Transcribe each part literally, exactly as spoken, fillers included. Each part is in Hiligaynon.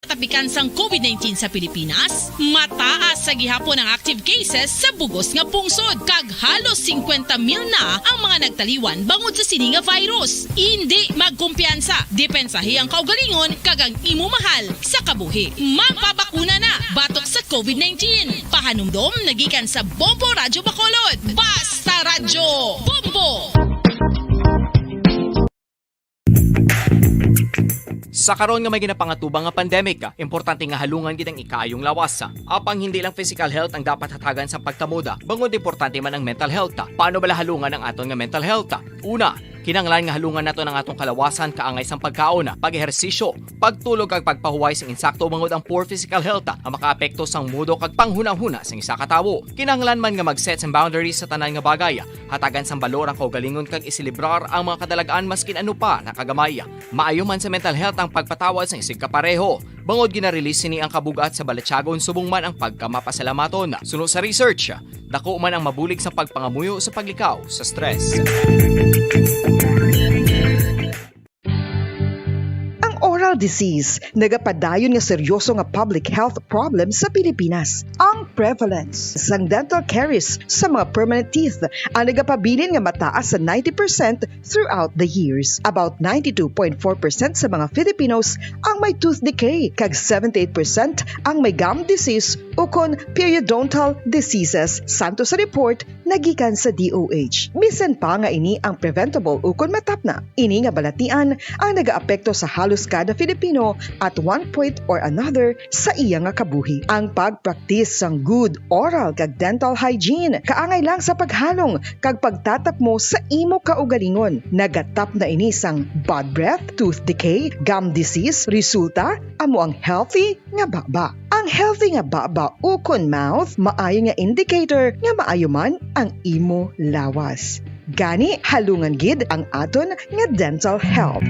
Tapikan sang COVID nineteen sa Pilipinas, mataas sa gihapon ang active cases sa bugos nga pungsod, kag halos singkwenta mil na ang mga nagtaliwan bangod sa sini nga virus. Indi magkumpiyansa, depensahi ang kaugalingon kag ang imo mahal sa kabuhi. Magpabakuna na batok sa COVID nineteen. Pahanumdom nagikan sa Bombo Radyo Bacolod. Basta Radyo Bombo! Sa karon nga may ginapangatubang nga pandemic, importante nga halungan gid ang ikaayong lawas. Apang hindi lang physical health ang dapat hatagan sa pagtamod, bangod importante man ang mental health. Paano bala halungan ang aton nga mental health? Una, kinahanglan nga halungan naton ang atong kalawasan kaangay sang pagkaon, pag-ehersisyo, pagtulog kag pagpahuway sing insakto, bangod ang poor physical health ang makaapekto sang mudo kag panghunahuna sang isa ka tawo. Kinahanglan man nga mag-set sang boundaries sa tanan nga bagay, hatagan sang balor ang kaugalingon kag iselebrar ang mga kadalag-an maskin ano pa na kagamay. Maayo man sa mental health ang pagpatawad sang isigkapareho, bangod gina-release sini ang kabug-at sa balatyagon subong man ang pagkamapasalamaton. Suno sa research, dako man ang mabulig sa pagpangamuyo sa paglikaw sa stress. Ang oral disease nagapadayon nga seryoso nga public health problem sa Pilipinas. Ang prevalence sang dental caries sa mga permanent teeth ang nagapabilin nga mataas sa ninety percent throughout the years. About ninety-two point four percent sa mga Filipinos ang may tooth decay, kag seventy-eight percent ang may gum disease ukon periodontal diseases, santo sa report nagikan sa D O H. Bisan pa nga ini ang preventable ukon matapna, ini nga balatian ang nagaapekto sa halos kada Filipino at one point or another sa iya nga kabuhi. Ang pagpraktis sang good oral kag dental hygiene kaangay lang sa paghalong kag pagtatapmo sa imo kaugalingon. Nagatapna ini sang bad breath, tooth decay, gum disease, resulta amo ang healthy nga baba. Ang healthy nga baba ukon mouth maayo nga indicator nga maayo man ang imo lawas. Gani, halungan gid ang aton nga dental health.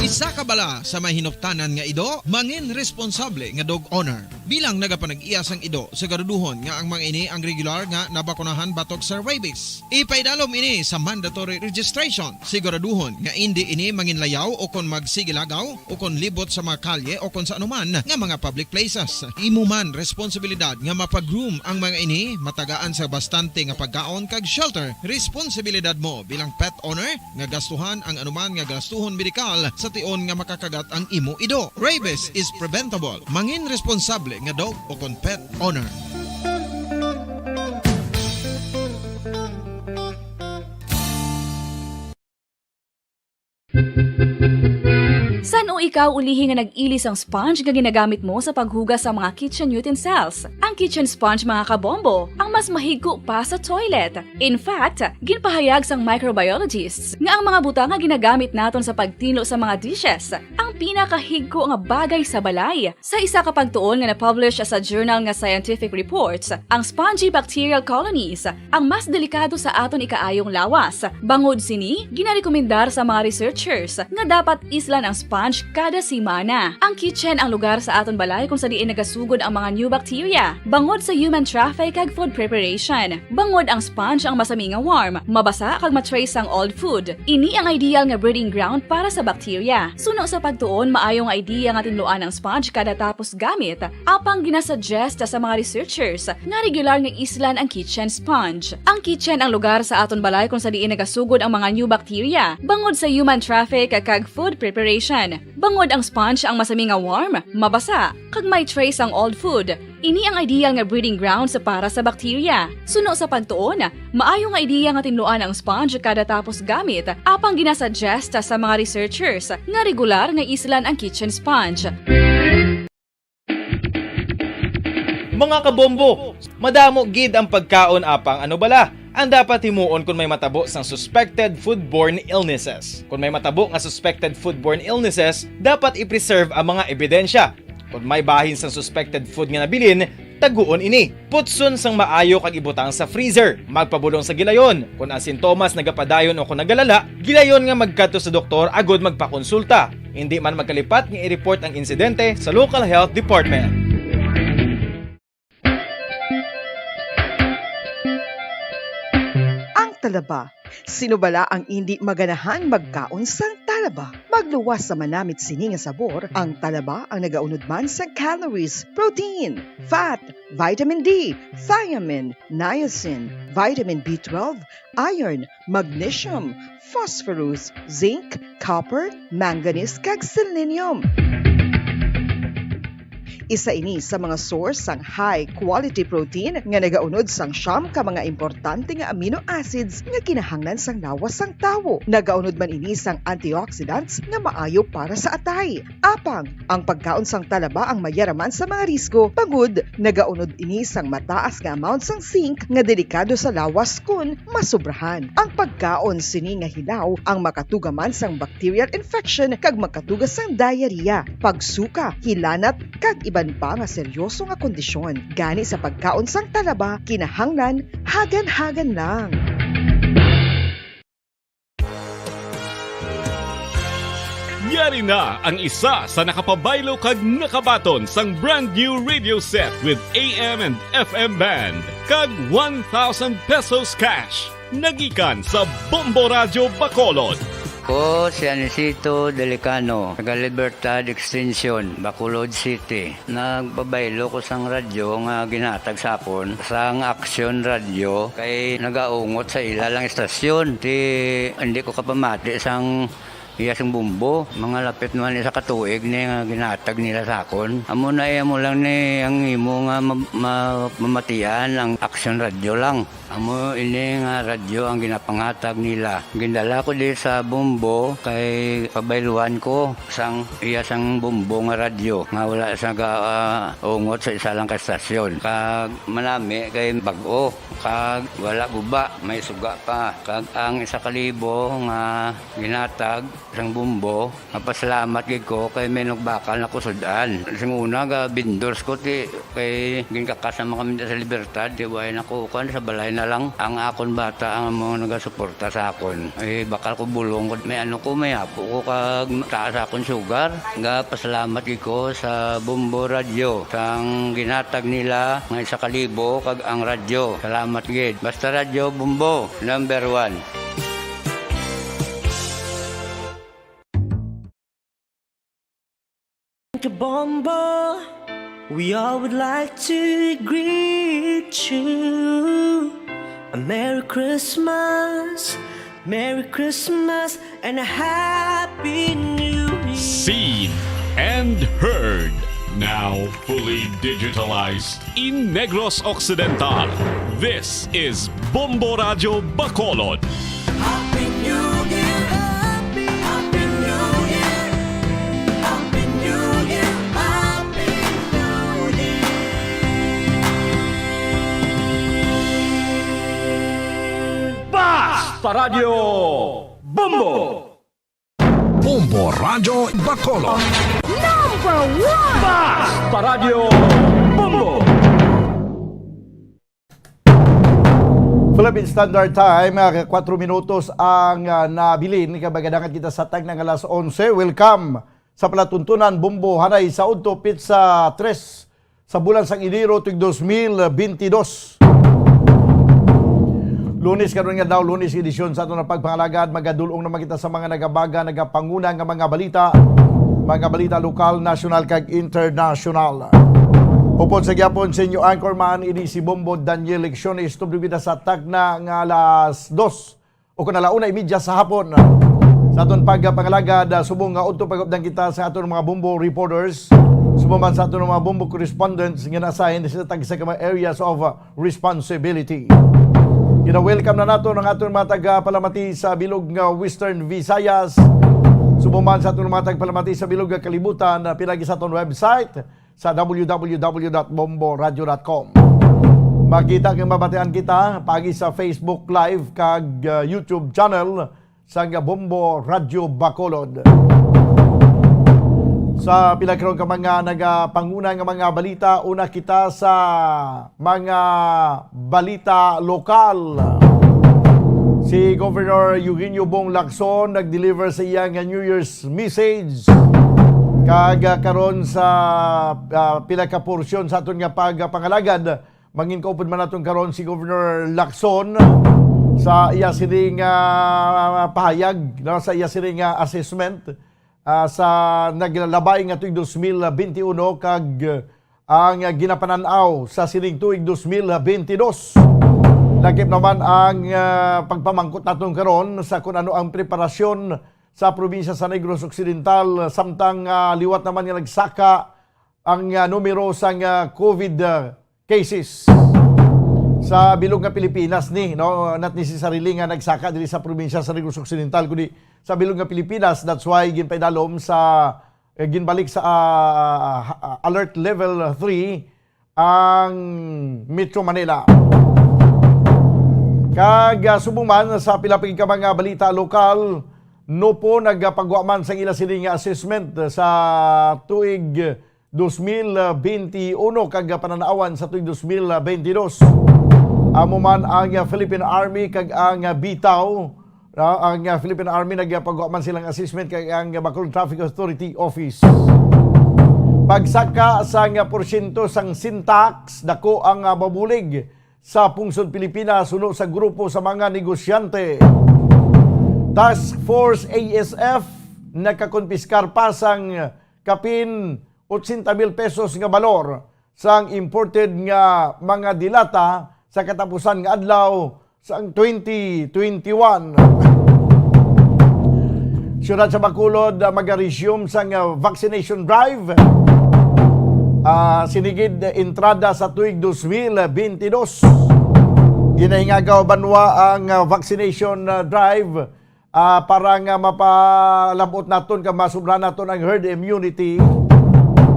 Isa ka bala sa may hinuptanan nga ido, mangin responsable nga dog owner. Bilang nagapanag-iya sang ido, siguraduhon nga ang mga ini ang regular nga nabakunahan batok sa rabies. Ipaidalom ini sa mandatory registration. Siguraduhon nga indi ini manginlayaw o kon magsigilagaw o kon libot sa mga kalye o kon sa anuman nga mga public places. Imo man responsibilidad nga mapag-groom ang mga ini, matagaan sa bastante nga pagkaon kag shelter. Responsibilidad mo bilang pet owner nga gastuhan ang anuman nga gastuhon medikal sa tion nga makakagat ang imo ido. Rabies is preventable. Mangin responsable nga dog o kon pet owner. San-o ikaw ulihi nga nag-ili sang sponge nga ginagamit mo sa paghugas sa mga kitchen utensils? Ang kitchen sponge, mga kabombo, ang mas mahigko pa sa toilet. In fact, ginpahayag sang microbiologists nga ang mga butang nga ginagamit naton sa pagtinlo sa mga dishes ang pinakahigko nga bagay sa balay. Sa isa ka pagtuon nga na-publish sa journal nga Scientific Reports, ang spongy bacterial colonies ang mas delikado sa aton ikaayong lawas. Bangod sini, ginarekomendar sa mga researchers nga dapat islan ang sponge kada semana. Ang kitchen ang lugar sa aton balay kung sa diin nagasugod ang mga new bacteria, bangod sa human traffic kag food preparation. Bangod ang sponge ang masami nga warm, mabasa kag ma-trace sang old food. Ini ang ideal nga breeding ground para sa bacteria. Suno sa pagtuon, maayo nga idea nga tinluan ang sponge kada tapos gamit. Apang ginasuggest sa mga researchers nga regular nga islan ang kitchen sponge. Ang kitchen ang lugar sa aton balay kung sa diin nagasugod ang mga new bacteria, bangod sa human traffic kag food preparation. Bangod ang sponge ang masami nga warm, mabasa, kag may trace ang old food. Ini ang ideal nga breeding grounds para sa bacteria. Suno sa pagtuon, maayo nga idea nga tinluan ang sponge kada tapos gamit, apang ginasuggest sa mga researchers nga regular nga islan ang kitchen sponge. Mga kabombo, madamo gid ang pagkaon, apang ano bala ang dapat himuon kon may matabo sang suspected foodborne illnesses? Kon may matabo nga suspected foodborne illnesses, dapat i-preserve ang mga ebidensya. Kon may bahin sang suspected food nga nabilin, taguon ini. Putson sang maayo kag ibutang sa freezer. Magpabulong sa gilayon. Kon ang sintomas nagapadayon o kon nagalala, gilayon nga magkadto sa doktor agud magpakonsulta. Indi man magkalipat nga i-report ang insidente sa local health department. Ang talaba, Sino bala ang indi maganahan magkaon sang talaba? Magluwas sa manamit sini nga sabor, ang talaba ang nagaunod man sang calories, protein, fat, vitamin D, thiamine, niacin, vitamin B twelve, iron, magnesium, phosphorus, zinc, copper, manganese, kag selenium. Isa ini sa mga source sang high quality protein nga nagaunod sang siyam ka mga importante nga amino acids nga kinahanglan sang lawas sang tawo. Nagaunod man ini sang antioxidants nga maayo para sa atay. Apang, ang pagkaon sang talaba ang mayaraman sa mga risgo, bangod nagaunod ini sang mataas nga amount sang zinc nga delikado sa lawas kon masobrahan. Ang pagkaon sini nga hilaw ang makatuga man sang bacterial infection kag makatuga sang diarrhea, pagsuka, hilanat, kag iban pa nga seryoso nga kondisyon. Gani sa pagkaon sang talaba, kinahanglan hagan-hagan lang. Yari na ang isa sa nakapabaylo kag nakabaton sang brand new radio set with A M and F M band kag one thousand pesos cash. Nagikan sa Bombo Radyo Bacolod. Ko si Anisito Delicano, taga Libertad Extension, Bacolod City. Nagpabaylo ko sang radyo nga ginhatag sa akon sang Aksyon Radyo kay nagaungot sa ila lang istasyon. Ti, hindi ko kapamati sang iya sing bumbo. Mga lapit naman isa ka tuig ni nga ginhatag nila sa akon. Amo na iya mo lang ni ang imo nga ma-, ma-, mamatian ang Aksyon Radyo lang. Amo ini nga radyo ang ginapanghatag nila. Gindala ko di sa Bombo kay pabayluhan ko sang iya sang Bombo nga radyo nga wala sa ga, ah, ungot sa isa lang ka estasyon. Kag manami kay bag-o, kag wala guba, may suga pa. Kag ang isa ka libo nga ginhatag sang Bombo, mapasalamat gid ko kay may nagbakal na ko sud-an. Sing una, ga vendors ko ti kay ginkakasan man kami sa Libertad, ti way na ko kuan, sa balay na lang. Ang akon bata ang mga nagasuporta sa akon. Eh, bakal ko bulong ko, may ano ko, may apo ko kag taas akon sugar. Ga pasalamat gid ko sa Bombo Radyo sang ginhatag nila nga isa ka libo kag ang radyo. Salamat gid. Basta Radyo Bombo, number one. Kabombo, we all would like to greet you a Merry Christmas, Merry Christmas, and a Happy New Year. Seen and heard, now fully digitalized. In Negros Occidental, this is Bombo Radyo Bacolod. Happy New Year! Happy, Happy New Year! Happy New Year! Happy New Year! Basta Radyo Bombo! Bombo Radyo Bacolod. Number one! Basta Radyo Bombo! Philippine Standard Time, ah, kwatro minutos ang, ah, nabilin. Kay magadangat kita sa tagna nga alas onse. Welcome sa palatuntunan Bombo Hanay sa udto, pitsa tres sa bulan sang Enero tuig dos mil bentidós. Lunes karon nga daw, Lunes edisyon sa aton nga pagpangalagad, magadul-ong naman kita sa mga nagabaga, nagapanguna nga mga balita, mga balita lokal, nasyonal, kag internasyonal. Upod sa gyapon sa inyo anchorman, ini si Bombo Daniel Lecciones, tubli kita sa tagna nga alas dos o kon ala una imedya sa hapon. Sa aton pagpangalagad, ah, subong nga udto pag-updan kita sa aton mga Bombo reporters, subong man sa aton mga Bombo correspondents nga na-assign sa tagsa ka mga areas of, ah, responsibility. Gina-welcome na naton ang aton mga tagapalamati sa bilog nga Western Visayas, subong man sa aton mga tagapalamati sa bilog nga kalibutan, ah, pinagi sa aton website, sa W W W dot bombo radyo dot com. Makita kag mabatian kita paagi sa Facebook Live kag, uh, YouTube channel sang Bombo Radyo Bacolod. Sa pila karon ka mga nagapanguna nga mga balita, una kita sa mga balita lokal. Si Governor Eugenio Bong Lacson nag-deliver sa iya nga New Year's message. Kag, ah, karon sa, ah, pila ka porsyon sa aton nga pagpangalagad, mangin kaupod man naton karon si Governor Lacson sa iya sining, ah, pahayag, no, sa iya sining, ah, assessment, ah, sa naglalabay nga tuig dos mil benti uno kag, ah, ang, ah, ginapanan-aw sa sining tuig dos mil benti dos. Lakip naman ang, ah, pagpamangkot naton karon sa kun ano ang preparasyon sa probinsya sa Negros Occidental, samtang, ah, liwat naman nga nagsaka ang, ah, numero sang, ah, COVID, ah, cases sa bilog nga Pilipinas ni, no? Not necessarily nga nagsaka diri sa probinsya sa Negros Occidental, kundi sa bilog nga Pilipinas. That's why ginpaidalom sa, eh, ginbalik sa, ah, ah, alert level three ang Metro Manila. Kag, ah, subong man sa pila pa gid ka mga balita lokal, NOPO nagapagwa man sang ila sini nga assessment sa tuig dos mil benti uno kag panan-awan sa tuig dos mil benti dos. Amo man ang Philippine Army kag ang BITAO, no? Ang Philippine Army nagapagwa man silang assessment kag ang Bacolod Traffic Authority Office. Pagsaka sang porsyento sang sin-tax, dako ang mabulig sa pungsod Pilipinas suno sa grupo sa mga negosyante. Task Force A S F nakakonpiskar pa sang kapin otsenta mil pesos nga balor sang imported nga mga delata sa katapusan nga adlaw sang twenty twenty-one. Siyudad sa Bacolod, ah, mag-resume sang, ah, vaccination drive. Ah, sini gid, eh, entrada sa tuig dos mil benti dos. Ginahingagaw banwa ang, ah, vaccination, ah, drive, ah, para nga mapalab-ot naton kag masubra naton ang herd immunity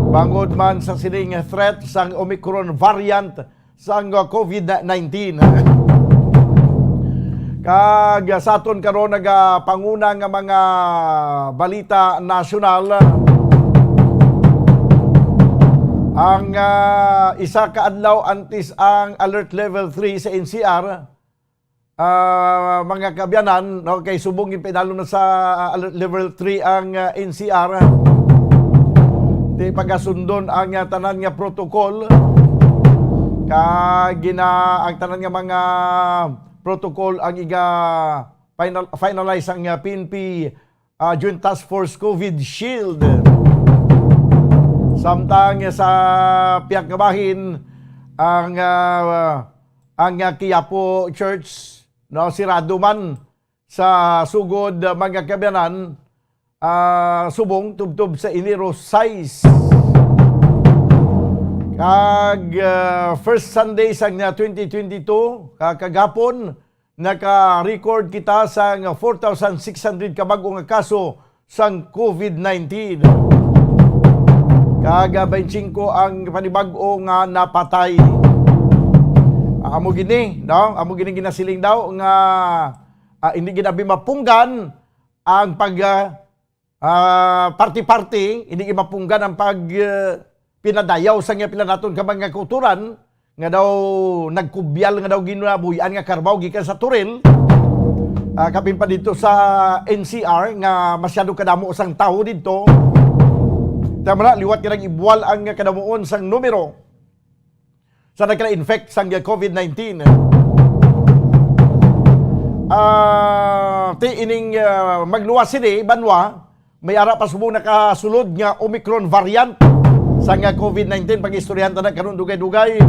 bangod man sa sining threat sang Omicron variant sang, ah, COVID nineteen. Kag sa aton karon nagapanguna nga mga balita nasyonal, ang, ah, isa ka adlaw antes ang alert level three sa N C R, ah, mga kaabyanan, no, kay subong ginpaidalom na sa, ah, alert level three ang, ah, N C R. Di pagasundon ang, ah, tanan nga protocol. Kag gina-, ang tanan nga mga protocol ang iga final-, finalize ang, ah, P N P, ah, Joint Task Force COVID Shield. Samtang sa pihak nga bahin, ang, ah, ang, ah, Quiapo Church, no, sirado man sa sugod, ah, mga kaabyanan, ah, subong tubtob sa Enero sais. Kag, ah, first Sunday sang, ah, twenty twenty-two, ka-, kagapon, naka-record kita sang four thousand six hundred ka bag-o nga kaso sang COVID nineteen. Kag, ah, twenty-five ang panibag-o nga napatay. Ah, amo gini, no? Amo gini ginasiling daw nga, ah, hindi gid abi mapunggan ang pag, ah, ah, party-party, hindi gid mapunggan ang pag, ah, pinadayaw sa nga pila naton ka mga kauturan nga daw nagkubyal nga daw ginabuy-an nga karbaw gikan sa Toril. Ah, kapin pa dito sa N C R nga masyado kadamo sang tawo dito. Tama na, liwat nga nag-ibuwal ang kadamuon sang numero sa nagka-infect sang COVID nineteen. Ah, ti ining, ah, magluwas sini, banwa, may ara pa subong nakasulod nga Omicron variant sang COVID nineteen. Pag-istoryahan ta na karon dugay-dugay.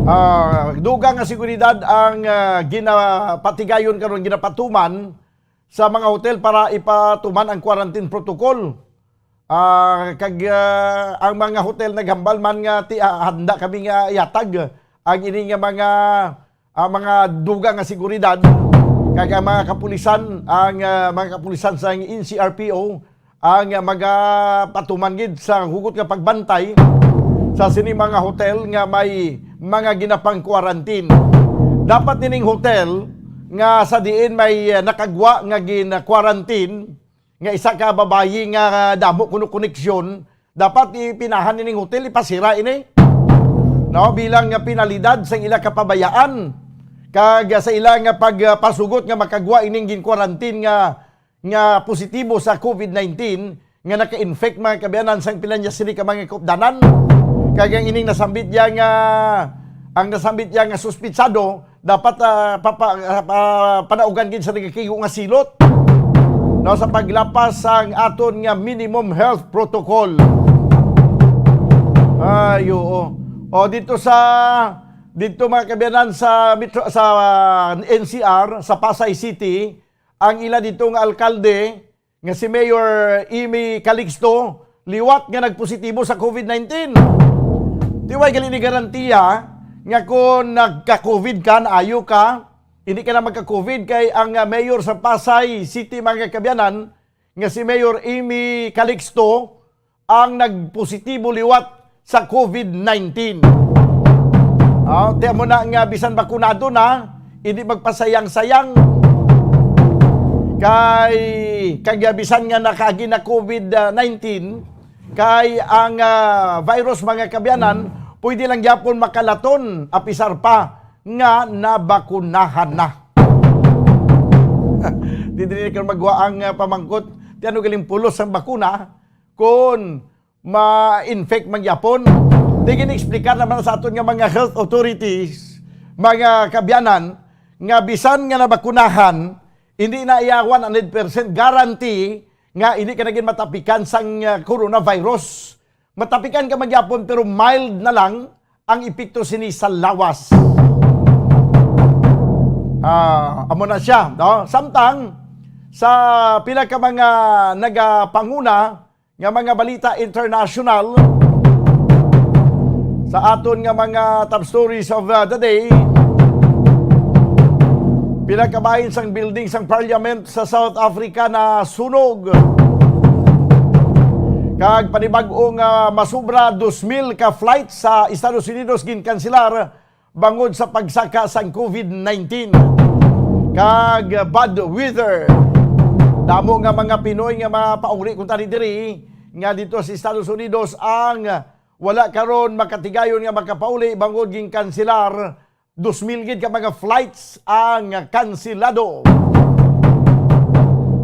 Ah, dugang nga seguridad ang, ah, ginapatigayon karon, ginapatuman sa mga hotel para ipatuman ang quarantine protocol. Ah, kag, ah, ang mga hotel naghambal man nga ti-, ah, handa kami nga ihatag ang ini nga mga, ah, mga dugang nga seguridad, kag ang mga kapulisan, ang, ah, mga kapulisan sa N C R P O ang, ah, magapatuman gid sa hugot nga pagbantay sa sini mga hotel nga may mga ginapang-quarantine. Dapat nining hotel nga sa diin may, ah, nakagwa nga gin-quarantine, nga isa ka babayi nga damo kuno koneksyon, dapat ipinahan nining hotel, ipasira ini, no, bilang nga penalidad sa ila kapabayaan kag sa ila nga pagpasugot nga makagwa ining gin-quarantine nga, nga positibo sa COVID nineteen, nga naka-infect, mga kaabyanan, sang pila niya sini ka mga kaupdanan. Kag ang ining nasambit niya nga, ang nasambit niya nga suspitsado, dapat, ah, papa-, ah, pa-, panaugan gid sa nagakaigo nga silot, no, sa paglapas sang aton nga minimum health protocol. Ay, oo. O, dito sa, dito, mga kaabyanan, sa metro, sa, ah, N C R, sa Pasay City, ang ila dito nga alkalde, nga si Mayor Amy Calixto liwat nga nagpositibo sa COVID nineteen. Di way gali ni garantiya nga kung nagka-COVID ka, naayo ka, hindi ka na magka-COVID, kay ang, ah, mayor sa Pasay City, mga kaabyanan, nga si Mayor Amy Calixto ang nagpositibo liwat sa COVID nineteen. Ah, ti amo na nga bisan bakunado na, hindi magpasayang-sayang. Kay, kag bisan nga nakaagi na COVID nineteen, kay ang, ah, virus, mga kaabyanan, pwede lang gyapon makalaton, apisar pa nga nabakunahan na. Di diri ka magwa ang, ah, pamangkot, ti ano galing pulos ang bakuna, kung ma-infect man gyapon. Di gini-explicar naman sa aton nga mga health authorities, mga kaabyanan, nga bisan nga nabakunahan, hindi na iya one hundred percent guarantee nga hindi ka na gid matapikan sang, ah, coronavirus. Matapikan ka man gyapon, pero mild na lang ang epekto sini sa lawas. Ah, amo na siya, no? Samtang sa pila ka mga nagapanguna nga mga balita international, sa aton nga mga top stories of, uh, the day, pila ka bahin sang building sang parliament sa South Africa nasunog. Kag panibag-o nga masubra, dos mil ka flights sa Estados Unidos ginkanselar bangod sa pagsaka sang COVID nineteen kag bad weather. Damo nga mga Pinoy nga mapauli kuntani diri nga dito sa Estados Unidos ang wala karon makatigayon nga makapauli bangod ginkanselar. Dos mil gid ka mga flights ang kanselado.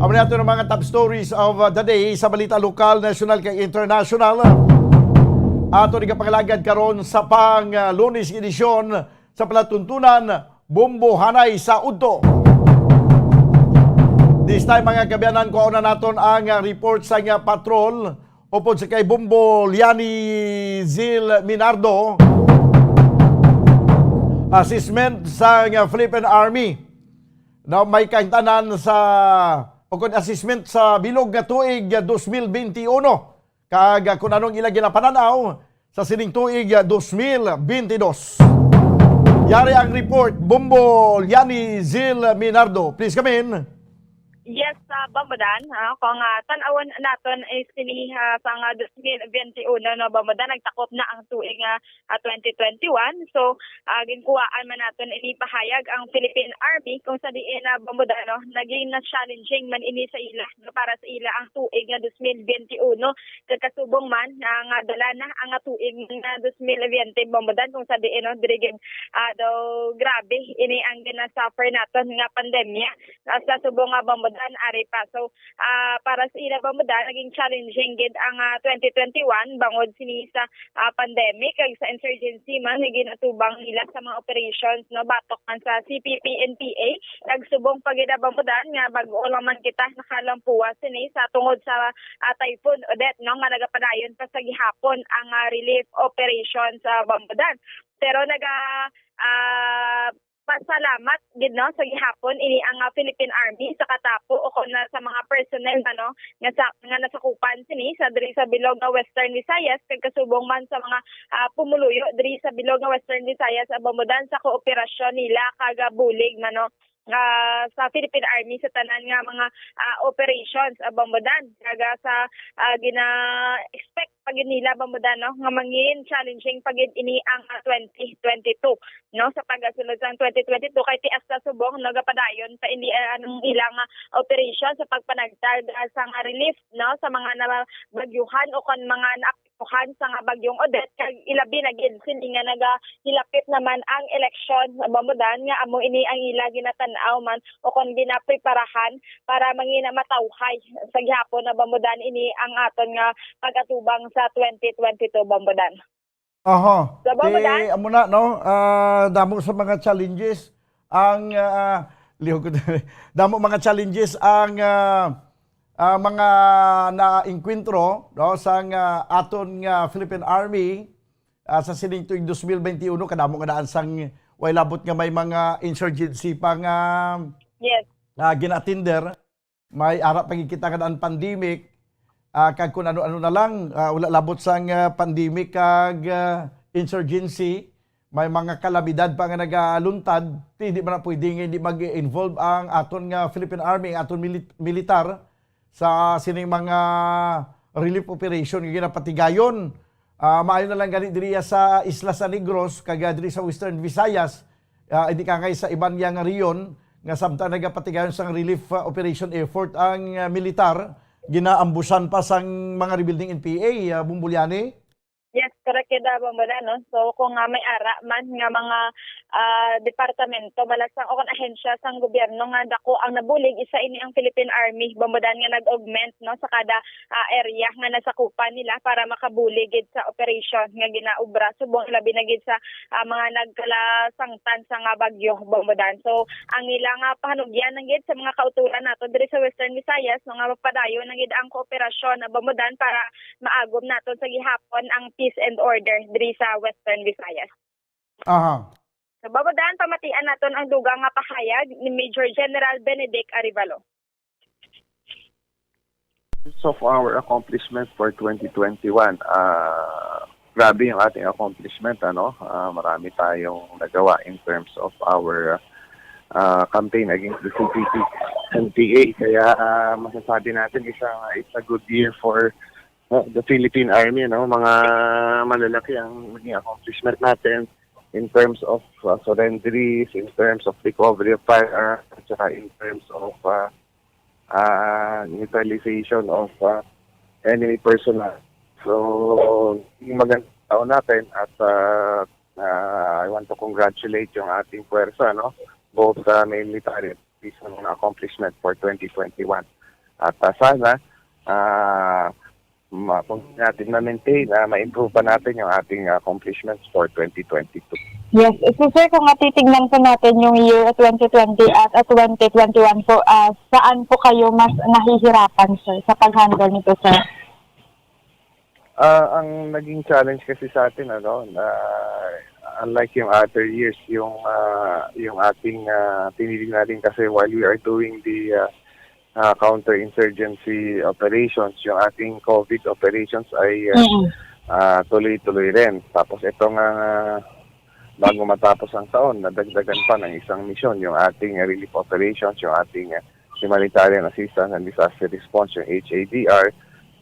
Amo na ato ang mga top stories of, uh, the day sa balita lokal, national, kag international. Ato ni kapangalagad karon sa pang, uh, Lunes edisyon sa palatuntunan, Bombo Hanay sa Udto. This time, mga kaabyanan, kuhaon na naton ang, uh, report sa nga patrol upod sa kay Bombo Liani Zil Minardo. Assessment sa nga Philippine Army na may kaintanan sa, o kun assessment sa bilog nga tuig, ah, dos mil benti uno, kag, ah, kun anong ila ginapananaw sa sining tuig, ah, dos mil benti dos. Yari ang report, Bombo Liani Zil Minardo. Please come in. Yes, ah, Bambudan, ah, kung, ah, tan-awon naton is sini, ah, sa nga dos mil benti uno, no, Bambudan, nagtakop na ang tuig nga, ah, twenty twenty-one. So, ah, ginkuhaan man naton ini pahayag ang Philippine Army kung sa diin, ah, Bambudan, no, naging na challenging man ini sa ila, no, para sa ila ang tuig nga dos mil benti uno. Kag kasubong man, ah, nga dala na ang tuig nga dos mil benti, Bambudan, kung sa diin, no, diri gid, ah, daw grabe ini ang ginasuffer naton nga pandemya. Ah, sa subong nga Bambudan, ari pa. So, ah, para sa ila Bambudan, naging challenging gid ang, ah, twenty twenty-one bangod sini sa, ah, pandemic kag sa insurgency man nga ginatubang nila sa mga operations, no, batok man sa C P P N P A. Kag subong pa gid, Bambudan, nga bag-o lang man kita nakalampuwa sini sa tungod sa, ah, Typhoon Odette, no, nga nagapadayon pa sa gihapon ang, ah, relief operation sa Bambudan. Pero naga, ah, pasalamat gid, no, sa gihapon ini ang, ah, Philippine Army sa katapo o kon na sa mga personnel, ano, nga sa, nga nasakupan sini sa diri sa bilog nga Western Visayas kag kasubong man sa mga, ah, pumuluyo diri sa bilog nga Western Visayas, ah, Bambudan, sa kooperasyon nila kag, ah, bulig man, no, ah, sa Philippine Army sa tanan nga mga, ah, operations, ah, Bambudan. Kag, ah, sa, ah, gina-expect pa gid nila, Bambudan, no, nga mangin challenging pa gid ini ang, ah, twenty twenty-two, no, sa pagasunod sang twenty twenty-two, kay ti hasta subong nagapadayon pa ini, ah, ang ilang, ah, operasyon sa pagpanagtag, ah, sang relief, no, sa mga nabagyuhan o kon mga naapektuhan sang, ah, Bagyong Odette, kag ilabi na gid sini nga nagahilapit naman ang eleksyon, Bambudan, nga amo ini ang ila ginatan-aw man o kon ginapreparahan para mangin matawhay sa gihapon, Bambudan, ini ang aton nga pag-atubang sa twenty twenty-two, Bambudan. Aha. Sa Bambudan? Ti, amo na, no? Ah, damo sa mga challenges. ang, ah, lihog ko, damo mga challenges ang, ah, ah, mga naengkwentro, no, sang, ah, aton nga Philippine Army, ah, sa sining tuig dos mil benti uno, kadamo nga daan sang way labot nga may mga insurgency pa nga, Yes. ah, gina-attender. May ara pa gid kita nga daan pandemic, ah, kag kun ano-ano na lang, ah, wala labot sang, ah, pandemic kag, ah, insurgency, may mga kalamidad pa nga nagaluntad, ti di man na pwede nga hindi mag-involve ang aton nga Philippine Army, ang aton milit-, militar sa sining mga relief operation nga ginapatigayon. Ah, maayo na lang gani diri sa Isla San Negros, kag, ah, diri sa Western Visayas, ah, hindi ka kay sa iban yang rehiyon nga samtang nagapatigayon sang relief, ah, operation effort ang, ah, militar, ginaambusan pa sang mga rebelde nga N P A, ah, Bombolyani? Yes, correct gid, ah, Bombodan, no? So, kung, ah, may ara man nga mga, ah, departamento, balasang o kon ahensya sang gobyerno nga dako ang nabulig, isa ini ang Philippine Army, Bombodan, nga nag-augment, no, sa kada, ah, area nga nasakupan nila para makabulig gid sa operation nga ginaobra, subong labi na gid sa, ah, mga nagkalasangtan sa nga bagyo, Bombodan. So, ang ila nga pahanugyan lang gid sa mga kauturan nato diri sa Western Visayas, no, nga mapadayon lang gid ang kooperasyon, ah, Bombodan, para maagom naton sa gihapon ang peace and order diri sa Western Visayas. Aha. So, Bombodan, pamatian naton ang dugang nga pahayag ni Major General Benedict Arevalo. Of our accomplishments for twenty twenty-one, ah, grabe yung ating accomplishment, ano? Ah, marami tayong nagawa in terms of our, ah, campaign against the C P P N P A. Kaya, ah, masasabi natin isang, it's a good year for, ah, the Philippine Army, no? Mga malalaki ang naging accomplishment natin in terms of, ah, surrenderies, in terms of recovery of firearms, at saka in terms of, ah, ah, neutralization of, ah, enemy personnel. So, yung magandang taon natin at, ah, ah, I want to congratulate yung ating puwersa, no? Both, ah, military at police sa mga accomplishment for twenty twenty-one. At, ah, sana, ah, ma-, kung natin ma-maintain, ah, ma-improve pa natin yung ating accomplishments for twenty twenty-two. Yes. So, sir, kung matitignan po natin yung year twenty twenty at, at twenty twenty-one po, ah, saan po kayo mas nahihirapan, sir, sa pag-handle nito, sir? Ah, ang naging challenge kasi sa atin, ano, na unlike yung other years, yung, ah, yung ating, ah, tinignan natin kasi while we are doing the, ah, ah, counter-insurgency operations, yung ating COVID operations ay, ah, Mm. ah, tuloy-tuloy rin. Tapos ito nga, ah, bago matapos ang taon, nadagdagan pa ng isang misyon, yung ating relief operations, yung ating, ah, humanitarian assistance and disaster response, yung H A D R.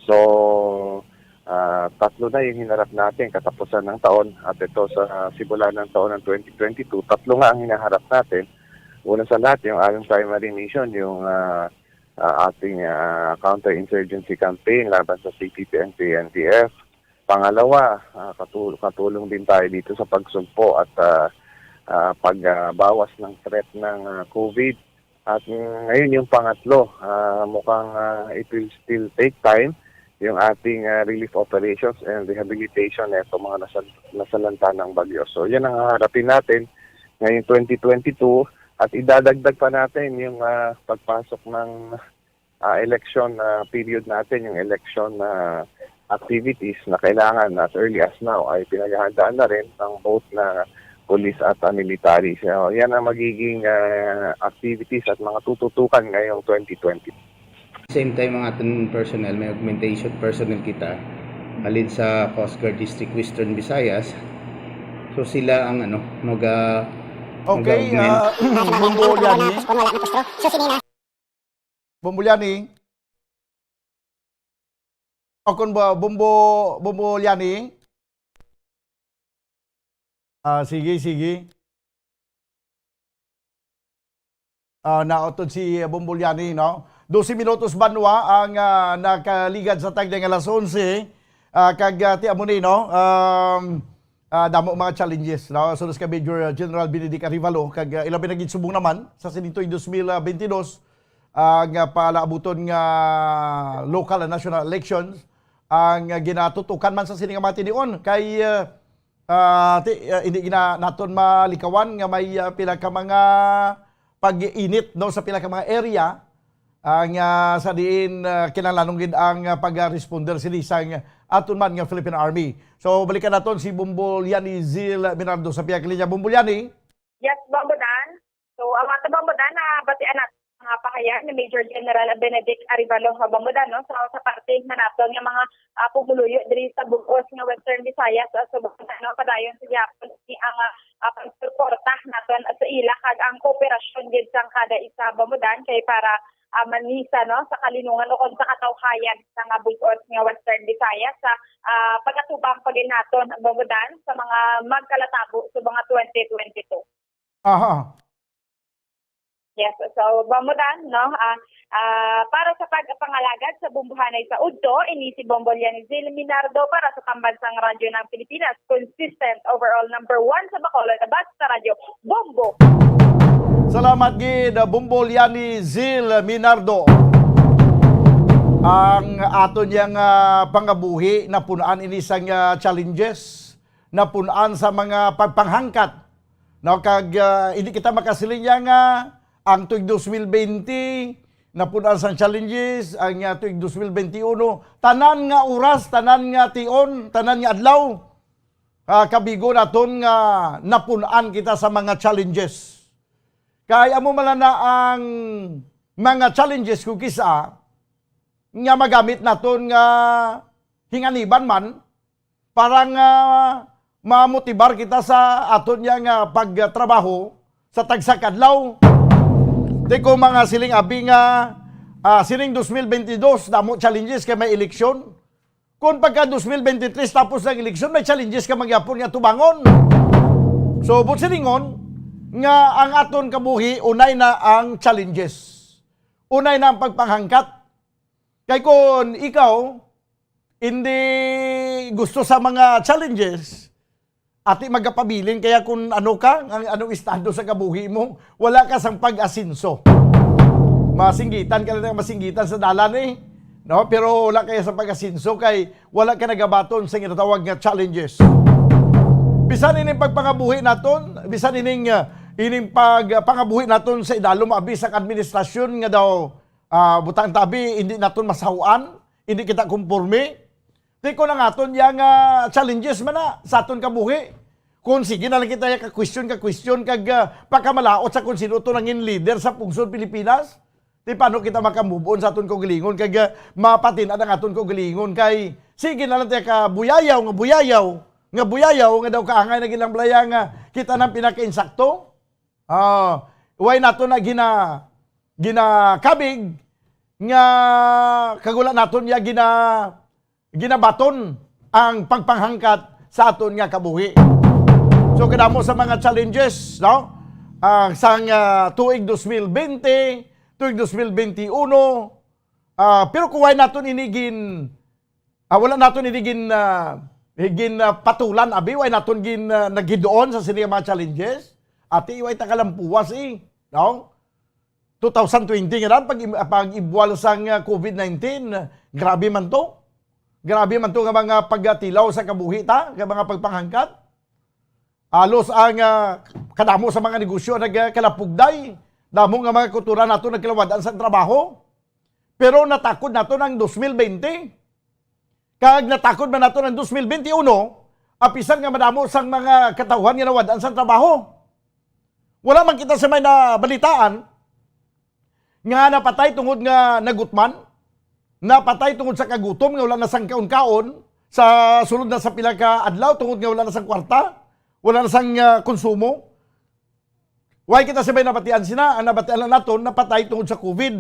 So, ah, tatlo na yung hinarap natin katapusan ng taon at ito sa simulan ng taon ng twenty twenty-two, tatlo nga ang hinaharap natin. Una sa lahat, yung ating primary mission, yung, ah, ah, ating, ah, counter-insurgency campaign laban sa C P P, N P, N D F. Pangalawa, ah, katu-, katulong din tayo dito sa pagsugpo at, ah, ah, pag, ah, bawas ng threat ng, ah, COVID. At, mm, ngayon yung pangatlo, ah, mukhang, ah, it will still take time yung ating, ah, relief operations and rehabilitation na itong mga nasal-, nasalanta ng bagyo. So, yan ang haharapin natin ngayong twenty twenty-two at idadagdag pa natin yung, ah, pagpasok ng, ah, election, ah, period natin, yung election, ah, activities na kailangan as early as now ay pinaghahandaan na rin ng both na police at, ah, military. So, yan ang magiging, ah, activities at mga tututukan ngayong twenty twenty. Same time, ang aton personnel, may augmentation personnel kita halin sa Coast Guard District Western Visayas. So, sila ang, ano, mag, ah, Okay, mag-augment. Ah, Bombolyani. Bombolyani. O kung ba, Bombo, Bombolyani. Ah, sige, sige. Ah, nautod si Bombolyani, no? Dose minutos banwa ang, ah, nakaligad sa tagda nga alas onse. Ah, kag, ah, ti amo ni, no? Um, ah, damo mga challenges, no? Sunos kay Major General Benedict Arevalo, kag, ah, ilabi na gid subong naman sa sining tuig dos mil bentidós, ah, nga palaabuton nga local and national elections ang, ah, ginatutukan man sa sini nga mga tinion kay, ah, Ah, ti, ah, hindi gina-, naton malikawan nga may, ah, pila ka mga pag-init, no, sa pila ka mga area, ah, nga sa diin, ah, kinahanglanon gid ang, ah, pag-responder sini sang aton man nga Philippine Army. So, balikan naton si Bombo Liani Zil Minardo sa pihak linya. Bombo Liani. Yes, Bombo Dan. So, ang ato, Bombo Dan, na batian natin nga pahayag ni Major General Benedict Arevalo, Bombo Dan, no? So, sa parte na nato nga mga, ah, pumuluyo diri sa bug-os nga Western Visayas, ah, so, Bombo Dan, no? Padayon sa gihapon ni ang, ah, ah, pagsuporta naton sa ila kag ang kooperasyon gid sang kada isa, Bombo Dan, kay para, ah, manisa, no, sa kalinungan o kon sa katawhayan sa nga bug-os nga Western Visayas sa, ah, pag-atubang pa gid naton, Bombo Dan, sa mga magkalatabo sa mga twenty twenty-two. Aha. Yes, so, Bombo Dan, no? Ah, ah, para sa pagpangalagad sa bumbuhanay sa udto, ini si Bombo Lianizil Minardo para sa Pambansang Radyo ng Pilipinas, consistent, overall number one sa Bacolod, Basta Radyo, Bombo! Salamat gid, Bombo Lianizil Minardo. Ang aton yang, ah, pangabuhi napun-an ini sang, ah, challenges, napun-an sa mga pagpanghangkat. No, kag, ah, hindi kita makasiling ya nga ang tuig dos mil bente napun-an sang challenges, ang, ah, tuig dos mil bente uno, tanan nga oras, tanan nga tion, tanan nga adlaw, ah, kabigo naton nga napun-an kita sa mga challenges. Kay amo man na ang mga challenges kung kisa nga magamit naton nga hinganiban man para nga mamotibar kita sa aton niya nga pagtrabaho sa tagsa ka adlaw. Di ko mga siling abi nga, ah, sining dos mil bentidós, damo challenges kay may eleksyon. Kung pagka dos mil bentitrés tapos ang eleksyon, may challenges ka magyapon nga tubangon. So, buot silingon nga ang aton kabuhi, unay na ang challenges. Unay na ang pagpanghangkat. Kay kung ikaw hindi gusto sa mga challenges, ati magapabilin kaya kung ano ka, ang anong estado sa kabuhi mo, wala ka sang pag-asenso. Masinggitan ka lang, masinggitan sa dalan eh. No? Pero wala kaya sa pag-asenso kay wala ka nagabaton sa ginatawag nga challenges. Bisan ining pagpangabuhi naton, bisan ining, ah, ining pagpangabuhi naton sa idalom abi sang administrasyon nga daw, ah, butang tabi, hindi naton masahuan, hindi kita kumporme. Di ko na nga aton yang, ah, challenges man na sa aton kabuhi. Kung sige na lang kita ka-question, ka-question, kag, ah, pagkamalaot sa kung sino to nangin leader sa pungsod Pilipinas, di paano kita makamove on sa aton kaugalingon, kag, ah, mapatin-ad ang aton kaugalingon, kay sige na lang tayo ka buyayaw nga buyayaw, nga buyayaw, nga daw kaangay na gilang balaya nga kita nang pinakainsakto. Ah, way nato na gina-, ginakabig nga kag wala naton ya gina-, ginabaton ang pagpanghangkat sa aton nga kabuhi. So, kadamo sa mga challenges, no? Ah, sang, ah, tuig dos mil bente, tuig dos mil bente uno, ah, pero kung way naton ini gin-, ah, wala naton ini gin-, ah, gin-, ah, patulan, abi, way naton gin-, ah, nagidoon sa sini nga mga challenges, ati, way ta kalampuwas, eh, no? Two thousand twenty nga lang, pag, pag-ibwal sang, ah, covid nineteen, grabe man to. Grabe man to nga mga pagatilaw sa kabuhi ta, nga mga pagpanghangkat. Halos ang, ah, kadamo sa mga negosyo nagkalapugday. Damo nga mga kultura nato nagkalawad-an sa trabaho. Pero natakod nato ang dos mil bente. Kag natakod man nato ang dos mil bente uno, apisan nga madamo sang mga katawhan nga nawad-an sa trabaho. Wala man kita sa may nabalitaan nga napatay tungod nga nagutman, napatay tungod sa kagutom nga wala na sang kaon-kaon, sa sulod na sa pila ka adlaw tungod nga wala na sang kwarta, wala na sang, ah, konsumo. Way kita sa may nabatian sina, ang nabatian lang naton napatay tungod sa covid.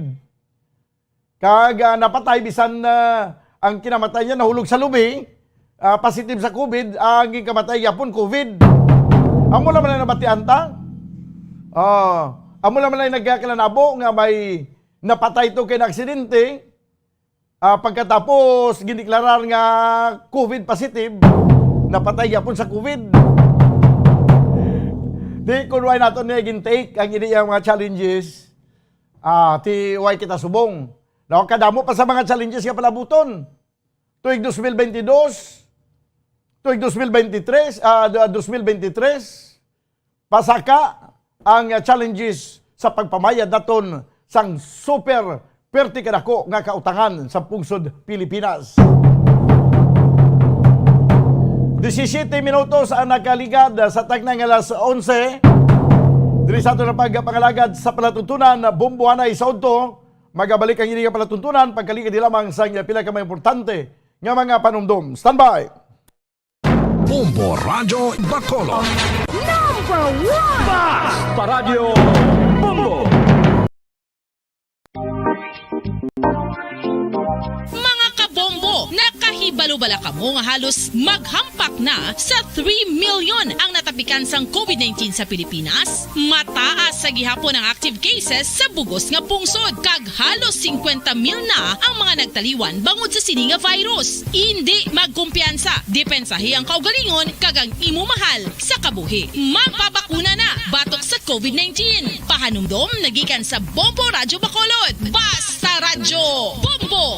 Kag, ah, napatay bisan, ah, ang kinamatay niya nahulog sa lubi, ah, positive sa covid, ang gikamatay gyapon covid. Amo lang man ang nabatian ta. Ah, amo lang man ang nagkakalanabo nga may napatay to kay na aksidente. Ah, pagkatapos gindeklarar nga covid positive, napatay gyapon sa covid. Di kun way nato niya gintake ang ini ang mga challenges. Ah, ti way kita subong. No, kadamo pa sa mga challenges nga palabuton. Tuig dos mil bentidós, tuig dos mil bente tres, ah, dos mil bente tres, pasaka ang, ah, challenges sa pagpamayad naton sang super perte kadako nga kautangan sa pungsod Pilipinas. Disisiyete minutos ang nakaligad sa takna nga alas onse. Diri sa aton nga pagpangalagad sa palatuntunan, Bombo anay sa udto. Magabalik ang ini nga palatuntunan pagkaligad lamang sa pila ka mga importante nga mga panumdom. Standby! Bombo Radyo Bacolod. Number one! Basta Radyo Bombo! Mga kabombo, nakahibalo bala kamo nga halos maghampak na sa three million ang natapikan sang covid nineteen sa Pilipinas? Mataas sa gihapon ang active cases sa bugos nga pungsod, kag halos singkwenta mil na ang mga nagtaliwan bangod sa sini nga virus. Indi magkumpiyansa, depensahi ang kaugalingon kag ang imo mahal sa kabuhi. Magpabakuna na batok sa covid nineteen. Pahanumdom nagikan sa Bombo Radyo Bacolod. Basta Radyo Bombo!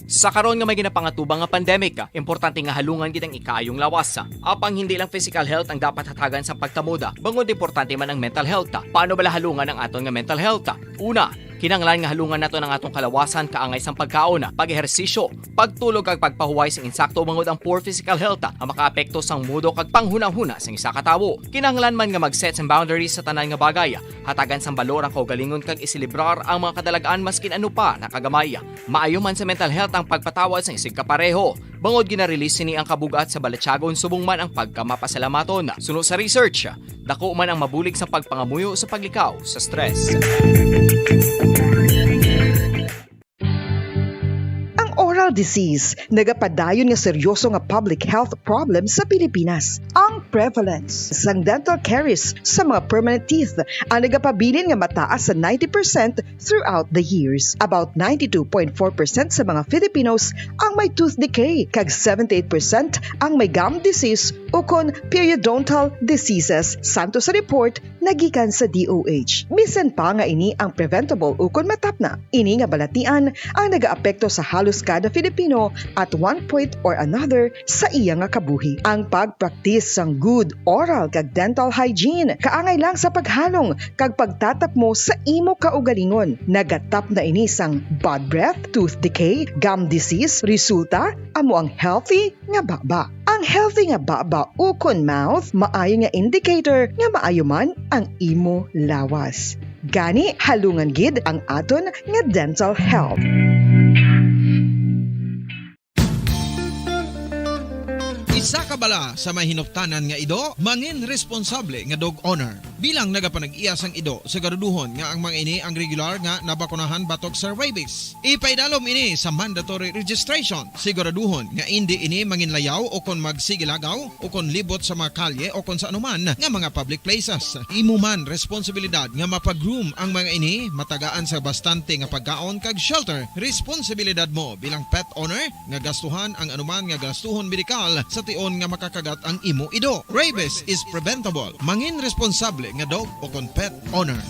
Sa karon nga may ginapangatubang nga pandemic, importante nga halungan gid ang ikaayong lawas. Apang hindi lang physical health ang dapat hatagan sa pagtamod, bangod importante man ang mental health. Paano bala halungan ang aton nga mental health? Una, kinahanglan nga halungan naton ang atong kalawasan kaangay sang pagkaon, pag-ehersisyo, pagtulog kag pagpahuway sing insakto, bangod ang poor physical health, ah, ang makaapekto sang mudo kag panghunahuna sang isa ka tawo. Kinahanglan man nga mag-set sang boundaries sa tanan nga bagay. Hatagan sang balor ang kaugalingon kag iselebrar ang mga kadalag-an maskin ano pa na kagamay. Maayo man sa mental health ang pagpatawad sang isigkapareho, bangod gina-release sini ang kabug-at sa balatyagon subong man ang pagkamapasalamaton. Suno sa research, dako man ang mabulig sa pagpangamuyo sa paglikaw sa stress. Ang oral disease nagapadayon nga seryoso nga public health problem sa Pilipinas. Ang prevalence sang dental caries sa mga permanent teeth ang nagapabilin nga mataas sa ninety percent throughout the years. About ninety-two point four percent sa mga Filipinos ang may tooth decay, kag seventy-eight percent ang may gum disease ukon periodontal diseases, santo sa report nagikan sa D O H. Bisan pa nga ini ang preventable ukon matapna, ini nga balatian ang nagaapekto sa halos kada Filipino at one point or another sa iya nga kabuhi. Ang pagpraktis sang good oral kag dental hygiene kaangay lang sa paghalong kag pagtatapmo sa imo kaugalingon. Nagatapna ini sang bad breath, tooth decay, gum disease, resulta amo ang healthy nga baba. Ang healthy nga baba ukon mouth maayo nga indicator nga maayo man ang imo lawas. Gani, halungan gid ang aton nga dental health. Isa ka bala sa may hinuptanan nga ido, mangin responsable nga dog owner. Bilang nagapanag-iya sang ido, siguraduhon nga ang mga ini ang regular nga nabakunahan batok sa rabies. Ipaidalom ini sa mandatory registration. Siguraduhon nga indi ini manginlayaw o kon magsigilagaw o kon libot sa mga kalye o kon sa anuman nga mga public places. Imo man responsibilidad nga mapa-groom ang mga ini, matagaan sa bastante nga pagkaon kag shelter. Responsibilidad mo bilang pet owner nga gastuhan ang anuman nga gastuhon medikal sa tion nga makakagat ang imo ido. Rabies is preventable. Mangin responsable nga dog o kon pet owner.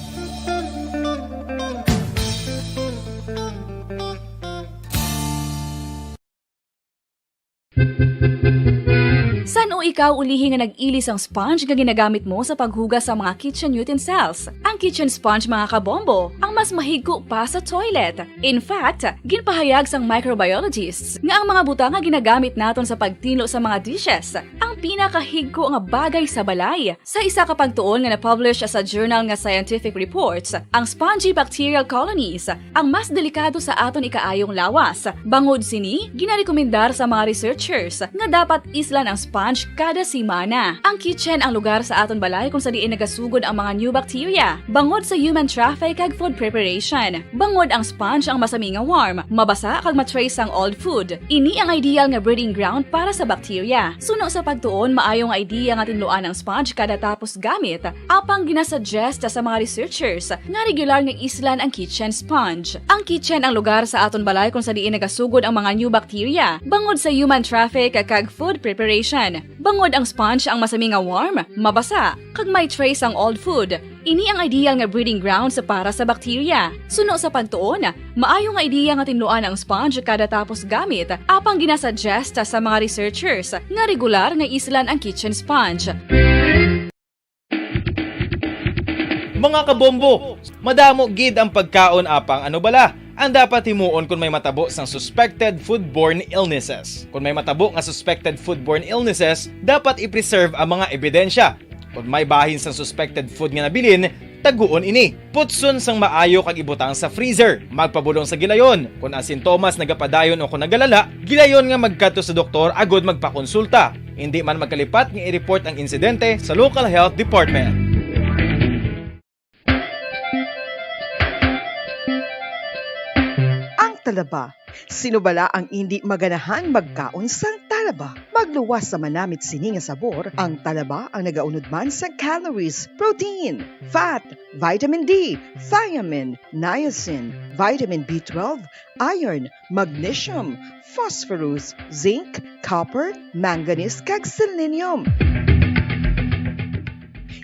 San-o ikaw ulihi nga nag-ili sang sponge nga ginagamit mo sa paghugas sa mga kitchen utensils? Ang kitchen sponge, mga kabombo, ang mas mahigko pa sa toilet. In fact, ginpahayag sang microbiologists nga ang mga butang nga ginagamit naton sa pagtinlo sa mga dishes ang pinakahigko nga bagay sa balay. Sa isa ka pagtuon nga na-publish sa journal nga Scientific Reports, ang spongy bacterial colonies ang mas delikado sa aton ikaayong lawas. Bangod sini, ginarekomendar sa mga researchers nga dapat islan ang sponge kada semana. Ang kitchen ang lugar sa aton balay kung sa diin nagasugod ang mga new bacteria, bangod sa human traffic kag food preparation. Bangod ang sponge ang masami nga warm, mabasa kag ma-trace ang old food. Ini ang ideal nga breeding ground para sa bacteria. Suno sa pagtuon, maayo nga idea nga tinluan ang sponge kada tapos gamit, apang ginasuggest sa mga researchers nga regular nga islan ang kitchen sponge. Ang kitchen ang lugar sa aton balay kung sa diin nagasugod ang mga new bacteria, bangod sa human traffic kag food preparation. Bangod ang sponge ang masami nga warm, mabasa, kag may trace ang old food, Ini ang ideal nga breeding grounds para sa bakterya. Suno sa pantuon, maayo nga ideya nga tinluan ang sponge kada tapos gamit, apang ginasuggest sa mga researchers nga regular nga islan ang kitchen sponge. Mga kabombo, madamo gid ang pagkaon, apang ano bala ang dapat himuon kon may matabo sang suspected foodborne illnesses? Kon may matabo nga suspected foodborne illnesses, dapat i-preserve ang mga ebidensya. Kon may bahin sang suspected food nga nabilin, taguon ini. Putson sang maayo kag ibutang sa freezer. Magpabulong sa gilayon. Kon ang sintomas nagapadayon o kon nagalala, gilayon nga magkadto sa doktor agud magpakonsulta. Indi man magkalipat nga i-report ang insidente sa local health department. Ang talaba. Sino bala ang indi maganahan magkaon sang talaba? Magluwas sa manamit sini nga sabor, ang talaba ang nagaunod man sang calories, protein, fat, vitamin D, thiamine, niacin, vitamin B twelve, iron, magnesium, phosphorus, zinc, copper, manganese, kag selenium.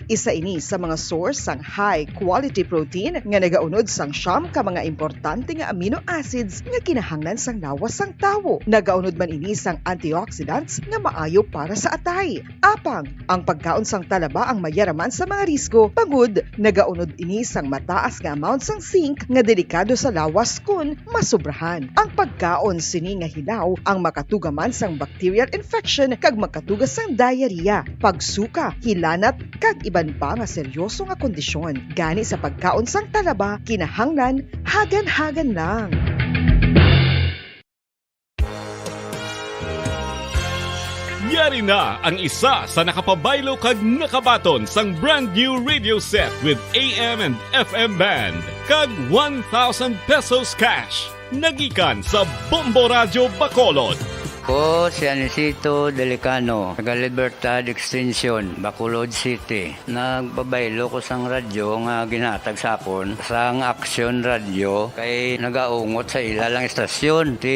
Isa ini sa mga source sang high quality protein nga nagaunod sang siyam ka mga importante nga amino acids nga kinahanglan sang lawas sang tawo. Nagaunod man ini sang antioxidants nga maayo para sa atay. Apang, ang pagkaon sang talaba ang mayaraman sa mga risgo bangod nagaunod ini sang mataas nga amount sang zinc nga delikado sa lawas kon masobrahan. Ang pagkaon sini nga hilaw ang makatuga man sang bacterial infection kag makatuga sang diarrhea, pagsuka, hilanat, kag iban pa nga seryoso nga kondisyon. Gani sa pagkaon sang talaba, kinahanglan hagan-hagan lang. Yari na ang isa sa nakapabaylo kag nakabaton sang brand new radio set with A M and F M band kag one thousand pesos cash nagikan sa Bombo Radio Bacolod. Ko si Anisito Delicano, taga Libertad Extension, Bacolod City. Nagpabaylo ko sang radyo nga ginhatag sa akon sang Action Radio kay nagaungot sa ila lang istasyon. Ti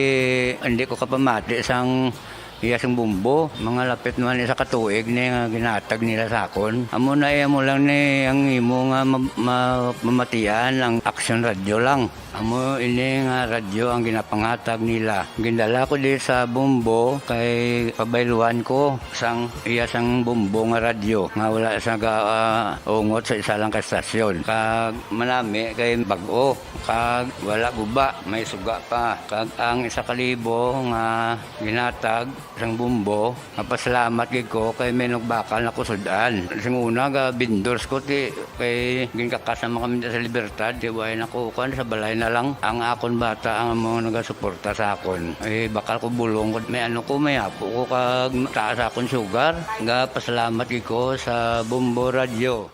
hindi ko kapamati sang iya sing bumbo. Mga lapit naman isa ka tuig ni nga ginhatag nila sa akon. Amo na iya mo lang ni ang imo nga ma- ma- mamatian ang Action Radio lang. Amo ini nga radyo ang ginapangatag nila. Gindala ko di sa Bombo kay pabayluan ko sang iya sang Bombo nga radyo nga wala sa ga, ah, ungot sa isa lang ka estasyon. Kag manami kay bag-o kag wala guba, may suga pa. Kag ang isa ka libo nga ginatag sang Bombo, mapasalamat gid ko kay may nagbakal na kusud-an. Sing una ga vendors ko ti kay ginkakas naman kami sa Libertad, ti way na ko kuan sa balay na lang. Ang akon bata ang amo nagasuporta sa akon. Eh, bakal ko bulong ko, may ano ko, may apo ko kag taas akon sugar. Ga pasalamat gid ko sa Bombo Radio.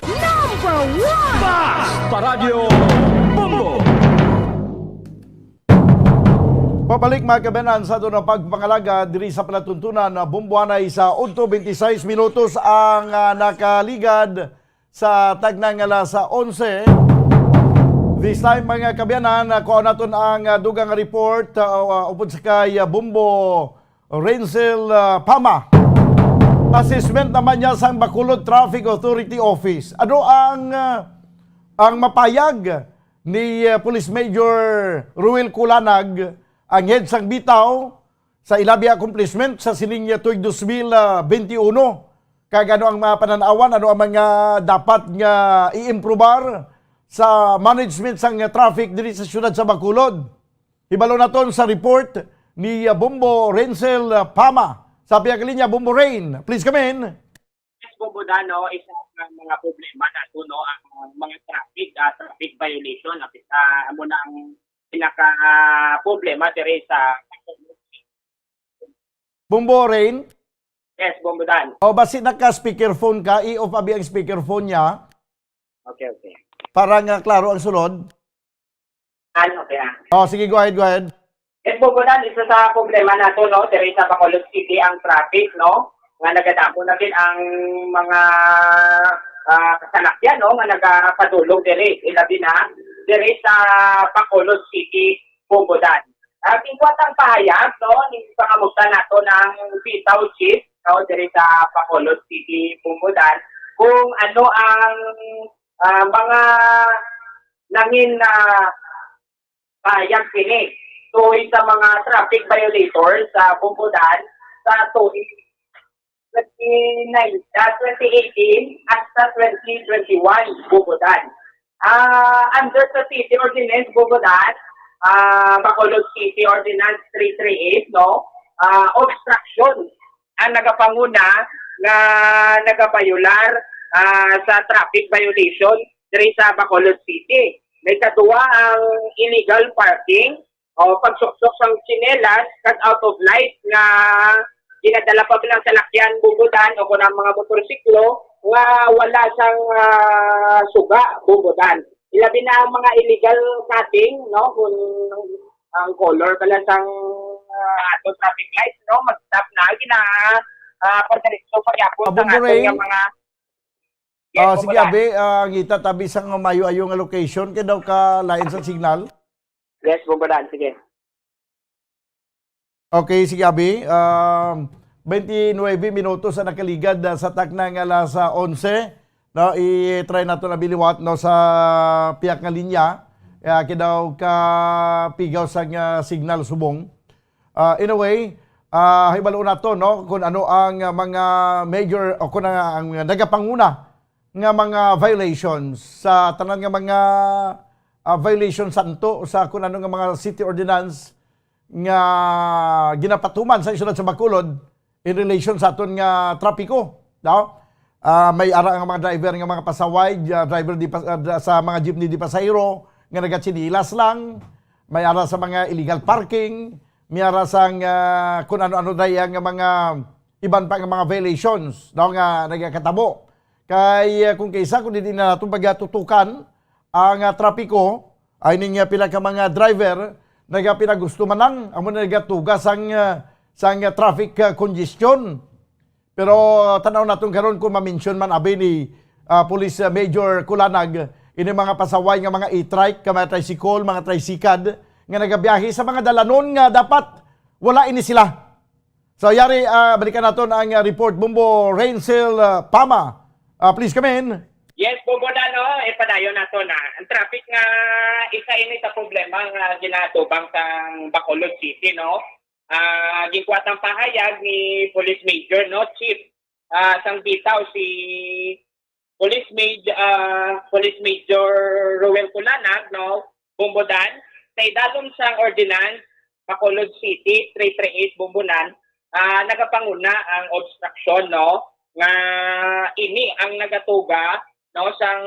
Number one! Basta Radyo Bombo! Pabalik, mga kabanan, sa aton nga pagpangalaga diri sa palatuntunan na Bomboanay sa udto, twenty-six minutos ang, ah, nakaligad sa tagna nga alas onse. This time, mga kabanan, ah, kuha naton ang, ah, dugang report, ah, ah, upod sa kay, ah, Bombo Renzel, ah, Pama. Assessment naman niya sang Bacolod Traffic Authority Office. Ano ang, ah, ang mapayag ni, ah, Police Major Ruel Culanag, ang head sang bitaw, sa ilabi accomplishment sa sining, ah, tuig dos mil, ah, benti uno? Kag ano ang mga panan-awan, ano ang mga dapat nga i-improbar sa management sang, ah, traffic diri sa siyudad sa Bacolod? Hibalo naton sa report ni, ah, Bombo Renzel, ah, Pama. Sa pihak linya, Bombo Rain, please come in. Yes, Bombo Dan, no, isa sa mga problema nato, no, ang mga traffic, ah, traffic violation, no, isa amo na ang pinaka, ah, problema diri sa Bombo Rain? Yes, Bombo Dan. O, basi naka-speakerphone ka, i-off abi ang speakerphone niya. Okay, okay. Para nga klaro ang sulod. Ano kaya? O, sige, go ahead, go ahead. Yes, Bombo Dan, isa sa problema nato, no, diri sa Bacolod City ang traffic, no, nga nagadamo na gid ang mga, ah, kasalakyan, no, nga nagapadulong diri, ilabi na diri sa Bacolod City, Bombo Dan. At in kuwat ang pahayag, no, ni pangamusta nato ng bitaw chief, no, diri sa Bacolod City, Bumbodan, kung ano ang, ah, mga nangin na pahayag kini tuhoy sa mga traffic violators sa Bumbodan sa tuig twenty nine, ah, twenty eighteen hasta twenty twenty-one, Bumbodan. Ah, under sa City Ordinance, Bumbodan, ah, Bacolod City Ordinance three three eight, no? Ah, obstruction ang nagapanguna nga nagabayular, ah, sa traffic violation diri sa Bacolod City. May kadua ang illegal parking o pagsuksok sang tsinelas kag out of light nga ginadala pa bilang salakyan, Bumbodan, o kon ang mga motorsiklo nga wala sang, ah, suga, Bumbodan. Ilabi na ang mga illegal cutting, no, kung ang color pala sang, ah, ato traffic lights, no, mag-stop na, gina, ah, padiretso pagyapon Ah, sang aton Bumboray. nga mga Yes, Ah, sige, Bumbodan. Abi, ah, ngita tabi sa nga mayo-ayo nga location kay daw ka lain sa signal. Yes, Bumbodan, sige. Okay, sige, Abi. Um, twenty-nine minutos ang nakaligad, ah, sa takna nga alas, ah, onse. No, i-try nato na biliwat, no, sa piyak nga linya. Ah, kay daw ka pigaw sa nga signal subong. Ah, in a way, ah, hibalo nato, no, kung ano ang, ah, mga major o kung ang, ang nagapanguna nga mga violations sa tanan nga mga, ah, violations santo sa kung ano nga mga city ordinance nga ginapatuman sa syudad sa Bacolod in relation sa aton nga trapiko, no? Ah, may ara nga mga driver nga mga pasaway, ah, driver di pas-, ah, sa mga jeepney di pasahero nga nagatsinilas lang, may ara sa mga illegal parking, may ara sang, ah, kun ano-ano daya nga mga iban pa nga mga violations, no, nga nagakatabo. Kay, ah, kung kaisa, kung hindi na nato pagatutukan ang, ah, trapiko, ay ning, ah, pila ka mga driver nagapinagusto man lang, amo na nagatuga sang, ah, sang, ah, traffic, ah, congestion. Pero, ah, tan-aw naton karon kung ma-mention man abi ni, ah, Police, ah, Major Kulanag ini mga pasaway nga mga e-trike, ka mga tricycle, mga tricycad nga nagabiyahe sa mga dalanon nga dapat wala ini sila. So, yari, ah, balikan naton ang, ah, report, Bombo Rainsel, ah, Pama. Ah, please come in. Yes, Bombo Dano, eh, padayon nato na. Ang traffic nga isa ini sa problema nga ginatubang sang Bacolod City, no? Ah, ginkuha ang pahayag ni Police Major, no, Chief, ah, sang bitaw si Police Maj-, ah, Police Major Roel Culanag, no, Bumbodan, sa idalom sang Ordinance, Bacolod City, three three eight Bumbonan, ah, nagapanguna ang obstruction, no, nga ini ang nagatuga, no, sang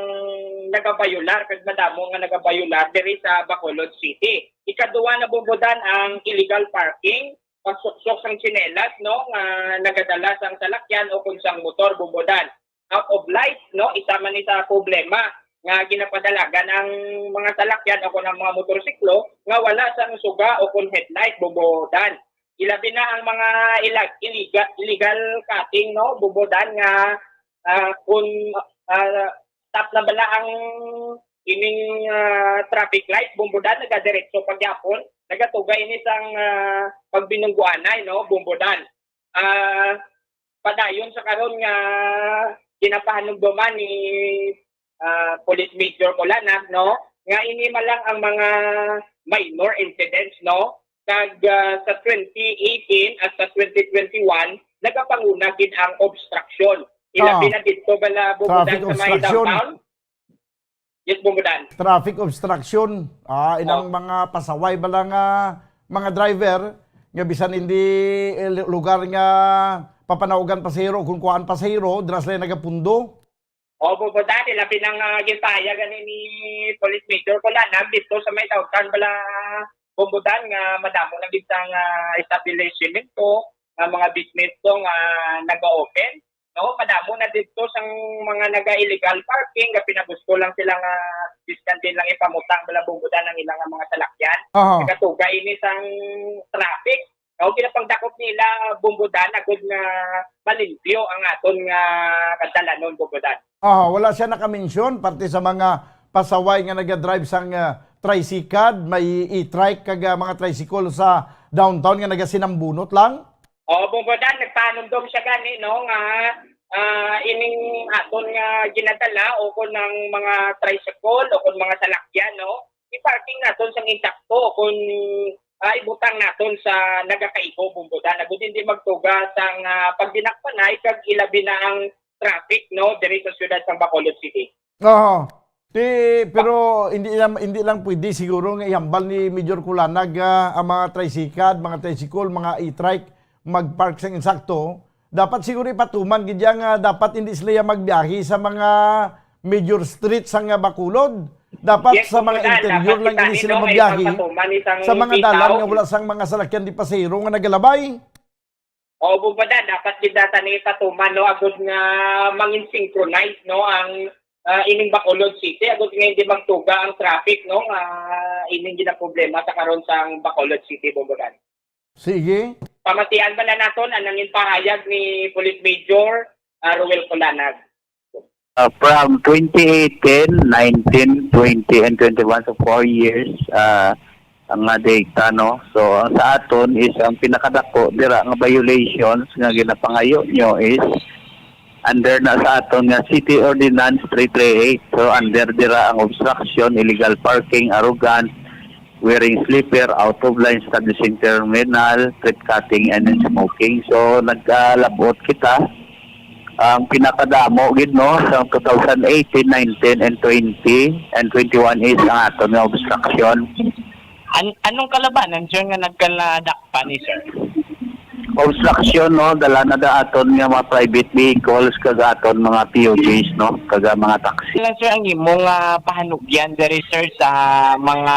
nagabayular, kag madamo nga nagabayular diri sa Bacolod City. Ikaduha na, Bumbodan, ang illegal parking, pagsuksok sang tsinelas, no, nga nagadala sang salakyan o kung sang motor, Bumbodan. Out of light, no, isa man ni sa problema nga ginapadalagan ang mga salakyan o kung ang mga motorsiklo nga wala sang suga o kung headlight, Bumbodan. Ilabi na ang mga ilag-, iliga-, illegal cutting, no, Bumbodan, nga, ah, kung, ah, stop na bala ang ining, ah, traffic light, Bumbodan, nagadiretso pagyapon, nagatuga ini sang, ah, pagbinungguanay, no, Bumbodan. Ah, padayon sa karon nga ginapahanumduman ni, ah, Police Major Colana, no, nga ini man lang ang mga minor incidents, no, kag, ah, sa twenty eighteen at sa twenty twenty-one, nagapanguna gid ang obstruction. Ilabi Ah. na dito bala, Bumbodan, Traffic sa may obstruction. downtown. Yes, Bumbodan. Traffic obstruction. Ah, inang Oh. mga pasaway bala nga mga driver nga bisan hindi, eh, lu-, lugar nga papanawgan pasahero, kung kuhaan pasahero, dira sila nagapundo. Oh, Bumbodan, ilabi na nga ginpahayag ani ni Police Major Colana, dito sa may downtown bala, Bumbodan, nga madamo na gid sang, ah, establishment to, nga mga business to nga naga-open. No, madamo na dito sang mga naga-illegal parking, nga pinagusto lang sila nga bisan din lang ipamutang bala, Bumbodan, ang ilang mga salakyan. Aha. Nagatuga ini sang traffic. No, ginapangdakop nila, Bumbodan, agud nga malimpyo ang aton nga kadalanon, Bumbodan. Aha, wala siya nakamention parte sa mga pasaway nga nagadrive sang, ah, tricycad, may e-trike kag, ah, mga tricycle sa downtown nga nagasinambunot lang? O, Bunggodan, nagpahanumdom siya gani, no, nga, ah, ining aton nga ginadala o kon ang mga tricycle o kon mga salakyan, no, i-parking naton sang insakto o kon, ah, ibutang naton sa nagakaigo, Bunggodan, agud hindi magtuga sang, ah, pagdinakpanay kag ilabi na ang traffic, no, diri sa siyudad sang Bacolod City. Oo. Ti, pero hindi lang, hindi lang pwede siguro nga ihambal ni Major Kulanag, ah, ang mga tricycad, mga tricycle, mga e-trike mag-park sa insakto. Dapat siguro ipatuman gid yan nga dapat hindi sila magbiyahe sa mga major streets sang, ah, Bacolod. Dapat Yes, sa mga Bunggodan, interior dapat lang kita hindi ni, sila no, ay magbiyahe pagpatuman ni sang sa mga bitaw. dalan nga wala sang mga salakyan di pasahero nga nagalabay. Oo, Bunggodan, dapat gid data ni patuman, no, agud nga mangin synchronize, no, ang, ah, ining Bacolod City, agud nga hindi magtuga ang traffic, no, nga ining ginaproblema sa karon sang Bacolod City, Bunggodan. Sige. Pamatian bala naton ang nangin pahayag ni Police Major, ah, Roel Colanag. Uh, from twenty eighteen, nineteen, twenty, and twenty-one, so four years, uh, ang nga data, no? So, ang sa aton is ang pinakadako dira nga violations nga ginapangayo nyo is under na sa aton nga City Ordinance three three eight. So, under dira ang obstruction, illegal parking, arrogance, wearing slipper, out of line, establishing terminal, trip cutting, and then smoking. So, nagkalabot kita. Ang pinakadamo gid, no, sa two thousand eighteen, nineteen, and twenty, and twenty-one is ang aton nga obstruction. An-, anong kalabanan, sir, nga nagkaladakpan ni sir? Obstruction, no, dala na da aton nga mga private vehicles kag aton mga P U Gs, no, kag mga taxi. Lang, sir, ang imong, ah, pahanugyan diri, sir, sa mga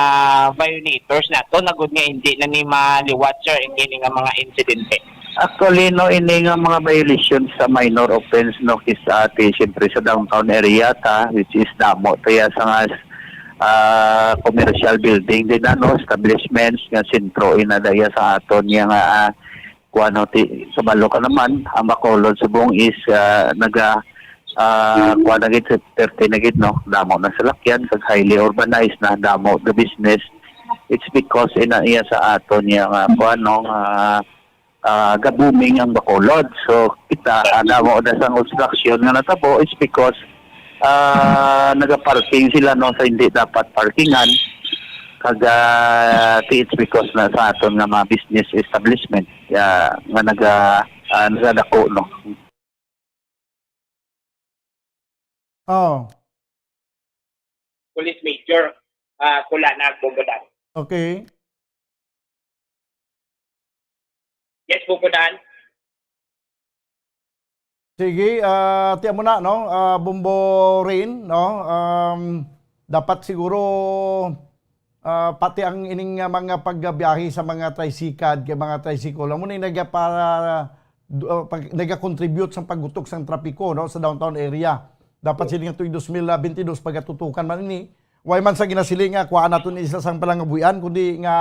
violators nato, nagud nga hindi na ni maliwat, sir, ang kini nga mga insidente? Actually, no, ini nga mga violations sa minor offense, no, kis-, ati, siyempre sa downtown area ta, which is damo to ya sa nga, ah, commercial building din, ano, establishments nga sentro ina daya sa aton nga, ah, kuwan, no, ti, sa balo ka naman, ang Bacolod subong is, ah, naga, ah, kuwan na gid, thirty na gid, no, damo na salakyan, kag highly urbanized na, damo the business. It's because ina iya sa aton nga, kuwan, no, nga ah, ga-booming ang Bacolod. So, kita, ah, damo na sang obstruction nga natabo is because, ah, nagaparking sila, no, sa hindi dapat parkingan. Kag, ah, it's because na sa aton nga mga business establishment, ah, nga naga-, ah, nagadako, no. Oh. Police Major, ah, Kulanag, Bunggodan. Okay. Yes, Bunggodan. Sige, ah, tiyan mo na, no? Ah, Bombo Rain, no? Um, dapat siguro, ah, pati ang ining, ah, mga pagbiyahe sa mga tricycad, kay mga tricycle, amo ni nagapa-, du-, ah, pag-, nagakontribute sa paggutok sang trapiko, no, sa downtown area. Dapat sini nga tuig dos mil bentidós pagatutukan man ini. Way man sa ginasiling nga kuhaan naton isa sang palangabuhian, kundi nga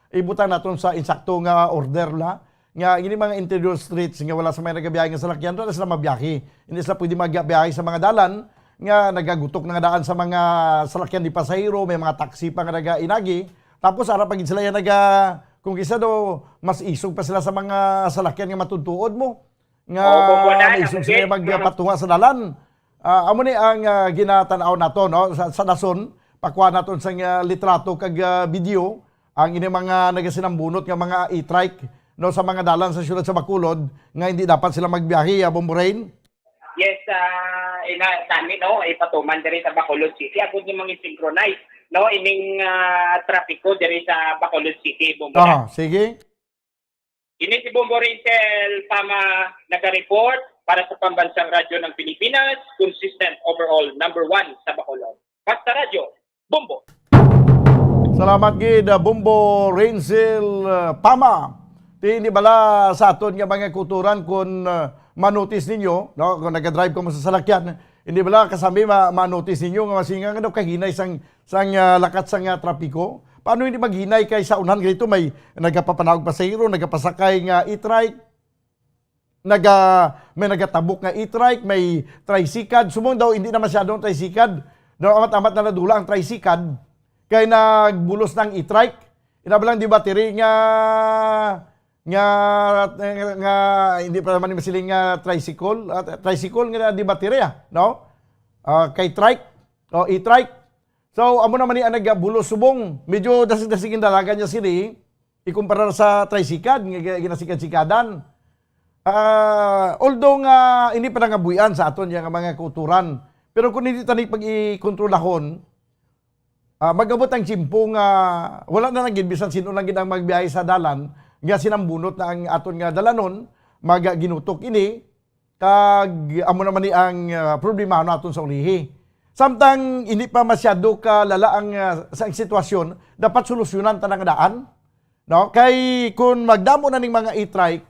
ibutang naton sa insakto nga order la. Nga ini mga interior streets nga wala sa may nagabiyahe nga salakyan, wala sila mabiyahe. Hindi sila pwede magbiyahe sa mga dalan nga nagagutok na nga daan sa mga salakyan di pasahero, may mga taxi pa nga nagainagi. Tapos ara pa gid sila yan naga, kung kisa do, mas isog pa sila sa mga salakyan nga matudtuod mo. Nga Oo, Bunggodan, naisog ako sila gid. Magpatunga sa dalan. Ah, amo ni ang, ah, ginatan-aw nato, no? Sa, sa dason, pakuha naton sa, ah, litrato kag, ah, video ang ini mga nagasinambunot nga mga e-trike, no, sa mga dalan sa siyudad sa Bacolod nga hindi dapat sila magbiyahe, ah, Bombo Rain? Yes, ah, ina, tani, no, ipatuman diri sa Bacolod City, agud ni mga synchronize, no, ining, ah, trapiko diri sa Bacolod City, Bombo. Ah, sige. Ini si Bombo Rensel Pama nag-report para sa Pambansang Radyo ng Pilipinas, consistent overall, number one sa Bacolod. Basta Radyo, Bombo! Salamat gid, ah, Bombo Rensel, ah, Pama. Ti, hindi bala sa aton nga mga kulturan kung, ah, manotis ninyo, no? Kung nagadrive kamo sa salakyan, hindi bala kasami ma-, manotis ninyo nga masinga nga daw kahinay sang, sang, ah, lakat sang, ah, trapiko? Paano hindi maghinay kay sa unahan ganito may nagapapanaog pasahero, nagapasakay nga e-trike, naga-, may nagatabok nga e-trike, may tricycad. Subong daw hindi na masyado ang tricycad. Daw amat-amat na nadula ang tricycad kay nagbulos na ang e-trike. Ina ba lang di battery nga nga, nga, nga hindi pa naman masiling nga tricycle, ah, tricycle nga di baterya, no? Ah, kay trike, o e-trike. So, amo naman ni ang nagabulos subong. Medyo dasig-dasig ang dalagan niya sini, ikumpara sa tricycad nga gi-, ginasikad-sikadan. Ah, although nga hindi pa nangabuhian sa aton nga mga kauturan, pero kung hindi tani pag-ikontrolahon, ah, mag-abot ang tiyempo nga wala na lang gid bisan sino lang gid ang magbiyahe sa dalan nga sinambunot na ang aton nga dalanon, magaginutok ini, kag amo naman ni ang, ah, problema naton sa ulihi. Samtang hindi pa masyado kalala ang, ah, sa, ang sitwasyon, dapat solusyonan ta na nga daan, no? Kay kun magdamo na ning mga e-trike,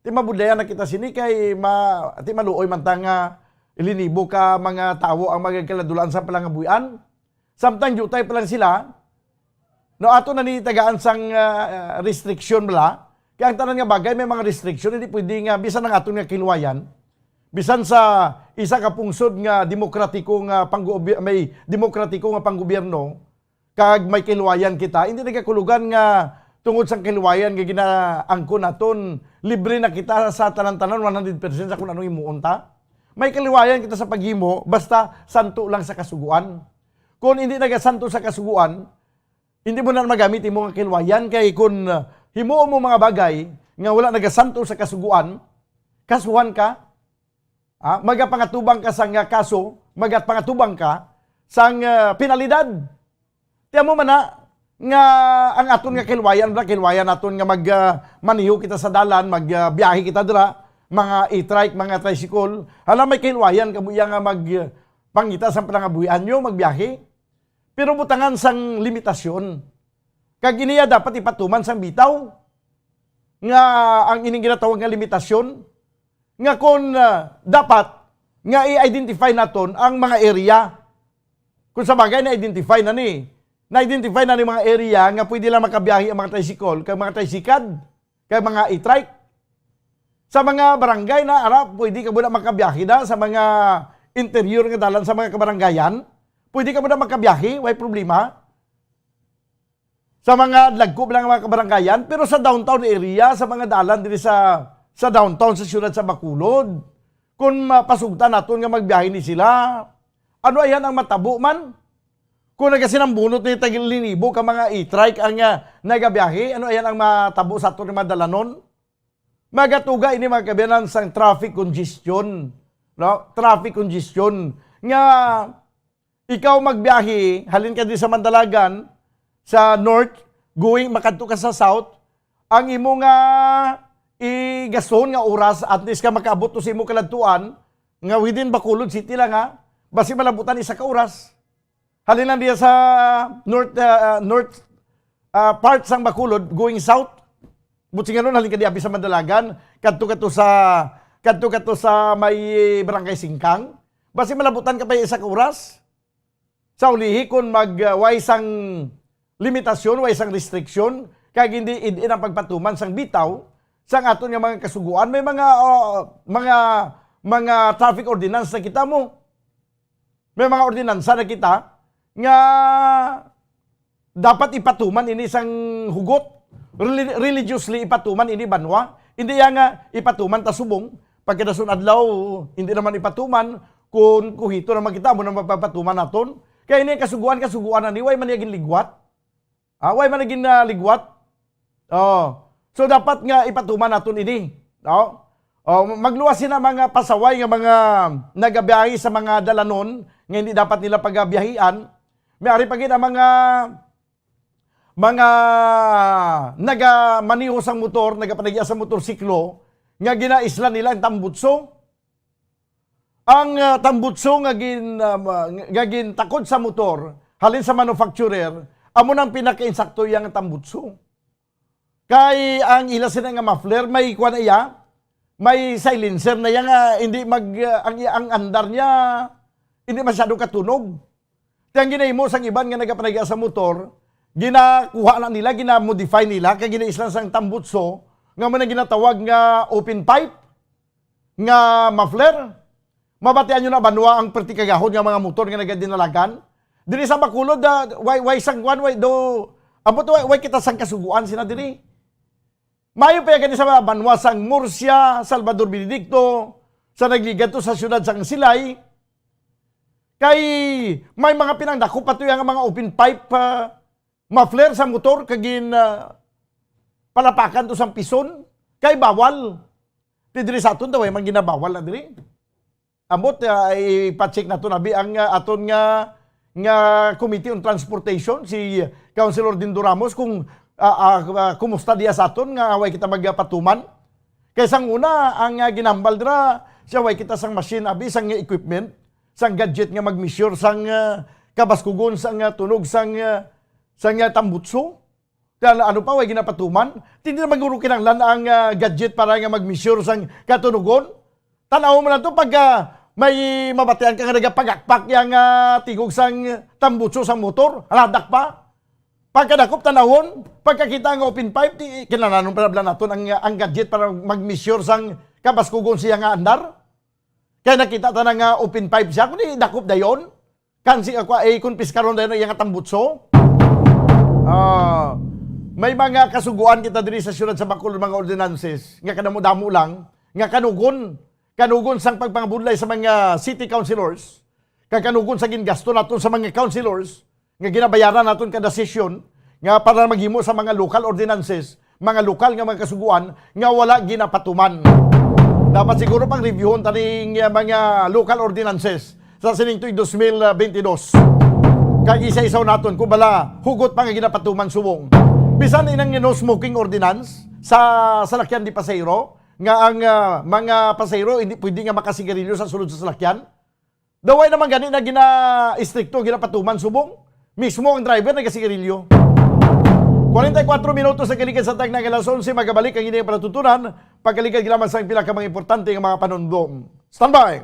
ti mabudlayan na kita sini kay ma-, ti maluoy man ta nga linibo ka mga tawo ang magagkaladulaan sa palangabuhian. Samtang diutay pa lang sila, no, ato na ni tagaan sang, ah, restriction bala. Kaya ang tanan nga bagay may mga restriction, hindi pwede nga bisan ang aton nga kilwayan, bisan sa isa ka pungsod nga demokratiko nga panggobi-, may demokratiko nga panggobyerno, kag may kilwayan kita, hindi nagakulugan nga tungod sang kilwayan nga ginaangkon naton, libre na kita sa tanan-tanan, one hundred percent sa kung anong imuon ta. May kilwayan kita sa paghimo, basta santo lang sa Kasugoan. Kung hindi nagasanto sa Kasugoan, hindi mo na magamit imo nga kilwayan, kay kung, uh, himuon mo mga bagay nga wala nagasanto sa Kasugoan, kasuhan ka, ah, magapangatubang ka sang, uh, kaso, magapangatubang ka sang, uh, penalidad. Ti amo man na nga ang aton nga kilwayan, bala, kilwayan naton nga mag, ah, maneho kita sa dalan, mag, ah, biyahe kita dira, mga e-trike, mga tricycle. Hala, may kilwayan kamo iya nga mag, ah, pangita sa panangabuhian nyo, magbiyahe. Pero butangan sang limitasyon. Kag iniya dapat ipatuman sang bitaw nga ang ining ginatawag nga limitasyon, nga kon, ah, dapat nga i-identify naton ang mga area. Kung sa bagay, na-identify na ni, na-identify na ni mga area nga pwede lang makabiyahe ang mga tricycle, kag mga tricycad, kag mga e-trike. Sa mga barangay na, ara, pwede ka muna makabiyahe na sa mga interior nga dalan sa mga kabarangayan. Pwede ka muna makabiyahe, way problema. Sa mga dagko lang nga mga kabarangayan, pero sa downtown area, sa mga dalan diri sa, sa downtown, sa siyudad sa Bacolod, kung mapasugtan naton nga magbiyahe ni sila, ano ayan ang matabo man? Kung nagasinambunot ni tagilinibo ka mga e-trike ang, ah, nagabiyahe, ano ayan ang matabo sa aton nga mga dalanon? Magatuga ini, mga kaabyanan, sang traffic congestion, no? Traffic congestion nga ikaw magbiyahe, halin ka di sa Mandalagan, sa north, going, makadto ka sa south, ang imo nga igaston nga oras, at least ka makaabot to sa imo kaladtuan, nga within Bacolod City lang, ha, basi malabutan isa ka oras. Halin lang diya sa north, ah, north, ah, part sang Bacolod, going south. Buti nga nun, halin ka di abi sa Mandalagan, kadto ka to sa, kadto ka to sa may Barangay Singkang. Basi malabutan ka pa isa ka oras. Sa ulihi, kung mag, ah, way sang limitasyon, way sang restriction, kag hindi id-in ang pagpatuman sang bitaw, sang aton nga mga kasugoan, may mga, ah, mga, mga traffic ordinance na kita mo. May mga ordinansa na kita nga dapat ipatuman ini sang hugot. Reli-, religiously ipatuman ini banwa. Hindi ya nga ipatuman ta subong. Pagkadason adlaw, hindi naman ipatuman. Kung kuhito naman kita, amo na mapapatuman naton. Kaya ini ang kasuguan, kasuguan na ni, way man niya ginligwat. Ah, way man na gin, ah, ligwat. Oh. So, dapat nga ipatuman naton ini, no? Oh, magluwas sina mga pasaway nga mga nagabiyahe sa mga dalanon nga hindi dapat nila pagabiyahian. May ari pa gid ang mga, mga nagamaneho sang motor, nagapanagya sa motorsiklo, nga ginaislan nila ang tambutso. Ang, ah, tambutso nga gin-, ah, ma-, nga gintakod sa motor, halin sa manufacturer, amo nang pinakainsakto iya nga tambutso. Kay ang ila sina nga muffler, may kuwan na iya, may silencer na iya nga hindi mag-, ah, ang, ang andar niya, hindi masyado katunog. Ti ang ginahimo sang iban nga nagapanagya sa motor, ginakuha na nila, ginamodify nila, kag ginaislan sang tambutso, nga mo na ginatawag nga open pipe, nga muffler. Mabatian nyo na, banwa ang perti kagahod nga mga motor nga nagadinalagan. Diri sa Bacolod, ah, way, way sang kwan, way do, ambot way, way kita sang kasuguan sina diri. Maayo pa gani sa banwa sang Murcia, Salvador Benedicto, sa nagligad to sa siyudad sang Silay. Kay may mga pinangdako pa to nga mga open pipe, ah, muffler sa motor kag gin, ah, palapakan to sang pison. Kay bawal. Ti diri sa aton daw, ay man ginabawal na diri. Ambot, ah, ipa-check naton abi ang, ah, aton nga, nga Committee on Transportation, si Councilor Dindo Ramos, kung, ah, ah, ah, kumusta diya sa aton nga way kita magpatuman. Kay sang una, ang, ah, ginhambal dira, siya way kita sang machine abi, sang equipment, sang gadget nga mag-measure sang, ah, kabaskugon sang, ah, tunog sang, ah, sang, ah, tambutso. Kaya ano pa, way ginapatuman? Hindi na maguro kinahanglan ang, ah, gadget para nga mag-measure sang katunugon. Tanaw mo lang to pagka may mabatian ka nga nagapagakpak yang, ah, tingog sang tambutso sang motor, haladak pa. Pagkadakop tanawon, pagkakita nga open pipe, di, kinahanglan pala naton ang, ang gadget para mag-measure sang kabaskugon siya nga andar. Kaya nakita ta na nga open pipe siya, kundi dakop dayon. Kansi ako ay kumpiskaron dayon ang iyang tambutso. Ah, may mga kasuguan kita diri sa siyudad sa Bacolod, mga ordinances nga kadamo-damo lang, nga kanugon, kanugon sang pagpangabudlay sa mga city councilors, kag kanugon sa gingasto naton sa mga councilors, nga ginabayaran naton kada sesyon, nga para maghimo sa mga local ordinances, mga lokal nga mga kasuguan nga wala ginapatuman. Dapat siguro pang reviewon taning, uh, mga local ordinances sa sining tuig dos mil bentidós. Kag isa-isaw naton kung bala hugot pa nga ginapatuman subong. Bisan inang no smoking ordinance sa salakyan de pasahero, nga ang, uh, mga pasahero hindi pwede nga makasigarilyo sa sulod sa salakyan. Daw way naman gani na gina-istrikto, ginapatuman subong. Mismo ang driver nagasigarilyo. Kwarenta y kuwatro minutos sa kaligid sa tagna nga alas onse, magabalik ang ining palatuntunan. Pagkaligid lamang sa pila ka mga importante nga mga panundom. Standby!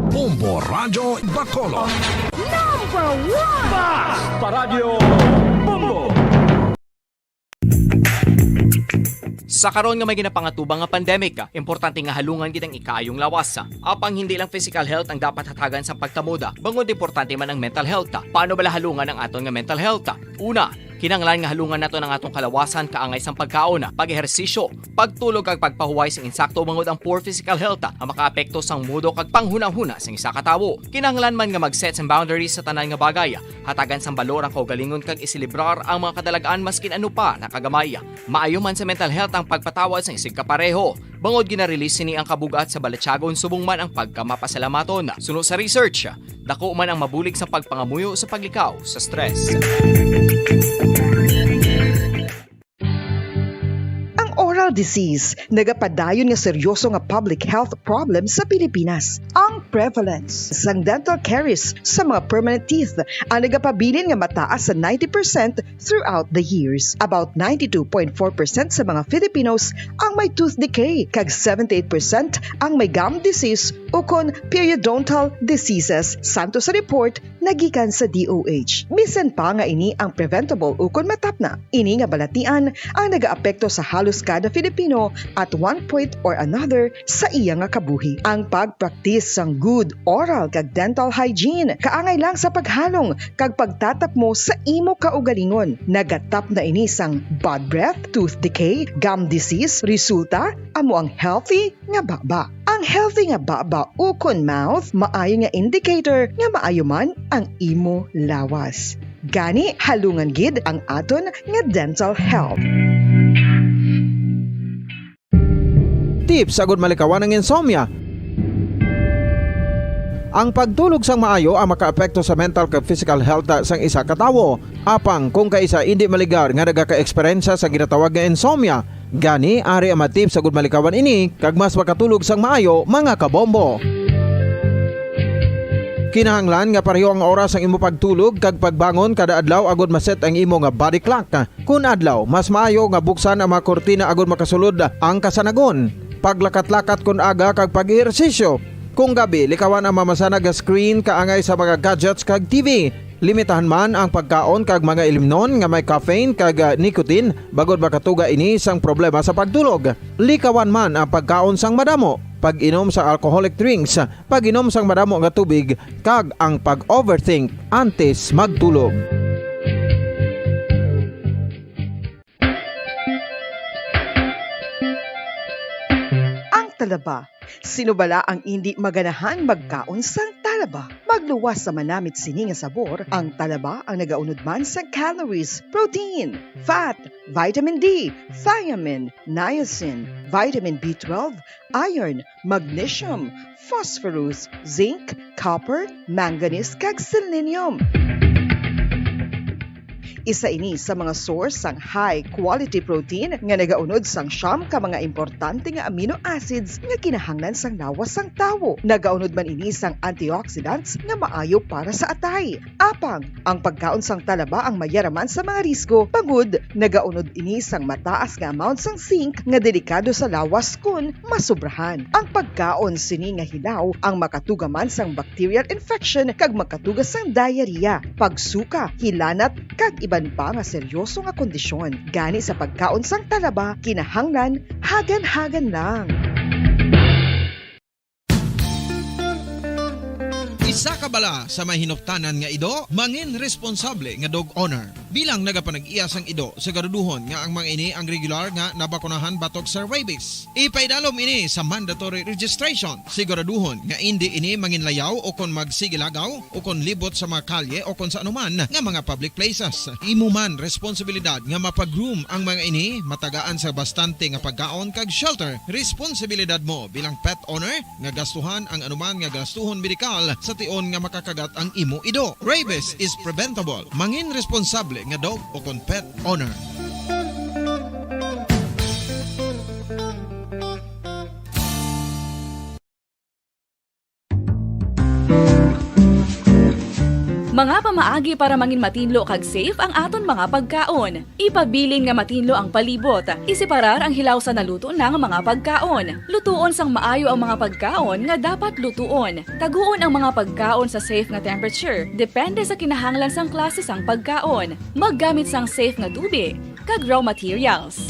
Bombo Radyo Bacolod. Number one! Bas! Paradyo Bombo! Sa karon nga may ginapangatubang nga pandemic, importante nga halungan gid ang ikaayong lawas. Apang hindi lang physical health ang dapat hatagan sa pagkamoda, bangod importante man ang mental health. Paano bala halungan ang aton nga mental health? Una, kinahanglan nga halungan naton ang atong kalawasan kaangay sang pagkaon, pag-ehersisyo, pagtulog kag pagpahuway sing insakto, bangod ang poor physical health ang makaapekto sang mood kag panghunahuna sang isa ka tawo. Kinahanglan man nga mag-set sang boundaries sa tanan nga bagay. Hatagan sang balor ang kaugalingon kag iselebrar ang mga kadalag-an maskin ano pa na kagamay. Maayo man sa mental health ang pagpatawad sang isigkapareho, bangod gina-release sini ang kabug-at sa balatyagon subong man ang pagkamapasalamaton. Suno sa research, dako man ang mabulig sa pagpangamuyo sa paglikaw sa stress. Ang oral disease nagapadayon nga seryoso nga public health problem sa Pilipinas. Ang prevalence sang dental caries sa mga permanent teeth ang nagapabilin nga mataas sa ninety percent throughout the years. About ninety-two point four percent sa mga Filipinos ang may tooth decay, kag seventy-eight percent ang may gum disease ukon periodontal diseases, santo sa report nagikan sa D O H. Bisan pa nga ini ang preventable ukon matapna, ini nga balatian ang nagaapekto sa halos kada Filipino at one point or another sa iya nga kabuhi. Ang pagpraktis sang good oral kag dental hygiene kaangay lang sa paghalong kag pagtatapmo sa imo kaugalingon. Nagatapna ini sang bad breath, tooth decay, gum disease, resulta amo ang healthy nga baba. Ang healthy nga baba ukon mouth maayo nga indicator nga maayo man ang imo lawas. Gani, halungan gid ang aton nga dental health. Tips agud malikawan ang insomnia. Ang pagtulog sang maayo ang makaapekto sa mental kag physical health sang isa ka tawo. Apang kung kaisa indi maligar nga nagaka-eksperyensya sa ginatawag nga insomnia, gani ari ang mga tips agud malikawan ini kag mas makatulog sang maayo, mga kabombo. Kinahanglan nga pareho ang oras sang imo pagtulog kag pagbangon kada adlaw agud ma-set ang imo nga body clock. Kun adlaw, mas maayo nga buksan ang mga kurtina agud makasulod ang kasanagon, paglakat-lakat kun aga kag pag-ehersisyo. Kung gabi, likawan ang mamasanag nga screen kaangay sa mga gadgets kag T V. Limitahan man ang pagkaon kag mga ilimnon nga may caffeine kag, ah, nicotine, bangod makatuga ini sang problema sa pagtulog. Likawan man ang pagkaon sang madamo, pag-inom sa alcoholic drinks, pag-inom sang madamo nga tubig, kag ang pag-overthink antes magtulog. Talaba. Sino bala ang indi maganahan magkaon sang talaba? Magluwas sa manamit sini nga sabor, ang talaba ang nagaunod man sa calories, protein, fat, vitamin D, thiamine, niacin, vitamin B twelve, iron, magnesium, phosphorus, zinc, copper, manganese, kag selenium. Isa ini sa mga source sang high quality protein nga nagaunod sang siyam ka mga importante nga amino acids nga kinahanglan sang lawas sang tawo. Nagaunod man ini sang antioxidants nga maayo para sa atay. Apang, ang pagkaon sang talaba ang mayaraman sa mga risgo, bangod nagaunod ini sang mataas nga amount sang zinc nga delikado sa lawas kon masobrahan. Ang pagkaon sini nga hilaw ang makatuga man sang bacterial infection kag makatuga sang diarrhea, pagsuka, hilanat, kag iban pa nga seryoso nga kondisyon. Gani sa pagkaon sang talaba, kinahanglan hagan-hagan lang. Isa ka bala sa may hinuptanan nga ido, mangin responsable nga dog owner. Bilang nagapanag-iya sang ido, siguraduhon nga ang mga ini ang regular nga nabakunahan batok sa rabies. Ipaidalom ini sa mandatory registration. Siguraduhon nga indi ini manginlayaw o kon magsigilagaw o kon libot sa mga kalye o kon sa anuman nga mga public places. Imo man responsibilidad nga mapa-groom ang mga ini, matagaan sa bastante nga pagkaon kag shelter. Responsibilidad mo bilang pet owner nga gastuhan ang anuman nga gastuhon medikal sa tion nga makakagat ang imo ido. Rabies is preventable. Mangin responsable nga dog o kon pet owner. Mga pamaagi para mangin matinlo kag safe ang aton mga pagkaon. Ipabilin nga matinlo ang palibot. Iseparar ang hilaw sa naluto na nga mga pagkaon. Lutuon sang maayo ang mga pagkaon nga dapat lutuon. Taguon ang mga pagkaon sa safe nga temperature, depende sa kinahanglan sang klase sang pagkaon. Maggamit sang safe nga tubig kag raw materials.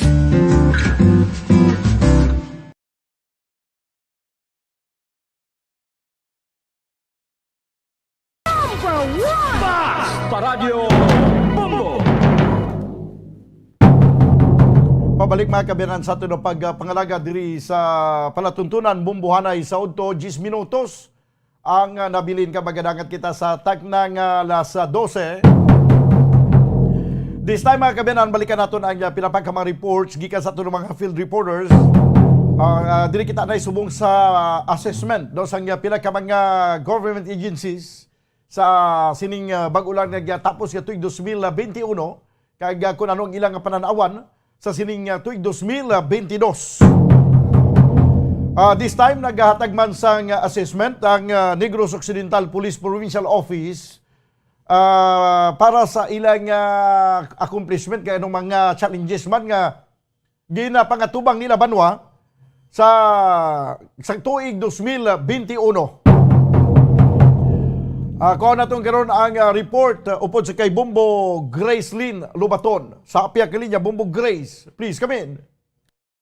Number one! Basta Radyo Bombo! Pabalik, mga kaabyanan, sa aton nga pagpangalaga diri sa palatuntunan, Bombohanay sa udto, diyes minutos ang, ah, nabilin ka, magadangat kita sa takna nga alas dose. This time, mga kaabyanan, balikan naton ang, ah, pila pa ka mga reports gikan sa aton mga field reporters. Ah, ah, diri kita na subong sa, ah, assessment, no, sang, ah, pila ka mga government agencies sa sining, ah, bag-o lang nagatapos nga tuig dos mil benti uno, kag, ah, kung ano ang ilang panan-awan sa sining, ah, tuig dos mil benti dos. Ah, this time, nagahatag man sang, ah, assessment ang, ah, Negros Occidental Police Provincial Office, ah, para sa ilang, ah, accomplishment kay anong mga challenges man nga ginapangatubang nila banwa sa, sa tuig dos mil benti uno. Ah, kuha naton karon ang, ah, report, ah, upod sa kay Bombo Grace Lynn Lubaton. Sa apya ka linya, Bombo Grace, please come in.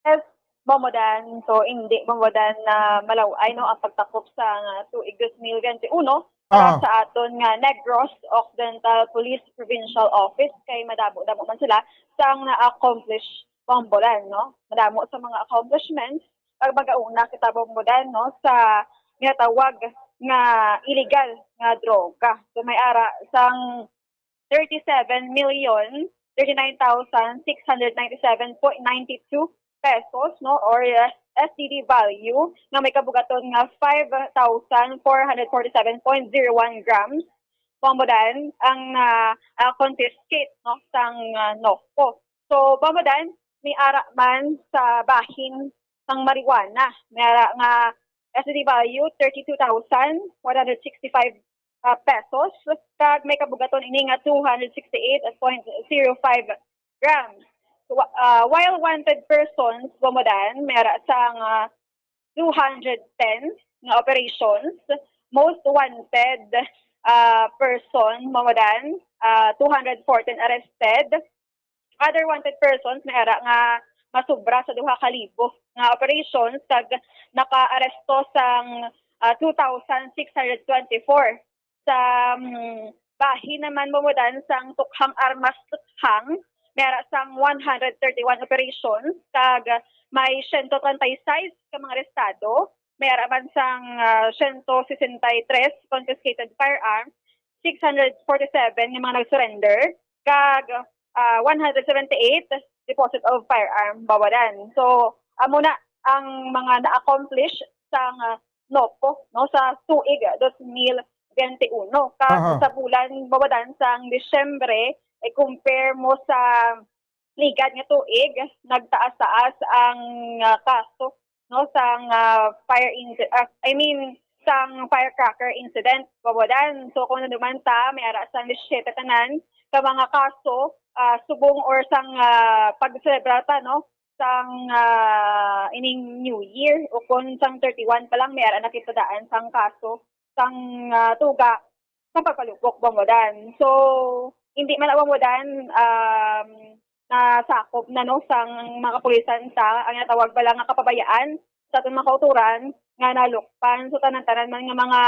Yes, Bombo Dan. So, hindi, Bombo Dan, na malaw-ay, no, ang pagtakop sa, ah, tuig dos mil benti uno para Aha. sa aton nga Negros Occidental Police Provincial Office, kay madamo-damo man sila sang na-accomplish, Bombo Dan, no? Madamo sa mga accomplishments, pag mag-auna kita, Bombo Dan, no, sa ginatawag nga illegal nga droga. So, may ara sang thirty-seven million thirty-nine thousand six hundred ninety-seven point nine two pesos, no, or, uh, S D D value nga may kabugaton nga five thousand four hundred forty-seven point zero one grams, Bombo Dan, ang, ah, ah, confiscate, no, sang, ah, NOCPO. So, Bombo Dan, may ara man sa bahin sang marijuana, may ara nga S D D value thirty-two thousand one hundred sixty-five, ah, pesos, kag may kabugaton ini nga two hundred sixty-eight point zero five grams. Wa-, ah, while wanted persons, Bombo Dan, may ara sang, ah, two hundred ten nga operations. Most wanted, ah, person, Bombo Dan, ah, two hundred fourteen arrested. Other wanted persons, may ara nga masubra sa duha ka libo nga operations, kag nakaaresto sang, ah, two thousand six hundred twenty-four. Sa, mm, bahin naman, Bombo Dan, sang tukhang armas tukhang, may ara sang one hundred thirty-one operations, kag may siyento treinta y seis ka mga arestado, may ara man sang, ah, siyento sesenta y tres confiscated firearms, six hundred forty-seven nga mga nag-surrender, kag, ah, one hundred seventy-eight deposit of firearm, Babadan. So, amo na ang mga na-accomplish sang, ah, NOPO, no, sa tuig dos mil bente uno. Kag Aha. sa bulan, Babadan, sang Disyembre, i-compare mo sa ligad nga tuig, nagtaas-taas ang, ah, kaso, no, sang, ah, fire inci-, ah, I mean, sang firecracker incident, Babadan. So, kung naduman ta, may ara sang disisiete tanan ka mga kaso, ah, subong or sang, ah, pagselebrar ta, no, sang, ah, ining New Year, o kung sang thirty-one pa lang, may ara na kita daan sang kaso sang, ah, tuga sa pagpalupok, Babadan. So, hindi man, Babadan, um, nasakop na, no, sang mga kapulisan ta ang natawag bala nga kapabayaan sa aton mga kautoran nga nalukpan. So, tanan-tanan man nga mga,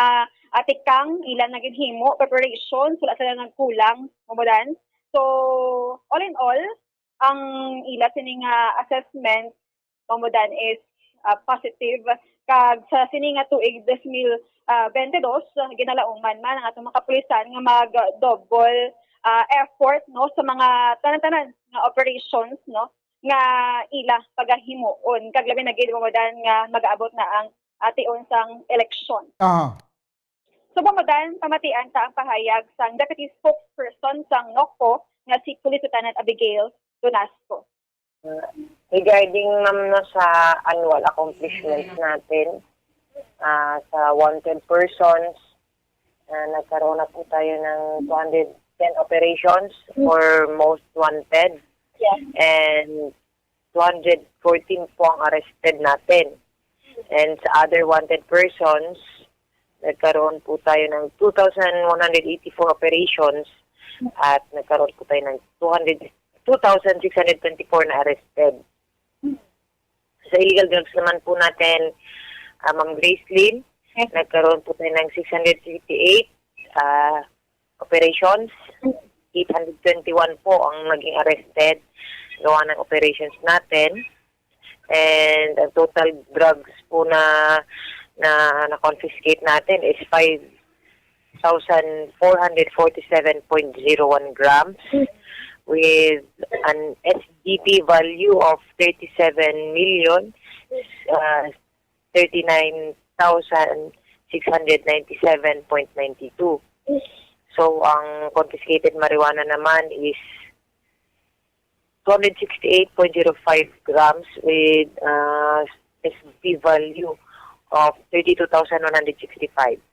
ah, tikang ila na ginhimo, preparations, wala sila nagkulang, Babadan. So, all in all, ang ila sini nga assessment, Babadan, is, ah, positive. Kag sa sini nga tuig dos mil, ah, bente dos, ah, ginalauman man ang atong mga kapulisan nga mag-double, ah, effort, no, sa mga tanan-tanan nga operations, no, nga ila pagahimuon, kag labi na gid, Babadan, nga mag-aabot na ang, ah, tion sang eleksyon. Aha. So, Babadan, pamatian ta ang pahayag sang Deputy Spokesperson sang NOPO nga si Police Lieutenant Abigail Donasco. Regarding, ma'am, no, sa annual accomplishments natin, ah, sa wanted persons, ah, nagkaroon na po tayo ng two hundred ten operations for most wanted. Yeah. And two hundred fourteen po ang arrested natin. And sa other wanted persons, nagkaroon po tayo ng two thousand one hundred eighty-four operations at nagkaroon po tayo ng two hundred, two thousand six hundred twenty-four na arrested. Sa illegal drugs naman po natin, ah, Ma'am Gracelyn, nagkaroon po tayo ng six hundred fifty-eight, ah, operations. Eight hundred twenty-one po ang naging arrested gawa ng operations natin. And ang total drugs po na, na na-confiscate natin is five thousand four hundred forty-seven point zero one grams with an S G T value of thirty-seven million, uh, thirty-nine thousand six hundred ninety-seven point nine two. So, ang confiscated marijuana naman is two hundred sixty-eight point zero five grams with, uh, S G T value of thirty-two thousand one hundred sixty-five.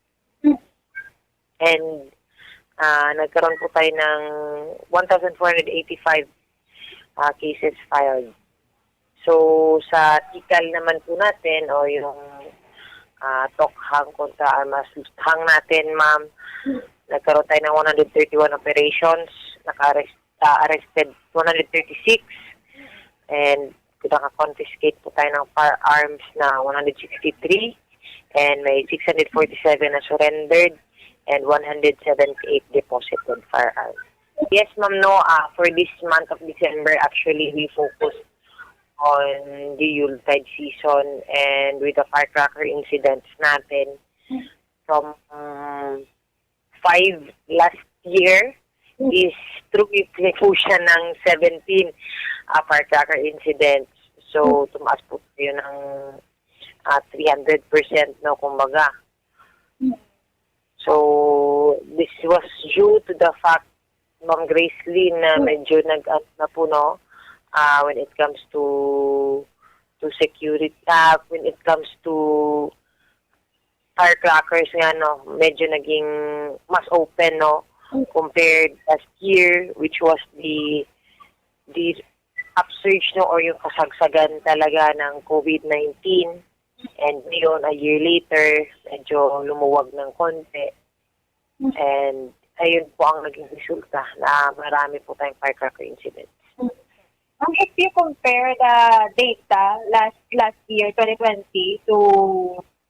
And, ah, nagkaroon po tayo ng one thousand four hundred eighty-five, ah, cases filed. So, sa tikal naman po natin o yung, ah, tokhang kontra armas, luthang natin, ma'am, nagkaroon tayo ng one hundred thirty-one operations, naka-arrest, ah, arrested one hundred thirty-six, and naka-confiscate po tayo ng firearms na one hundred sixty-three, and may six hundred forty-seven na surrendered, and one hundred seventy-eight deposited firearms. Yes, ma'am, no, ah, for this month of December, actually, we focus on the Yuletide season and with the firecracker incidents natin from, um, five last year is through execution ng seventeen, ah, firecracker incidents. So, tumaas po tayo ng, ah, three hundred percent, no, kumbaga. So, this was due to the fact, Ma'am Gracelyn, na medyo nag-, ano na po, no, ah, when it comes to, to security, ah, when it comes to firecrackers nga, no, medyo naging mas open, no, compared last year, which was the, the upsurge, no, or yung kasagsagan talaga ng COVID nineteen. And ngayon, a year later, medyo lumuwag ng konti. And ayun po ang naging resulta, na marami po tayong firecracker incidents. Ma'am, if you compare the data last, last year, twenty twenty, to,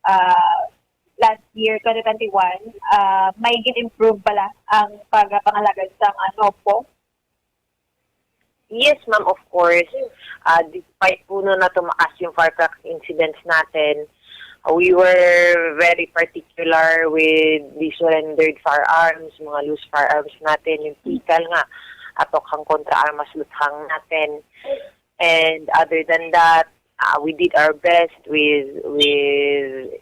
uh, last year, twenty twenty-one, uh, may gin-improve bala ang pagpangalagad sa, ano po? Yes, ma'am, of course. Ah, despite po no na tumaas yung firecracker incidents natin, ah, we were very particular with the surrendered firearms, mga loose firearms natin, yung tikal nga, ato kang kontra-armas luthang natin. And other than that, ah, we did our best with with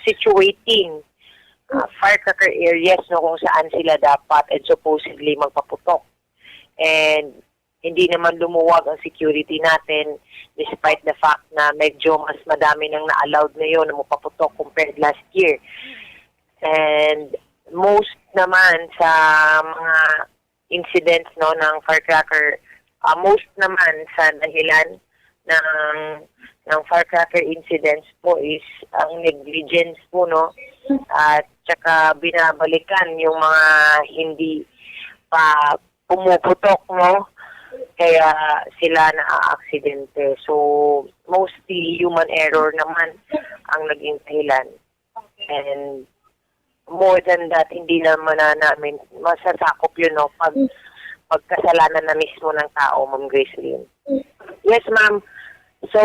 situating ah, firecracker areas no kung saan sila dapat and supposedly magpaputok. And hindi naman lumuwag ang security natin despite the fact na medyo mas madami nang na-allowed ngayon na mapaputok compared last year. And most naman sa mga incidents no ng firecracker, ah, most naman sa dahilan ng ng firecracker incidents po is ang negligence po, no, at saka binabalikan yung mga hindi pa pumuputok, no, kaya sila naaaksidente. So mostly human error naman ang naging dahilan. And more than that, hindi naman na namin masasakop yun, no? Pag, pagkasalanan na mismo ng tao, Ma'am Gracelyn. Yes, ma'am. So,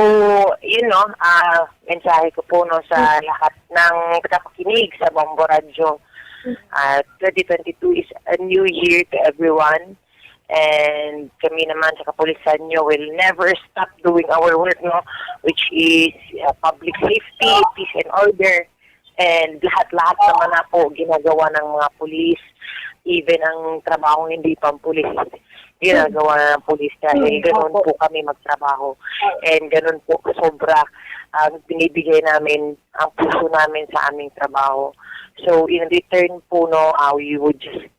yun, no, ah, mensahe ko po, no, sa lahat ng tagapakinig sa Bombo Radyo. Ah, twenty twenty-two is a new year to everyone. And kami naman sa kapulisan nyo will never stop doing our work, no, which is uh, public safety, peace and order, and lahat-lahat naman na po ginagawa ng mga pulis, even ang trabaho hindi pang pulis, ginagawa na ng pulis dahil ganun po kami magtrabaho. And ganun po sobra ang binibigay namin, ang puso namin sa aming trabaho. So in return po, no, uh, we would just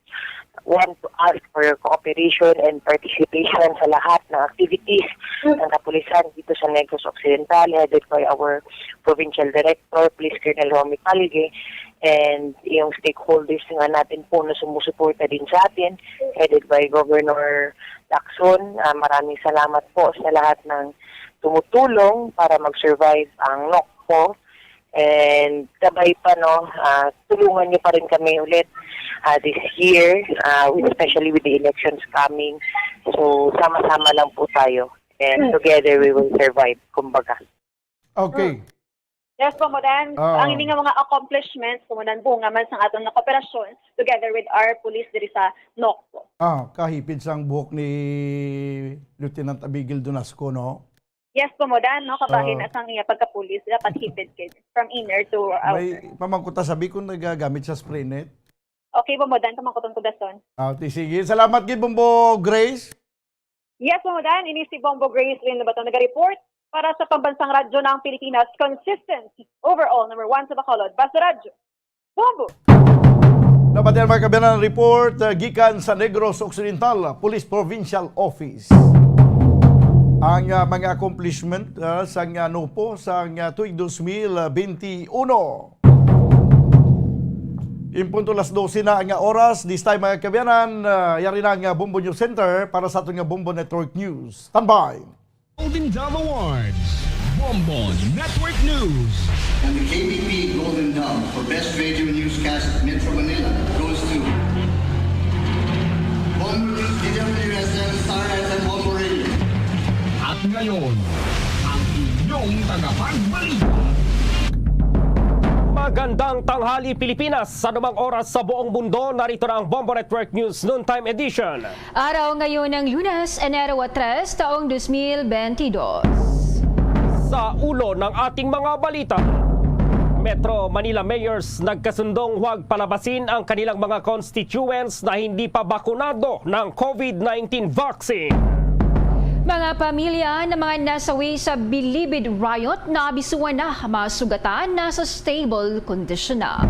want to ask for your cooperation and participation sa lahat ng activities ng kapulisan dito sa Negros Occidental, headed by our Provincial Director, Police Colonel Romy Palge, and yung stakeholders nga natin po na sumusuporta din sa atin, headed by Governor Lacson. Ah, maraming salamat po sa lahat ng tumutulong para mag-survive ang NOCPO. And sabay pa, no, ah, tulungan niyo pa rin kami ulit ah, this year, ah, with, especially with the elections coming. So, sama-sama lang po tayo. And together we will survive, kumbaga. Okay. Yes, Bombo Dan. Ah. Ang ini nga mga accomplishments, Bombo Dan, bunga man sang aton nga kooperasyon together with our police diri sa NOCPO. Ah, kahipid sang buhok ni Lieutenant Abigail Donasco, no? Yes, Bombo Dan, no? Kabahin Ah. na sang iya pagkapulis, dapat hipid kay from inner to outer. May pamangkuta sabi kung nagagamit sa spray net. Okay, Bombo Dan, pamangkuton ko dason. Ah, ti- sige. Salamat gid, Bombo Grace. Yes, Bombo Dan, ini si Bombo Grace Lynn Lobato nag-report para sa Pambansang Radyo ng Pilipinas, consistent, overall, number one sa Bacolod, Basta Radyo. Bombo! Nabatian, mga kabayan, ang report uh, gikan sa Negros Occidental Police Provincial Office. Ang uh, mga accomplishment uh, sa nga NOCPO sa nga tuig dos mil benti uno. In punto las dose na nga oras, this time, mga kabayanan, uh, yari na nga Bombo News Center para sa aton nga Bombo Network News. Standby! Golden Dove Awards, Bombo Network News. And the K B P Golden Dove for Best Radio Newscast at Metro Manila goes to Bombo News, D W S M, Star F M, Bombo Radio. At ngayon, ang inyong tagapagbalita. Magandang tanghali, Pilipinas. Sa anumang oras sa buong mundo, narito na ang Bombo Network News Noontime Edition. Araw ngayon ng Lunes, Enero tres, taong dos mil benti dos. Sa ulo ng ating mga balita, Metro Manila Mayors nagkasundong huwag palabasin ang kanilang mga constituents na hindi pa bakunado ng COVID nineteen vaccine. Mga pamilya ng mga nasawi sa Bilibid riot, naabisuan na, mga sugatan nasa stable condition na.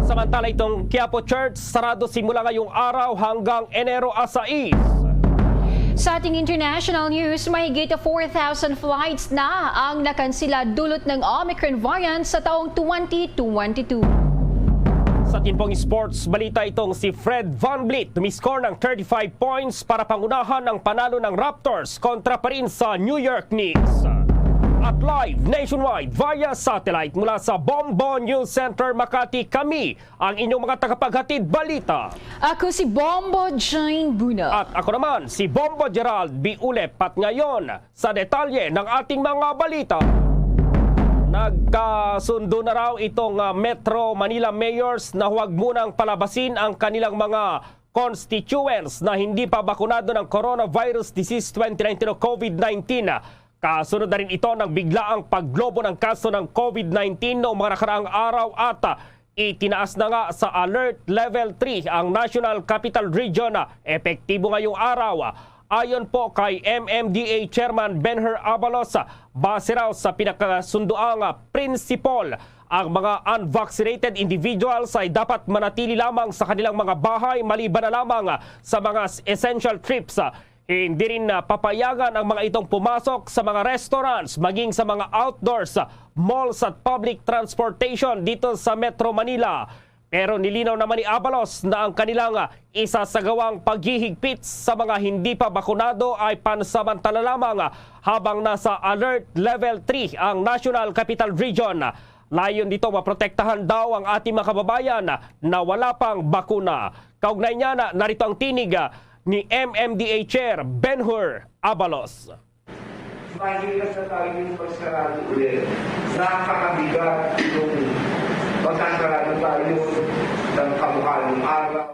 Samantala, itong Quiapo Church sarado simula ngayong araw hanggang Enero a sais. Sa ating international news, mahigit four thousand flights na ang nakansila dulot ng Omicron variant sa taong twenty twenty-two. Sa timpong sports balita, itong si Fred VanVleet tumiscore ng thirty-five points para pangunahan ang panalo ng Raptors kontra pa rin sa New York Knicks. At live nationwide via satellite mula sa Bombo News Center Makati, kami ang inyong mga tagapaghatid balita. Ako si Bombo Jane Buna. At ako naman si Bombo Gerald Biulep. At ngayon, sa detalye ng ating mga balita. Nagkasundo na raw itong, ah, Metro Manila mayors na huwag munang palabasin ang kanilang mga constituents na hindi pa bakunado ng coronavirus disease twenty nineteen o COVID nineteen. Kasunod na rin ito ng biglaang paglobo ng kaso ng COVID nineteen noong mga nakaraang araw at, ah, itinaas na nga sa Alert Level three ang National Capital Region. Epektibo ngayong araw. Ayon po kay M M D A Chairman Benhur Abalos, base raw sa pinakasunduang principle, ang mga unvaccinated individuals ay dapat manatili lamang sa kanilang mga bahay maliban na lamang sa mga essential trips. Hindi rin, ah, papayagan ang mga itong pumasok sa mga restaurants, maging sa mga outdoors, malls at public transportation dito sa Metro Manila. Pero nilinaw naman ni Abalos na ang kanilang, ah, isasagawang paghihigpit sa mga hindi pa bakunado ay pansamantala lamang, ah, habang nasa Alert Level three ang National Capital Region. Layon dito, maprotektahan daw ang ating mga kababayan na wala pang bakuna. Kaugnay niya na, narito ang tinig, ah, ni M M D A Chair Benhur Abalos. Mahirap na tayo yung magsarado ulit. Napakabigat itong magsasarado tayo ng kabuhaning araw.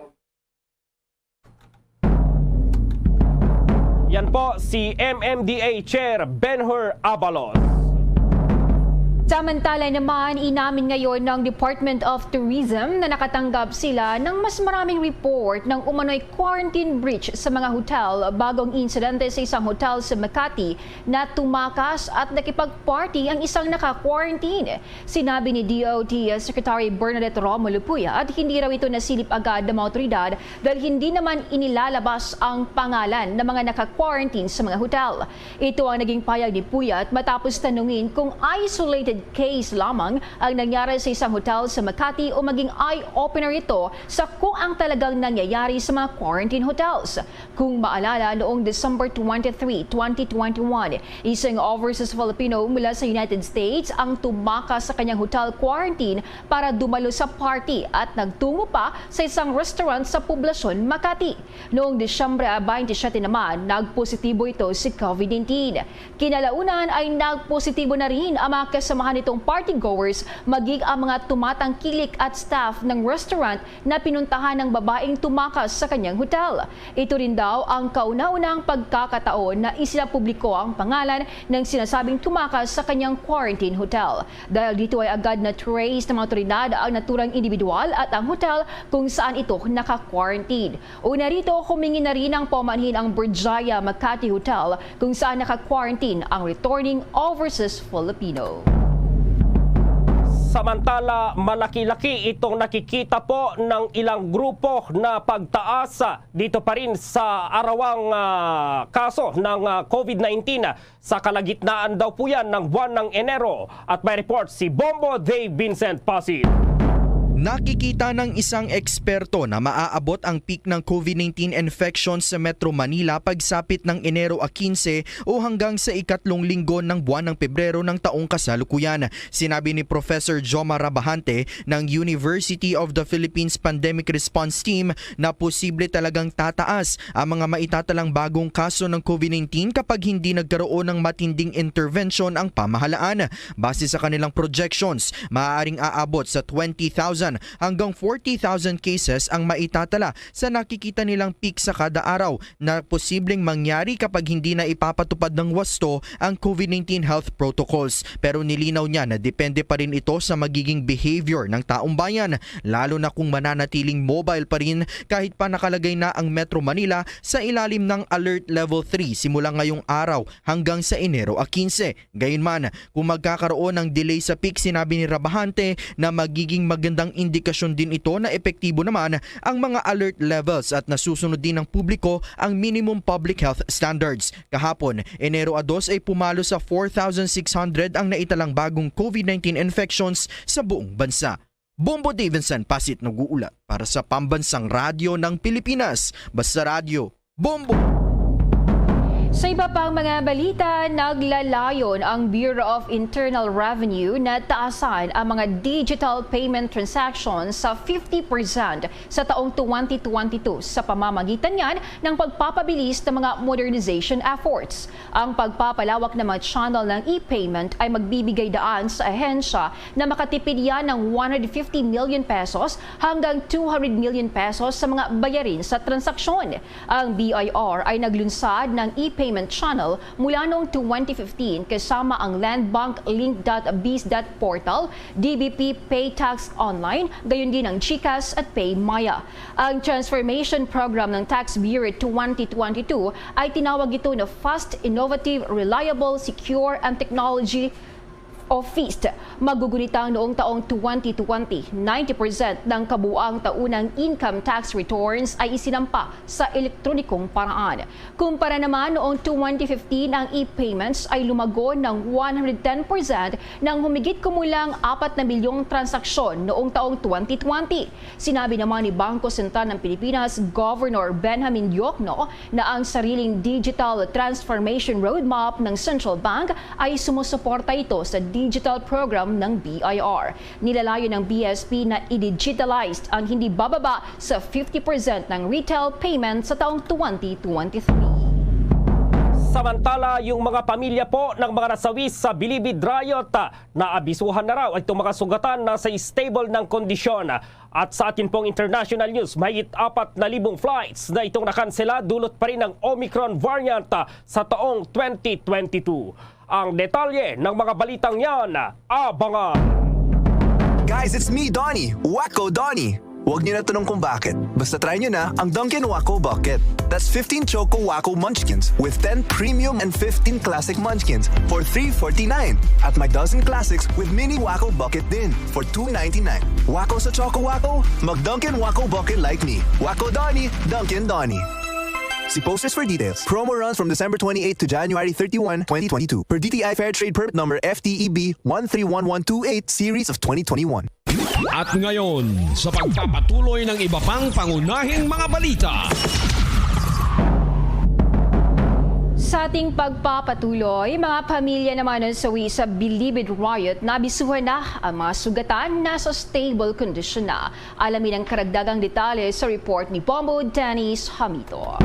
Yan po si M M D A Chair Benhur Abalos. Samantala naman, inamin ngayon ng Department of Tourism na nakatanggap sila ng mas maraming report ng umano'y quarantine breach sa mga hotel bago ang insidente sa isang hotel sa Makati na tumakas at nakipag-party ang isang naka-quarantine. Sinabi ni D O T Secretary Bernadette Romulo Puyat, hindi raw ito nasilip agad ng mga otoridad dahil hindi naman inilalabas ang pangalan ng mga naka-quarantine sa mga hotel. Ito ang naging payag ni Puyat matapos tanungin kung isolated case lamang ang nangyari sa isang hotel sa Makati o maging eye-opener ito sa kung ang talagang nangyayari sa mga quarantine hotels. Kung maalala, noong December twenty-three, twenty twenty-one, isang overseas Filipino mula sa United States ang tumakas sa kanyang hotel quarantine para dumalo sa party at nagtungo pa sa isang restaurant sa Poblacion, Makati. Noong Disyembre twenty-seven naman, nagpositibo ito sa COVID nineteen. Kinalaunan ay nagpositibo na rin ang mga kasamahan nitong partygoers, maging ang mga tumatangkilik at staff ng restaurant na pinuntahan ng babaeng tumakas sa kanyang hotel. Ito rin daw ang kauna-unahang pagkakataon na isinapubliko ang pangalan ng sinasabing tumakas sa kanyang quarantine hotel. Dahil dito ay agad na trace ng mga otoridad ang naturang individual at ang hotel kung saan ito naka-quarantine. Una rito, humingi na rin ang paumanhin ang Berjaya Makati Hotel kung saan naka-quarantine ang returning overseas Filipino. Samantala, malaki-laki itong nakikita po ng ilang grupo na pagtaas, ah, dito pa rin sa arawang, ah, kaso ng, ah, COVID nineteen. Sa kalagitnaan daw po yan ng buwan ng Enero. At may report si Bombo Dave Vincent Pasid. Nakikita ng isang eksperto na maaabot ang peak ng COVID nineteen infection sa Metro Manila pagsapit ng Enero a quince o hanggang sa ikatlong linggo ng buwan ng Pebrero ng taong kasalukuyan. Sinabi ni Professor Joma Rabajante ng University of the Philippines Pandemic Response Team na posible talagang tataas ang mga maitatalang bagong kaso ng COVID nineteen kapag hindi nagkaroon ng matinding intervention ang pamahalaan. Base sa kanilang projections, maaaring aabot sa twenty thousand hanggang forty thousand cases ang maitatala sa nakikita nilang peak sa kada araw na posibleng mangyari kapag hindi na ipapatupad ng wasto ang COVID nineteen health protocols. Pero nilinaw niya na depende pa rin ito sa magiging behavior ng taong bayan, lalo na kung mananatiling mobile pa rin kahit pa nakalagay na ang Metro Manila sa ilalim ng Alert Level three simula ngayong araw hanggang sa Enero a quince. Gayunman, kung magkakaroon ng delay sa peak, sinabi ni Rabajante na magiging magandang indikasyon din ito na epektibo naman ang mga alert levels at nasusunod din ng publiko ang minimum public health standards. Kahapon, Enero a dos, ay pumalo sa four thousand six hundred ang naitalang bagong COVID nineteen infections sa buong bansa. Bombo Davidson Pasit nag-uulat para sa Pambansang Radyo ng Pilipinas. Basta Radyo, Bombo! Sa iba pang mga balita, naglalayon ang Bureau of Internal Revenue na taasan ang mga digital payment transactions sa fifty percent sa taong twenty twenty-two sa pamamagitan niyan ng pagpapabilis ng mga modernization efforts. Ang pagpapalawak ng mga channel ng e-payment ay magbibigay daan sa ahensya na makatipid yan ng one hundred fifty million pesos hanggang two hundred million pesos sa mga bayarin sa transaksyon. Ang B I R ay naglunsad ng e-payment channel mula noong twenty fifteen, kasama ang Land Bank Link dot biz dot portal, D B P Pay Tax Online, gayon din ang GCash at PayMaya. Ang transformation program ng Tax Bureau twenty twenty-two ay tinawag ito na Fast, Innovative, Reliable, Secure, and Technology o FIST. Magugunitang noong taong twenty twenty, ninety percent ng kabuang taunang income tax returns ay isinampa sa elektronikong paraan. Kumpara naman, noong twenty fifteen, ang e-payments ay lumago ng one hundred ten percent, nang humigit kumulang apat na milyong transaksyon noong taong twenty twenty. Sinabi naman ni Bangko Sentral ng Pilipinas Governor Benjamin Diokno na ang sariling digital transformation roadmap ng Central Bank ay sumusuporta ito sa digital program ng B I R. Nilalayo ng B S P na i-digitalize ang hindi bababa sa fifty percent ng retail payment sa taong twenty twenty-three. Samantala, yung mga pamilya po ng mga nasawi sa Bilibid riot, ah, naabisuhan na raw itong mga sugatan na sa stable ng kondisyon. At sa atin pong international news, mahigit apat na libong flights na itong nakansela dulot pa rin ng Omicron variant, ah, sa taong twenty twenty-two. Ang detalye ng mga balitang yan, abangan. Guys, it's me, Donnie. Wacko Donnie. Huwag niyo na tanong kung bakit. Basta try niyo na ang Dunkin' Wacko Bucket. That's fifteen Choco Wacko Munchkins with ten premium and fifteen classic munchkins for three forty-nine. At may dozen classics with mini Wacko Bucket din for two ninety-nine. Wacko sa Choco Wacko? Mag Dunkin' Wacko Bucket like me. Wacko Donnie, Dunkin' Donnie. See posters for details. Promo runs from December twenty-eighth to January thirty-one, twenty twenty-two. Per D T I Fair Trade Permit Number F T E B one three one one two eight Series of twenty twenty-one. At ngayon, sa pagpapatuloy ng iba pang pangunahing mga balita. Sa ating pagpapatuloy, mga pamilya naman ng sawi sa Bilibid riot, nabisuhan na ang mga sugatan, nasa stable condition na. Alamin ang karagdagang detalye sa report ni Bombo Dennis Hamito.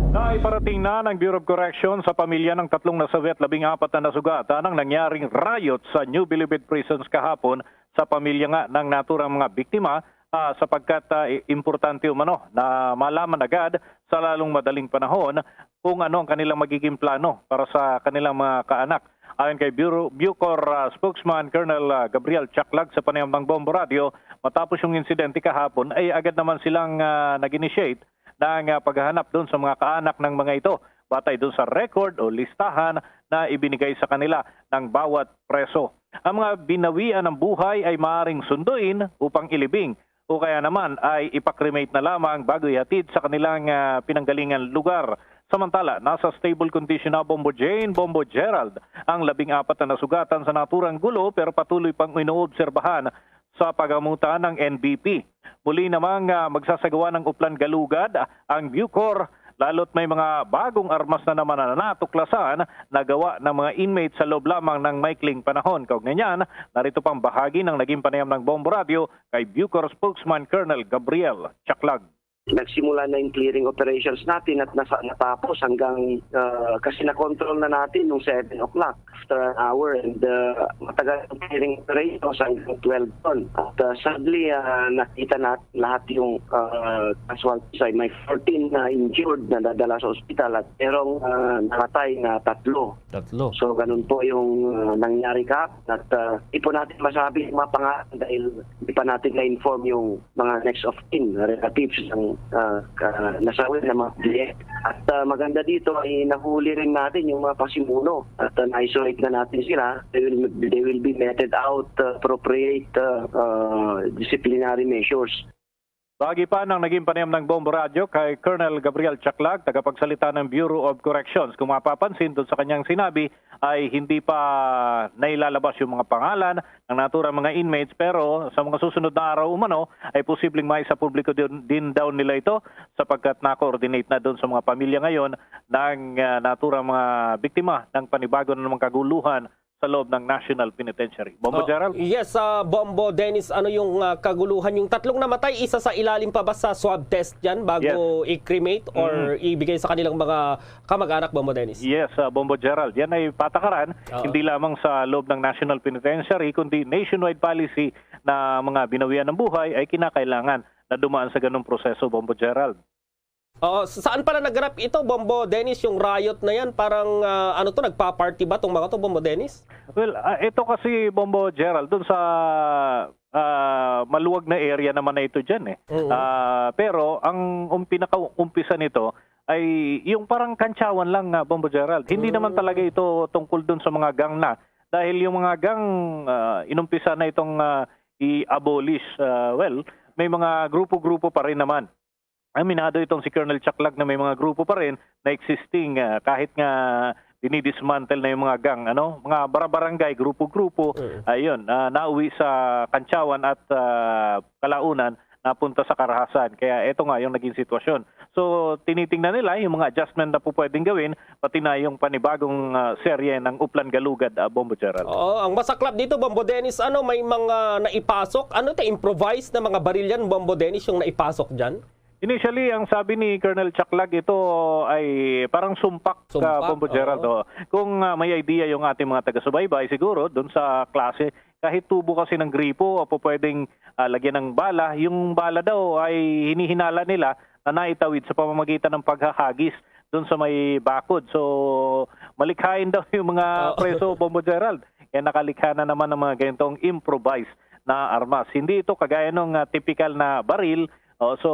Naiparating na ng Bureau of Corrections sa pamilya ng tatlong nasawi at labing apat na nasugatan ang nangyaring riot sa New Bilibid Prisons kahapon sa pamilya nga ng naturang mga biktima, ah, sapagkat, ah, i- importante umano na malaman agad sa lalong madaling panahon kung ano ang kanilang magiging plano para sa kanilang mga kaanak. Ayon kay Bureau, Bucor, ah, spokesman Colonel, ah, Gabriel Chaklag sa panayam ng Bombo Radio, matapos yung insidente kahapon ay agad naman silang, ah, nag-initiate ng, ah, paghahanap doon sa mga kaanak ng mga ito, batay doon sa record o listahan na ibinigay sa kanila ng bawat preso. Ang mga binawian ng buhay ay maaaring sunduin upang ilibing o kaya naman ay ipakremate na lamang bago ihatid sa kanilang, ah, pinanggalingan lugar. Samantala, nasa stable condition na, Bombo Jane, Bombo Gerald, ang labing apat na nasugatan sa naturang gulo, pero patuloy pang inoobserbahan sa pagamutan ng N B P. Muli namang, ah, magsasagawa ng Oplan Galugad ang Bucor, lalo't may mga bagong armas na naman na natuklasan na gawa ng mga inmates sa loob lamang ng maikling panahon. Kaugnay niyan, narito pang bahagi ng naging panayam ng Bombo Radio kay Bucor spokesman Colonel Gabriel Chaklag. Nagsimula na yung clearing operations natin at nasa, natapos hanggang, ah, kasi na-control na natin nung seven o'clock after an hour, and, ah, matagal ang clearing operations hanggang twelve ton. At, ah, sadly, ah, nakita natin lahat yung, ah, casualties ay may fourteen na injured na nadala sa ospital at merong, ah, namatay na tatlo. Tatlo. So ganun po yung, ah, nangyari kahapon at, ah, di po natin masabi yung mga pangalan dahil hindi pa natin na-inform yung mga next of kin, relatives ng, ah, ka- nasawi ng mga client. At, ah, maganda dito ay nahuli rin natin yung mga pasimuno at, ah, na-isolate na natin sila. They will, they will be meted out, ah, appropriate, ah, ah, disciplinary measures. Bahagi pa ng naging panayam ng Bombo Radio kay Colonel Gabriel Chaklag, tagapagsalita ng Bureau of Corrections. Kung mapapansin doon sa kanyang sinabi, ay hindi pa nailalabas yung mga pangalan ng naturang mga inmates, pero sa mga susunod na araw umano ay posibleng maisapubliko din, din daw nila ito, sapagkat na-coordinate na doon sa mga pamilya ngayon ng, ah, naturang mga biktima ng panibago na namang kaguluhan sa loob ng National Penitentiary. Bombo Oh, Gerald? Yes, ah, Bombo Dennis, ano yung, ah, kaguluhan? Yung tatlong namatay, isa sa ilalim pa ba sa swab test yan bago Yes. i-cremate or Mm. ibigay sa kanilang mga kamag-anak, Bombo Dennis? Yes, ah, Bombo Gerald. Yan ay patakaran, Oo. hindi lamang sa loob ng National Penitentiary, kundi nationwide policy na mga binawian ng buhay ay kinakailangan na dumaan sa ganung proseso, Bombo Gerald. Oo, sa-, saan pala naganap ito, Bombo Dennis, yung riot na yan? Parang, ah, ano to, nagpa-party ba tong mga to, Bombo Dennis? Well, ah, ito kasi, Bombo Gerald, dun sa, ah, maluwag na area naman na ito dyan eh. Oo. Ah, pero ang um, pinakaumpisa nito ay yung parang kantsawan lang, ah, Bombo Gerald. Hindi naman Mm. talaga ito tungkol dun sa mga gang na. Dahil yung mga gang, ah, inumpisa na itong, ah, i-abolish. Ah, well, may mga grupo-grupo pa rin naman. Aminado itong si Colonel Chaklag na may mga grupo pa rin na existing, ah, kahit nga dinidismantle na yung mga gang, ano, mga barabarangay, grupo-grupo, Mm. ayun, ah, nauwi sa kantsawan at, ah, kalaunan napunta sa karahasan. Kaya ito nga yung naging sitwasyon. So, tinitingnan nila yung mga adjustment na po pwedeng gawin, pati na yung panibagong, ah, serye ng Uplan Galugad, ah, Bombo Gerald. Oo, ang masaklap dito, Bombo Dennis, ano, may mga naipasok? Ano to, improvised na mga baril yan, Bombo Dennis, yung naipasok dyan? Initially, ang sabi ni Colonel Chaklag, ito ay parang sumpak, Sumpak, ah, Bombo Gerald, oo. oh. Kung, ah, may idea yung ating mga taga-subaybay, siguro, dun sa klase, kahit tubo kasi ng gripo, o po pwedeng, ah, lagyan ng bala, yung bala daw ay hinihinala nila na naitawid sa pamamagitan ng paghahagis dun sa may bakod. So, malikhain daw yung mga Oo. preso, Bombo Gerald. Kaya nakalikha na naman ng mga ganitong improvised na armas. Hindi ito kagaya nung, ah, typical na baril. Oh, so,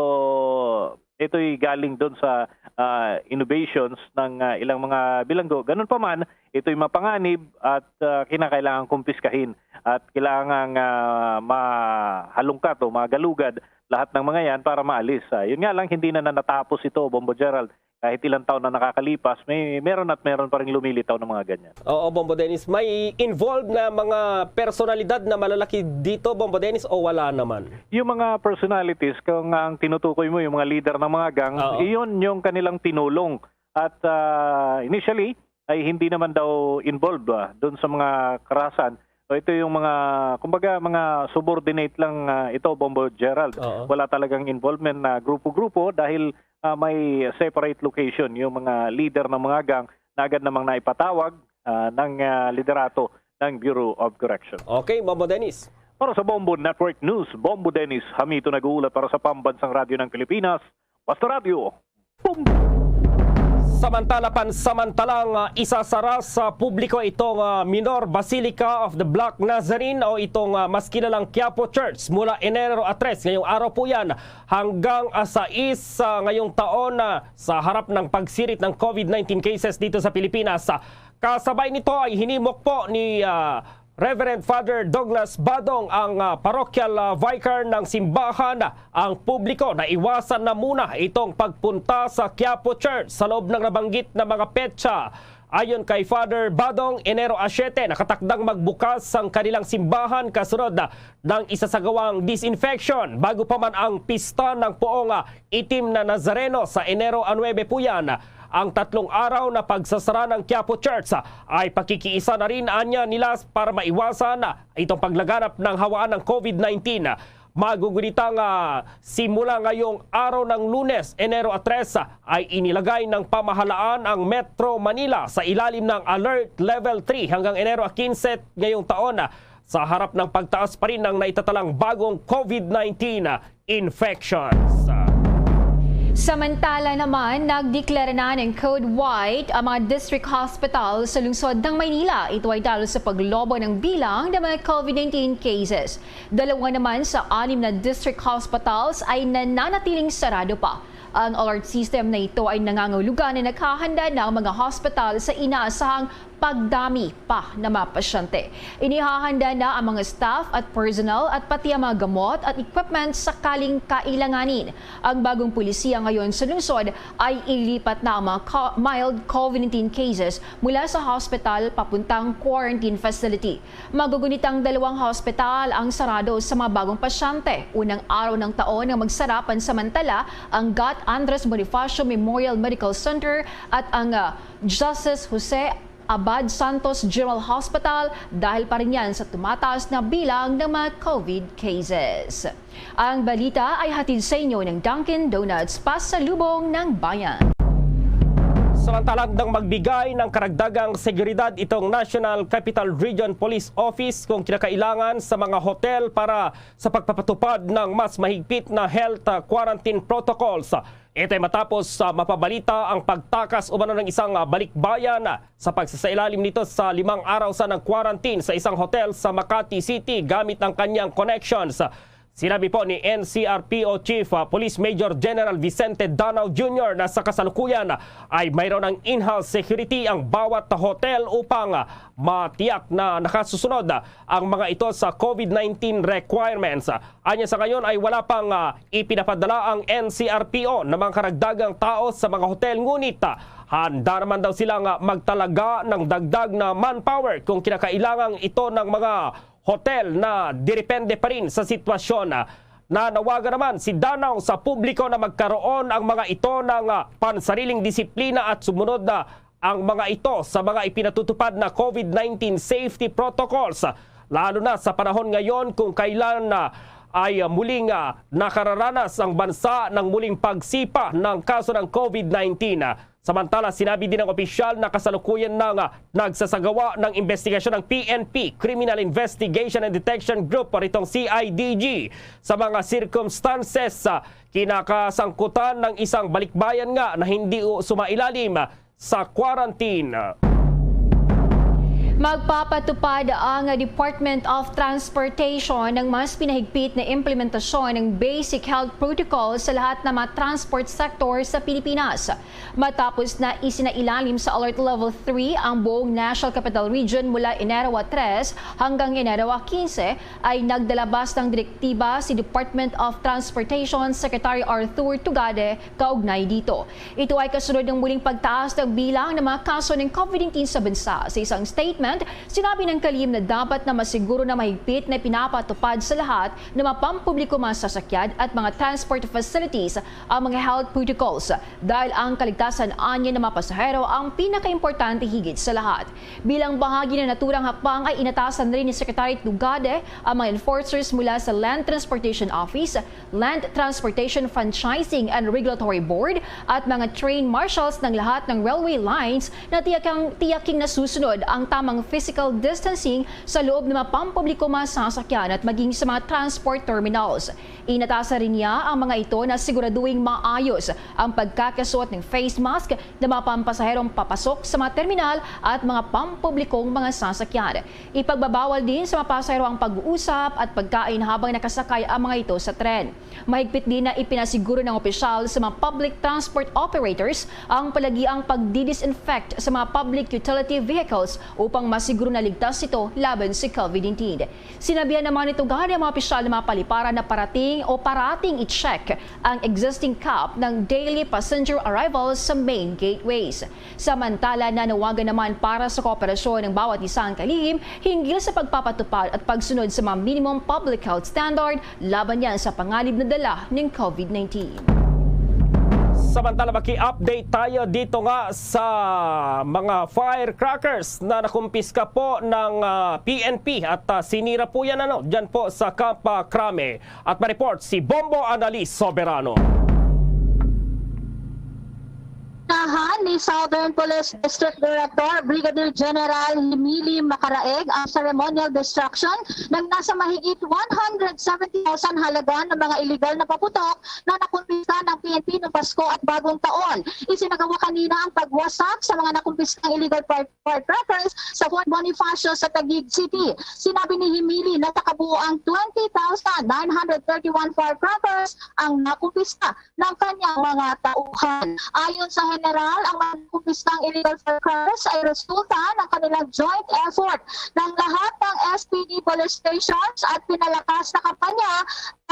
ito'y galing doon sa, ah, innovations ng, ah, ilang mga bilanggo. Ganun pa man, ito'y mapanganib at, ah, kinakailangan kumpiskahin at kailangan, ah, mahalungkat o magalugad lahat ng mga yan para maalis. Ah, yun nga lang, hindi na, na natapos ito, Bombo Gerald. Kahit ilang taon na nakakalipas, may meron at meron pa ring lumilitaw ng mga ganyan. Oo, Bombo Dennis. May involved na mga personalidad na malalaki dito, Bombo Dennis, o wala naman? Yung mga personalities, kung ang tinutukoy mo, yung mga leader ng mga gang, Oo. iyon yung kanilang tinulong. At, ah, initially, ay hindi naman daw involved, ah, doon sa mga karahasan. So, ito yung mga, kumbaga, mga subordinate lang, ah, ito, Bombo Gerald. Oo. Wala talagang involvement na grupo-grupo dahil, ah, may separate location yung mga leader ng mga gang na agad namang naipatawag, ah, ng, ah, liderato ng Bureau of Correction. Okay, Bombo Dennis. Para sa Bombo Network News, Bombo Dennis Hamito nag-uulat para sa Pambansang Radyo ng Pilipinas, Basta Radyo, Bombo! Samantala, pansamantalang, ah, isasara sa publiko itong, ah, Minor Basilica of the Black Nazarene o itong, ah, mas kilalang Quiapo Church mula Enero a tres, ngayong araw po yan, hanggang, ah, sais, ah, ngayong taon, ah, sa harap ng pagsirit ng COVID nineteen cases dito sa Pilipinas. Ah, kasabay nito ay hinimok po ni, ah, Reverend Father Douglas Badong, ang, ah, parokyal, ah, vicar ng simbahan, ang publiko na iwasan na muna itong pagpunta sa Quiapo Church sa loob ng nabanggit na mga petsa. Ayon kay Father Badong, Enero a siete, nakatakdang magbukas ang kanilang simbahan kasunod, ah, ng isasagawang disinfection bago pa man ang pista ng Poong, ah, Itim na Nazareno sa Enero a nuebe po yan. Ang tatlong araw na pagsasara ng Quiapo Church, ah, ay pakikiisa na rin anya nila para maiwasan, ah, itong paglaganap ng hawaan ng COVID nineteen. Magugunitang, ah, simula ngayong araw ng Lunes, Enero a tres, ah, ay inilagay ng pamahalaan ang Metro Manila sa ilalim ng Alert Level three hanggang Enero a quince ngayong taon, ah, sa harap ng pagtaas pa rin ng naitatalang bagong COVID nineteen, ah, infections. Samantala naman, nagdeklara na ng Code White ang mga district hospital sa lungsod ng Maynila. Ito ay dahil sa paglobo ng bilang ng mga COVID nineteen cases. Dalawa naman sa anim na district hospitals ay nananatiling sarado pa. Ang alert system na ito ay nangangahulugan na naghahanda na ang mga hospital sa inaasahang pagdami pa na mga pasyente. Inihahanda na ang mga staff at personnel at pati ang mga gamot at equipment sakaling kailanganin. Ang bagong polisiya ngayon sa lungsod ay ilipat na ang mga co-, mild COVID nineteen cases mula sa hospital papuntang quarantine facility. Magugunit ang dalawang hospital ang sarado sa mga bagong pasyente. Unang araw ng taon nga magsara pansamantala ang Gat Andres Bonifacio Memorial Medical Center at ang, ah, Justice Jose Abad Santos General Hospital dahil pa rin yan sa tumataas na bilang ng mga COVID cases. Ang balita ay hatid sa inyo ng Dunkin Donuts, pasalubong ng bayan. Samantala, handang magbigay ng karagdagang seguridad itong National Capital Region Police Office kung kinakailangan sa mga hotel para sa pagpapatupad ng mas mahigpit na health, ah, quarantine protocols. Ito ay matapos sa mapabalita ang pagtakas umano ng isang, ah, balikbayan, ah, sa pagsasailalim nito sa limang araw sa nag-quarantine sa isang hotel sa Makati City gamit ang kanyang connections. Sinabi po ni N C R P O Chief, ah, Police Major General Vicente Danao Junior na sa kasalukuyan ay mayroon ng in-house security ang bawat hotel upang, ah, matiyak na nakasusunod, ah, ang mga ito sa COVID nineteen requirements. Anya sa ngayon ay wala pang, ah, ipinapadala ang N C R P O na mga karagdagang tao sa mga hotel, ngunit, ah, handa naman daw silang, ah, magtalaga ng dagdag na manpower kung kinakailangan ito ng mga hotel na direpende pa rin sa sitwasyon. Nanawagan naman si Danao sa publiko na magkaroon ang mga ito ng, ah, pansariling disiplina at sumunod na ang mga ito sa mga ipinatutupad na COVID nineteen safety protocols, lalo na sa panahon ngayon kung kailan na ay, ah, muling, ah, nakararanas ang bansa ng muling pagsipa ng kaso ng COVID nineteen. Samantala, sinabi din ng opisyal na kasalukuyan nang, ah, nagsasagawa ng investigasyon ng P N P, Criminal Investigation and Detection Group, o ritong C I D G, sa mga circumstances, ah, kinakasangkutan ng isang balikbayan nga na hindi u-, sumailalim sa quarantine. Magpapatupad ang Department of Transportation ng mas pinahigpit na implementasyon ng basic health protocol sa lahat ng mga transport sector sa Pilipinas. Matapos na isinailalim sa Alert Level three ang buong National Capital Region mula Enero tres hanggang Enero quince, ay nagdalabas ng direktiba si Department of Transportation Secretary Arthur Tugade kaugnay dito. Ito ay kasunod ng muling pagtaas ng bilang ng mga kaso ng COVID nineteen sa bansa. Sa isang statement, sinabi ng kalihim na dapat na masiguro na mahigpit na pinapatupad sa lahat ng mga pampubliko, mga sasakyan at mga transport facilities ang mga health protocols, dahil ang kaligtasan anya ng mga pasahero ang pinakaimportante higit sa lahat. Bilang bahagi ng naturang hakbang ay inatasan rin ni Secretary Tugade ang mga enforcers mula sa Land Transportation Office, Land Transportation Franchising and Regulatory Board at mga train marshals ng lahat ng railway lines na tiyakang, tiyaking nasusunod ang tamang physical distancing sa loob ng mga pampubliko, mga sasakyan at maging sa mga transport terminals. Inatasan rin niya ang mga ito na siguraduhing maayos ang pagkakasuot ng face mask ng mga pampasaherong papasok sa mga terminal at mga pampublikong mga sasakyan. Ipagbabawal din sa mga pasahero ang pag-uusap at pagkain habang nakasakay ang mga ito sa tren. Mahigpit din na ipinasiguro ng opisyal sa mga public transport operators ang palagiang pagdi-disinfect sa mga public utility vehicles upang masiguro na ligtas ito laban sa COVID nineteen. Sinabihan naman ni Tugade ang mga opisyal ng mga paliparan na parating o parating i-check ang existing cap ng daily passenger arrivals sa main gateways. Samantala, nanawagan naman para sa kooperasyon ng bawat isa ang kalihim hinggil sa pagpapatupad at pagsunod sa mga minimum public health standard laban yan sa panganib na dala ng COVID nineteen. Samantala, maki-update tayo dito nga sa mga firecrackers na nakumpiska po ng, ah, P N P at, ah, sinira po yan, ano, dyan po sa Camp, ah, Crame. At ma-report si Bombo Annalise Soberano. Tahan ni Southern Police District Director Brigadier General Himili Macaraeg ang ceremonial destruction ng nasa mahigit one hundred seventy thousand halaga ng mga illegal na paputok na nakumpiska ng P N P noong Pasko at Bagong Taon. Isinagawa kanina ang pagwasak sa mga nakumpiskang illegal fire-, firecrackers sa Fort Bonifacio sa Taguig City. Sinabi ni Himili na sa kabuuang twenty thousand nine hundred thirty-one firecrackers ang nakumpiska ng kanyang mga tauhan. Ayon sa general, ang mga kumpiskang illegal firecrackers ay resulta ng kanilang joint effort ng lahat ng S P D police stations at pinalakas na kampanya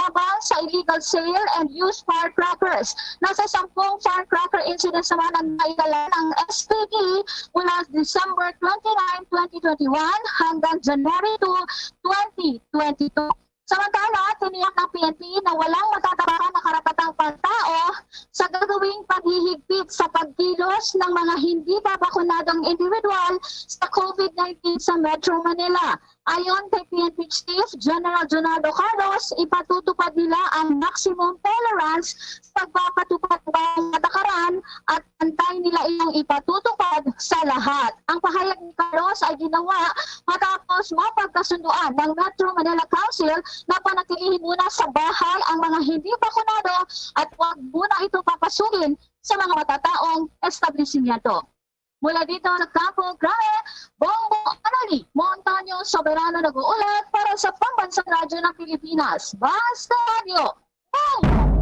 laban sa illegal sale and use firecrackers. Nasa sampung firecracker incidents naman ang naitala ng S P D mula December twenty-nine, twenty twenty-one hanggang January two, twenty twenty-two. Samantala, tiniyak ng P N P na walang matatapakan na karapatang pantao sa gagawing paghihigpit sa pagkilos ng mga hindi pa bakunadong individual sa COVID nineteen sa Metro Manila. Ayon kay P N P Chief General Junardo Carlos, ipatutupad nila ang maximum tolerance sa pagpapatupad ng bawat patakaran at antay nila itong ipatutupad sa lahat. Ang pahayag ni Carlos ay ginawa matapos mapagkasunduan ng Metro Manila Council na panatilihin muna sa bahay ang mga hindi bakunado at huwag muna ito papasukin sa mga matataong establishmento. Mula dito sa Campo Grande, Bongbong Anali Montaño Soberano nag-uulat para sa Pambansang Radyo ng Pilipinas, Basta Radyo. Bongbong!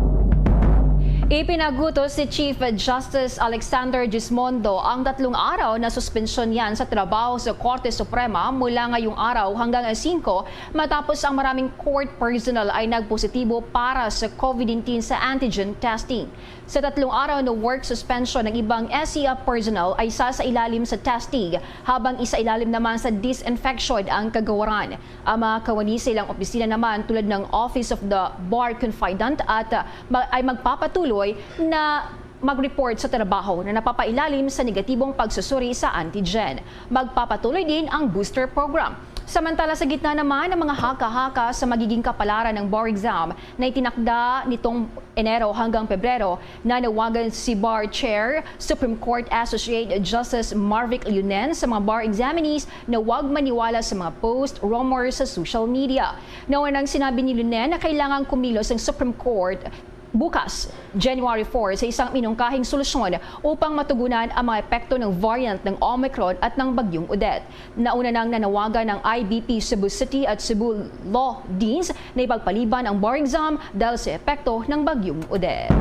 Ipinagutos ni Chief Justice Alexander Gismondo ang tatlong araw na suspensyon niyan sa trabaho sa Korte Suprema mula ngayong araw hanggang singko, matapos ang maraming court personnel ay nagpositibo para sa COVID nineteen sa antigen testing. Sa tatlong araw na work suspension ng ibang S E F personnel ay isa sa ilalim sa testing, habang isa ilalim naman sa disinfection ang kagawaran. Ang mga kawani sa ilang opisina naman, tulad ng Office of the Bar Confidant, at, ah, ma-, ay magpapatuloy na mag-report sa trabaho na napapailalim sa negatibong pagsusuri sa antigen. Magpapatuloy din ang booster program. Samantala, sa gitna naman ng mga haka-haka sa magiging kapalaran ng bar exam na itinakda nitong Enero hanggang Pebrero, nanawagan si Bar Chair, Supreme Court Associate Justice Marvic Leonen sa mga bar examinees na huwag maniwala sa mga post, rumors sa social media. Nauna nang sinabi ni Leonen na kailangang kumilos ang Supreme Court bukas, January four, sa isang minungkahing solusyon upang matugunan ang mga epekto ng variant ng Omicron at ng Bagyong Odette. Nauna nang nanawagan ang I B P Cebu City at Cebu Law Deans na ipagpaliban ang bar exam dahil sa epekto ng Bagyong Odette.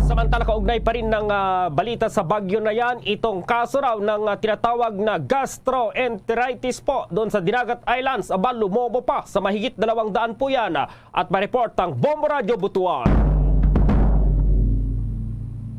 Samantala, kaugnay pa rin ng, ah, balita sa bagyo na yan, itong kaso raw ng, ah, tinatawag na gastroenteritis po doon sa Dinagat Islands, aba, lumobo pa sa mahigit dalawang daan po yan. At may report ang Bombo Radyo Butuan.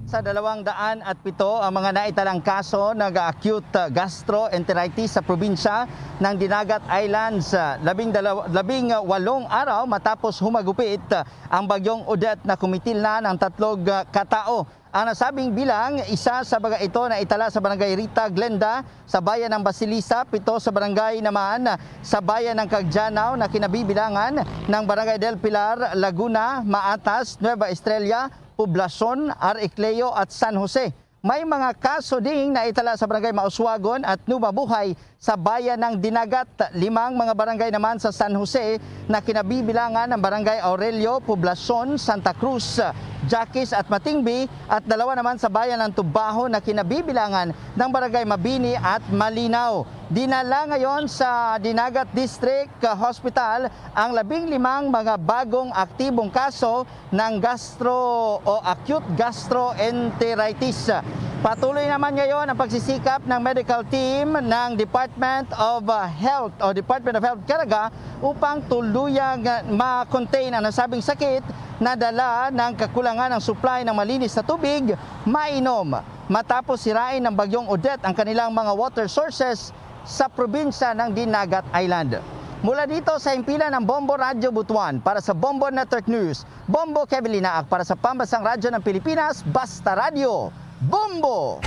Sa dalawang daan at pito ang mga naitalang kaso ng acute gastroenteritis sa probinsya ng Dinagat Islands, labing dalawa, labing walong araw matapos humagupit ang Bagyong Odette na kumitil na ng tatlog katao. Ang nasabing bilang, isa sa mga ito na itala sa Barangay Rita Glenda sa bayan ng Basilisa, pito sa barangay naman sa bayan ng Cagdianao na kinabibilangan ng Barangay Del Pilar, Laguna, Maatas, Nueva Estrella, Poblacion, Aricleo at San Jose. May mga kaso ding naitala sa Barangay Mauswagon at Numabuhay sa bayan ng Dinagat. Limang mga barangay naman sa San Jose na kinabibilangan ng Barangay Aurelio, Poblacion, Santa Cruz, Jaques at Matingbi, at dalawa naman sa bayan ng Tubaho na kinabibilangan ng Barangay Mabini at Malinaw. Dinala ngayon sa Dinagat District Hospital ang labing limang mga bagong aktibong kaso ng gastro o acute gastroenteritis. Patuloy naman ngayon ang pagsisikap ng medical team ng Department of, uh, Health o Department of Health Caraga upang tuluyang, uh, ma-contain ang nasabing sakit na dala ng kakulangan ng supply ng malinis na tubig mainom matapos sirain ng Bagyong Odette ang kanilang mga water sources sa probinsya ng Dinagat Island. Mula dito sa himpilan ng Bombo Radyo Butuan, para sa Bombo Network News, Bombo Kevin Linaak, para sa Pambansang Radyo ng Pilipinas, Basta Radyo, Bombo!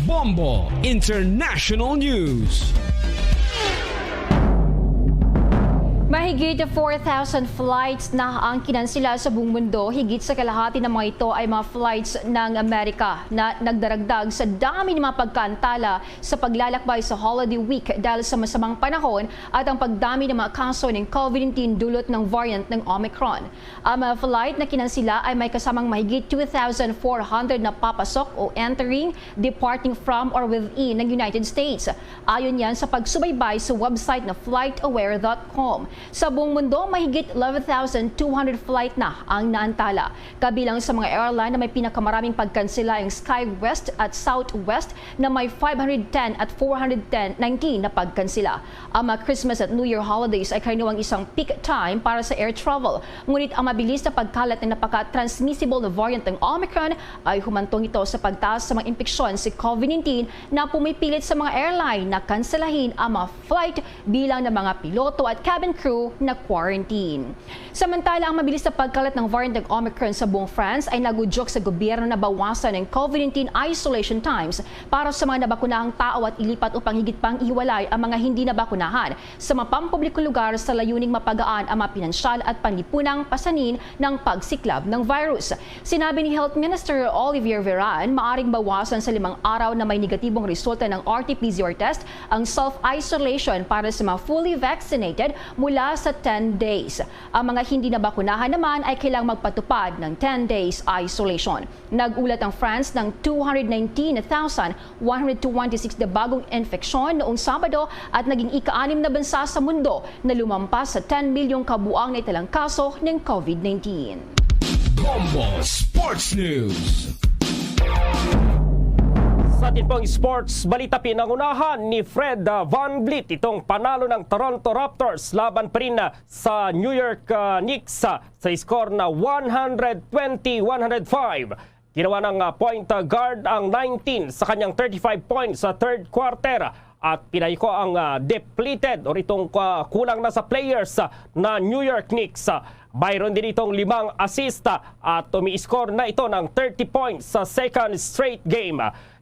Bombo International News. Higit four thousand flights na ang kinansela sa buong mundo. Higit sa kalahati ng mga ito ay mga flights ng Amerika na nagdaragdag sa dami ng mga pagkaantala sa paglalakbay sa holiday week dahil sa masamang panahon at ang pagdami ng mga kaso ng COVID nineteen dulot ng variant ng Omicron. Ang mga flight na kinansela ay may kasamang mahigit two thousand four hundred na papasok o entering, departing from or within ng United States. Ayon yan sa pagsubaybay sa website na flight aware dot com. Sa buong mundo, mahigit eleven thousand two hundred flight na ang naantala. Kabilang sa mga airline na may pinakamaraming pagkansela ang SkyWest at Southwest na may five hundred ten at four hundred nineteen na pagkansela. Ang mga Christmas at New Year holidays ay karaniwang isang peak time para sa air travel. Ngunit ang mabilis na pagkalat ng napaka-transmissible na variant ng Omicron ay humantong ito sa pagtaas sa mga impeksyon sa COVID nineteen na pumipilit sa mga airline na kanselahin ang mga flight bilang ng mga piloto at cabin crew na quarantine. Samantala, ang mabilis na pagkalat ng variant ng Omicron sa buong France ay nagudyok sa gobyerno na bawasan ang COVID nineteen isolation times para sa mga nabakunahang tao at ilipat upang higit pang ihiwalay ang mga hindi nabakunahan sa mga pampublikong lugar sa layuning mapagaan ang mga pinansyal at panlipunang pasanin ng pagsiklab ng virus. Sinabi ni Health Minister Olivier Veran, maaring bawasan sa limang araw na may negatibong resulta ng R T P C R test ang self-isolation para sa mga fully vaccinated mula sa ten days. Ang mga hindi nabakunahan naman ay kailang magpatupad ng ten days isolation. Nag-ulat ang France ng two hundred nineteen thousand one hundred twenty-six na bagong infeksyon noong Sabado at naging ika-anim na bansa sa mundo na lumampas sa ten milyong kabuang na italang kaso ng COVID nineteen. Bombo Sports News. Sa atin pong sports balita, pinangunahan ni Fred, ah, VanVleet itong panalo ng Toronto Raptors laban pa rin, ah, sa New York, ah, Knicks, ah, sa score na one hundred twenty one hundred five. Ginawa ng, ah, point, ah, guard ang nineteen sa kanyang thirty-five points sa third quarter at pinahiko ang, ah, depleted or itong, ah, kulang na sa players, ah, na New York Knicks. Ah, mayroon din itong limang assist, ah, at umi-score na ito ng thirty points sa second straight game.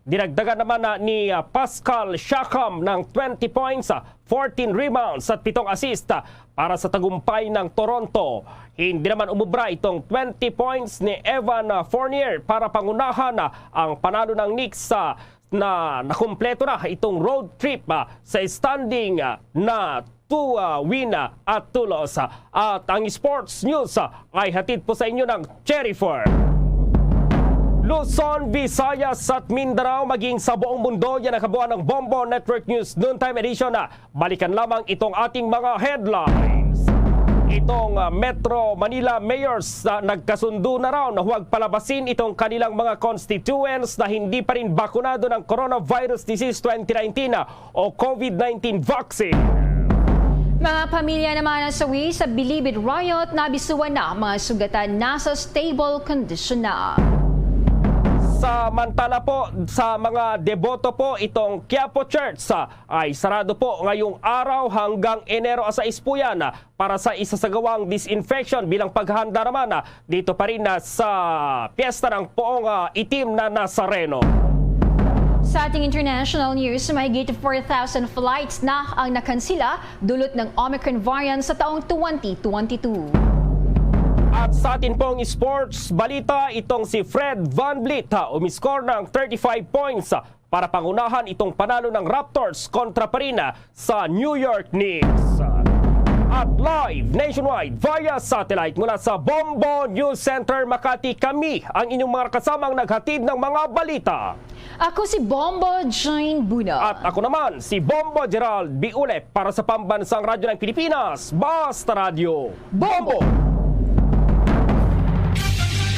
Dinagdagan naman na ni, ah, Pascal Siakam ng twenty points, ah, fourteen rebounds at pitong assist, ah, para sa tagumpay ng Toronto. Hindi naman umubra itong twenty points ni Evan, ah, Fournier para pangunahan, ah, ang panalo ng Knicks, ah, na nakumpleto na itong road trip, ah, sa standing, ah, na two, ah, win, ah, at two loss. Ah, at ang sports news, ah, ay hatid po sa inyo ng Cherry Fur. Luzon, Visayas at Mindanao, maging sa buong mundo, yan ang kabuuan ng Bombo Network News Noontime Edition. Ah, balikan lamang itong ating mga headlines. Itong, ah, Metro Manila mayors, ah, nagkasundo na raw na huwag palabasin itong kanilang mga constituents na hindi pa rin bakunado ng coronavirus disease twenty nineteen, ah, o COVID nineteen vaccine. Mga pamilya naman na sawi sa Bilibid riot, nabisuan na ang mga sugatan, nasa stable condition na. Samantala po, sa mga deboto po, itong Quiapo Church, ah, ay sarado po ngayong araw hanggang Enero sais po yan, ah, para sa isasagawang disinfection bilang paghanda naman, ah, dito pa rin, ah, sa piyesta ng Poong, ah, Itim na Nazareno. Sa ating international news, mahigit four thousand flights na ang nakansela dulot ng Omicron variant sa taong twenty twenty-two. At sa atin pong sports balita, itong si Fred VanVleet, ha, umiscore ng thirty-five points, ha, para pangunahan itong panalo ng Raptors kontra pa rin, ha, sa New York Knicks. At live nationwide via satellite mula sa Bombo News Center Makati, kami ang inyong mga kasamang naghatid ng mga balita. Ako si Bombo Jane Buna. At ako naman, si Bombo Gerald Biulep para sa Pambansang Radyo ng Pilipinas, Basta Radyo Bombo!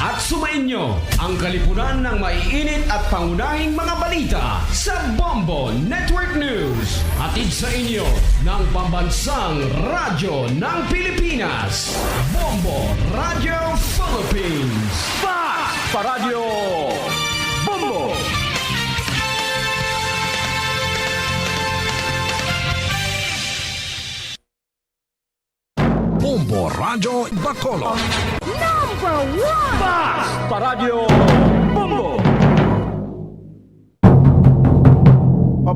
At sumainyo ang kalipunan ng maiinit at pangunahing mga balita sa Bombo Network News. Hatid sa inyo ng Pambansang Radyo ng Pilipinas, Bombo Radio Philippines. Fact! Paradyo Bombo! Bombo Radyo Bacolod. Number one! Paradyo Bombo!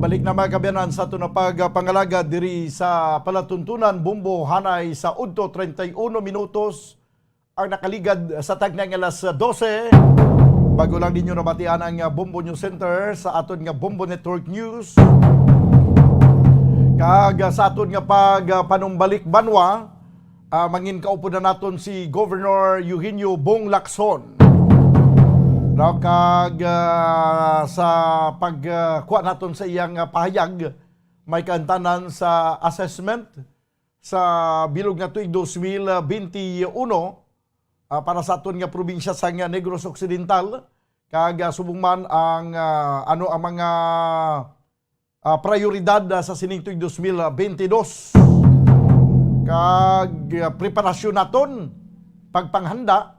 Balik na, mga kaabyanan, sa aton nga pagpangalagad diri sa palatuntunan, Bombo, hanay sa udto, treinta y uno minutos ang nakaligad sa tagnay nga alas dose. Bago lang ninyo nabatian ang, ah, Bombo News Center sa aton nga Bombo Network News. Kag, ah, sa aton nga pag, ah, panumbalik banwa, ah, mangin kaupod na naton si Governor Eugenio Bong Lacson. No, kag, ah, sa pag, ah, kuha naton sa iyang, ah, pahayag, may kaantanan sa assessment sa bilog nga tuig dos mil benti uno, ah, para sa aton nga probinsya sang Negros Occidental, kag, ah, subong man ang, ah, ano ang mga ah, prayoridad, ah, sa sining tuig dos mil benti dos. Kag, ah, preparasyon naton, pagpanghanda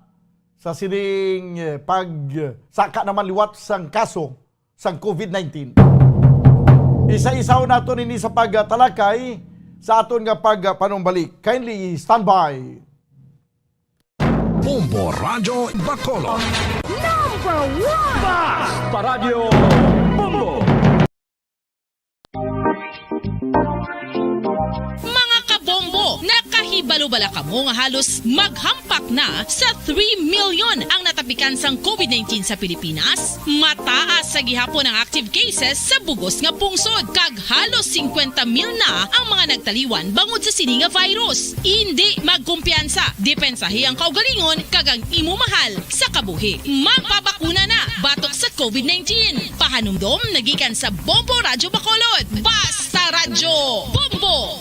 sa sining, eh, pag, ah, saka naman liwat sang kaso sang covid nineteen. Isa-isaw naton ini sa pagtalakay sa aton nga pagpanumbalik. Kindly standby. Bombo Radyo Bacolod. Number one! Basta Radyo Bombo! Mga kabombo, nakahibalo bala kamo nga halos maghampak na sa three million ang natapikan sang covid nineteen sa Pilipinas? Mataas sa gihapon ang active cases sa bugos nga pungsod, kag halos singkwenta mil na ang mga nagtaliwan bangod sa sini nga virus. Indi magkumpiyansa, depensahi ang kaugalingon kag ang imo mahal sa kabuhi. Magpabakuna na batok sa covid nineteen. Pahanumdom nagikan sa Bombo Radyo Bacolod. Basta Radyo Bombo!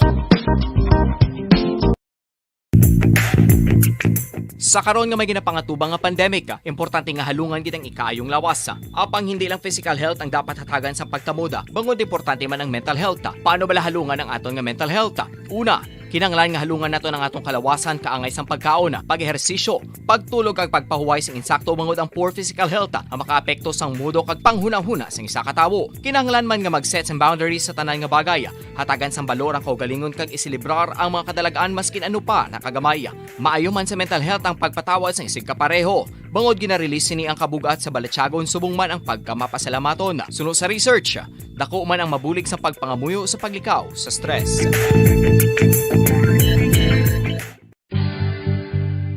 Sa karon nga may ginapangatubang nga pandemic, importante nga halungan gid ang ikaayong lawas. Apang hindi lang physical health ang dapat hatagan sa pagtamod, bangod importante man ang mental health. Paano bala halungan ang aton nga mental health? Una, kinahanglan nga halungan naton ang aton kalawasan kaangay sang pagkaon, pag-ehersisyo, pagtulog kag pagpahuway sing insakto bangod ang poor physical health ang makaapekto sang mudo kag panghunahuna sang isa ka tawo. Kinahanglan man nga mag-set sang boundaries sa tanan nga bagay, hatagan sang balor ang kaugalingon kag iselebrar ang mga kadalag-an maskin ano pa na kagamay. Maayo man sa mental health ang pagpatawad sang isigkapareho, bangod gina-release sini ang kabug-at sa balatyagon subong man ang pagkamapasalamaton. Suno sa research, dako man ang mabulig sa pagpangamuyo sa paglikaw sa stress.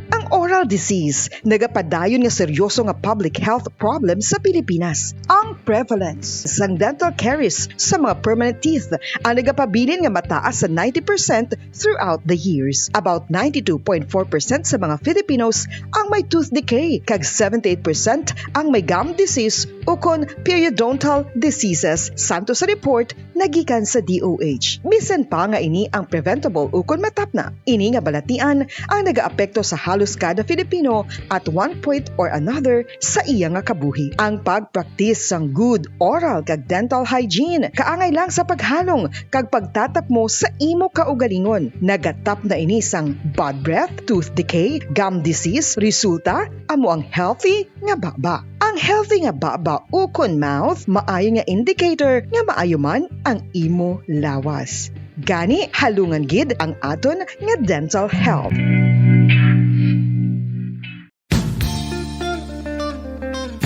Ang oral disease nagapadayon nga seryoso nga public health problem sa Pilipinas. Ang prevalence sang dental caries sa mga permanent teeth ang nagapabilin nga mataas sa ninety percent throughout the years. About ninety-two point four percent sa mga Filipinos ang may tooth decay, kag seventy-eight percent ang may gum disease ukon periodontal diseases, santo sa report nagikan sa D O H. Bisan pa nga ini ang preventable ukon matapna, ini nga balatian ang nagaapekto sa halos kada Filipino at one point or another sa iya nga kabuhi. Ang pagpraktis sang good oral kag dental hygiene kaangay lang sa paghalong kag pagtatapmo sa imo kaugalingon. Nagatapna ini sang bad breath, tooth decay, gum disease, resulta amo ang healthy nga baba. Ang healthy nga baba ukon mouth maayo nga indicator nga maayo man ang imo lawas. Gani, halungan gid ang aton nga dental health.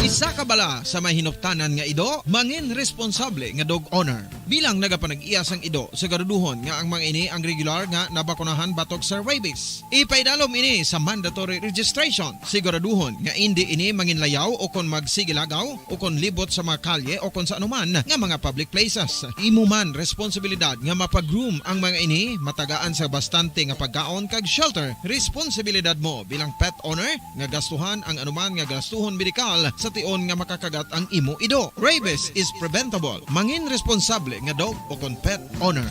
Isa ka bala sa may hinuptanan nga ido, mangin responsable nga dog owner. Bilang nagapanag-iya sang ido, siguraduhon nga ang mga ini ang regular nga nabakunahan batok sa rabies. Ipaidalom ini sa mandatory registration. Siguraduhon nga indi ini manginlayaw o kon magsigilagaw o kon libot sa mga kalye o kon sa anuman nga mga public places. Imo man responsibilidad nga mapa-groom ang mga ini, matagaan sa bastante nga pagkaon kag shelter. Responsibilidad mo bilang pet owner nga gastuhan ang anuman nga gastuhon medikal sa tion nga makakagat ang imo ido. Rabies is preventable. Mangin responsable nga dog o kon pet owner.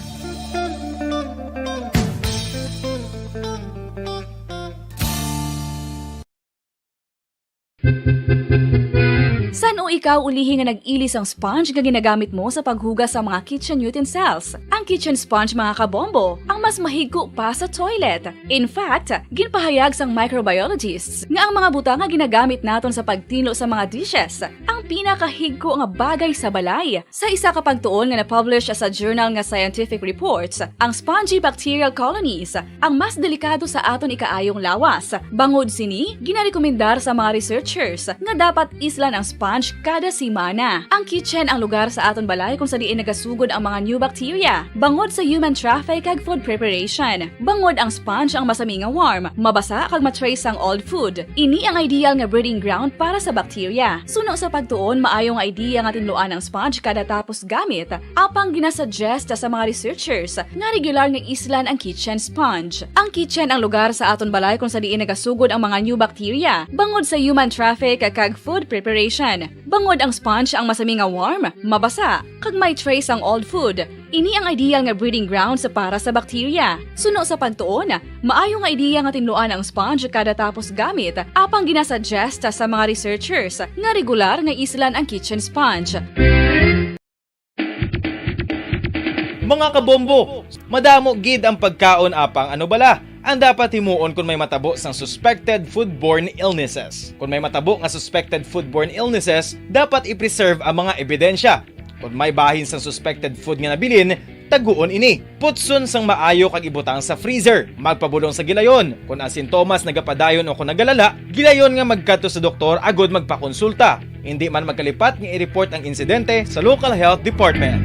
San-o ikaw ulihi nga nag-ili sang sponge nga ginagamit mo sa paghugas sa mga kitchen utensils? Ang kitchen sponge, mga kabombo, ang mas mahigko pa sa toilet. In fact, ginpahayag sang microbiologists nga ang mga butang nga ginagamit naton sa pagtinlo sa mga dishes ang pinakahigko nga bagay sa balay. Sa isa ka pagtuon nga na-publish sa journal nga Scientific Reports, ang spongy bacterial colonies ang mas delikado sa aton ikaayong lawas. Bangod sini, ginarekomendar sa mga researchers nga dapat islan ang sponge kada semana. Ang kitchen ang lugar sa aton balay kung sa diin nagasugod ang mga new bacteria bangod sa human traffic kag food preparation. Bangod ang sponge ang masami nga warm, mabasa kag ma-trace ang old food. Ini ang ideal nga breeding ground para sa bacteria. Suno sa pagtuon, maayo nga idea nga tinluan ang sponge kada tapos gamit. Apang ginasuggest sa mga researchers nga regular nga islan ang kitchen sponge. Ang kitchen ang lugar sa aton balay kung sa diin nagasugod ang mga new bacteria bangod sa human traffic kag food preparation. Bangod ang sponge ang masami nga warm, mabasa, kag may trace ang old food. Ini ang ideal nga breeding grounds para sa bacteria. Suno sa pagtuon, maayo nga ideya nga tinluan ang sponge kada tapos gamit, apang ginasuggest sa mga researchers nga regular nga islan ang kitchen sponge. Mga kabombo, madamo gid ang pagkaon, apang ano bala ang dapat himuon kon may matabo sang suspected foodborne illnesses? Kon may matabo nga suspected foodborne illnesses, dapat i-preserve ang mga ebidensya. Kon may bahin sang suspected food nga nabilin, taguon ini. Putson sang maayo kag ibutang sa freezer. Magpabulong sa gilayon. Kon ang sintomas nagapadayon o kon nagalala, gilayon nga magkadto sa doktor agud magpakonsulta. Indi man magkalipat nga i-report ang insidente sa local health department.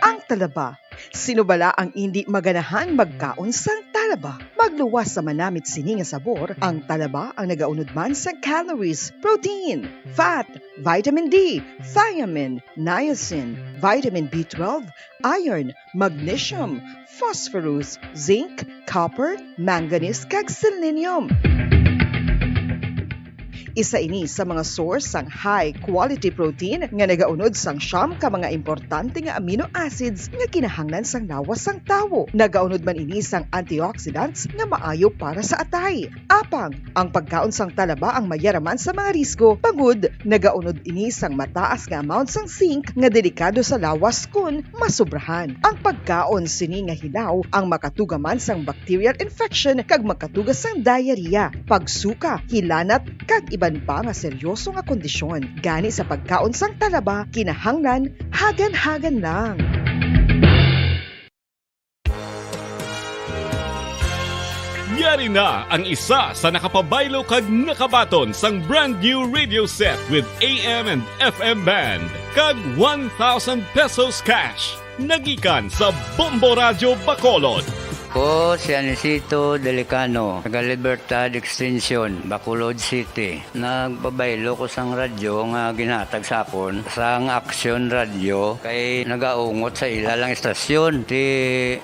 Ang talaba. Sino bala ang indi maganahan magkaon sang talaba? Magluwas sa manamit sini nga sabor, ang talaba ang nagaunod man sang calories, protein, fat, vitamin D, thiamine, niacin, vitamin B twelve, iron, magnesium, phosphorus, zinc, copper, manganese, kag selenium. Isa ini sa mga source sang high quality protein nga nagaunod sang siyam ka mga importante nga amino acids nga kinahanglan sang lawas sang tawo. Nagaunod man ini sang antioxidants nga maayo para sa atay. Apang, ang pagkaon sang talaba ang mayaraman sa mga risgo, bangod nagaunod ini sang mataas nga amount sang zinc nga delikado sa lawas kon masobrahan. Ang pagkaon sini nga hilaw ang makatuga man sang bacterial infection kag makatuga sang diarrhea, pagsuka, hilanat, kag iban pa nga seryoso nga kondisyon. Gani sa pagkaon sang talaba, kinahanglan hagan-hagan lang. Yari na ang isa sa nakapabaylo kag nakabaton sang brand new radio set with A M and F M band kag one thousand pesos cash. Nagikan sa Bombo Radyo Bacolod. Ko si Anisito Delicano, taga Libertad Extension, Bacolod City. Nagpabaylo ko sang radyo nga ginhatag sa akon sang Action Radio kay nagaungot sa ila lang istasyon. Ti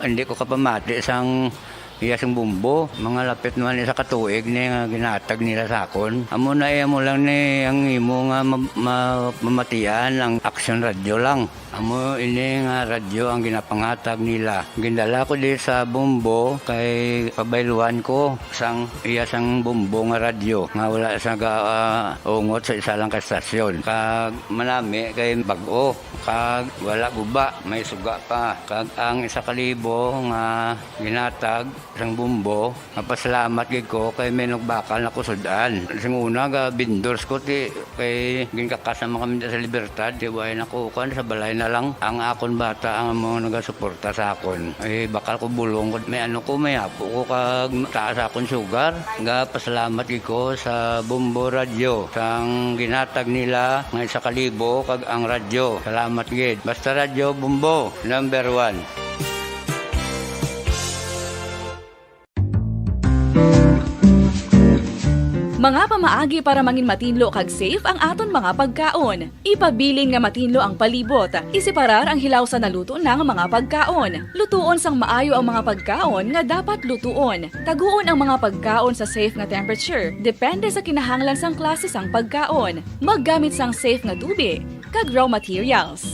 hindi ko kapamati sang iya sing bumbo. Mga lapit naman isa ka tuig ni nga ginhatag nila sa akon. Amo na iya mo lang ni ang imo nga ma- ma- mamatian ang Action Radio lang. Amo ini nga radyo ang ginapanghatag nila. Gindala ko di sa Bombo kay pabayluhan ko sang iya sang Bombo nga radyo nga wala sa ga, ah, ungot sa isa lang ka estasyon. Kag manami kay bag-o, kag wala guba, may suga pa. Kag ang isa ka libo nga ginatag sang Bombo, mapasalamat gid ko kay may nagbakal na ko sud-an. Sing una ga vendors ko ti kay ginkakas naman kami sa Libertad, ti way na ko kuan sa balay na lang. Ang akon bata ang mga nagasuporta sa akon. Eh, bakal ko bulong ko, may ano ko, may apo ko kag taas akon sugar. Ga pasalamat gid ko sa Bombo Radio sang ginatag nila nga isa ka libo kag ang radyo. Salamat gid. Basta Radyo Bombo, number one. Mga pamaagi para mangin matinlo kag safe ang aton mga pagkaon. Ipabilin nga matinlo ang palibot. Iseparar ang hilaw sa naluto na nga mga pagkaon. Lutuon sang maayo ang mga pagkaon nga dapat lutuon. Taguon ang mga pagkaon sa safe nga temperature, depende sa kinahanglan sang klase sang pagkaon. Maggamit sang safe nga tubi kag raw materials.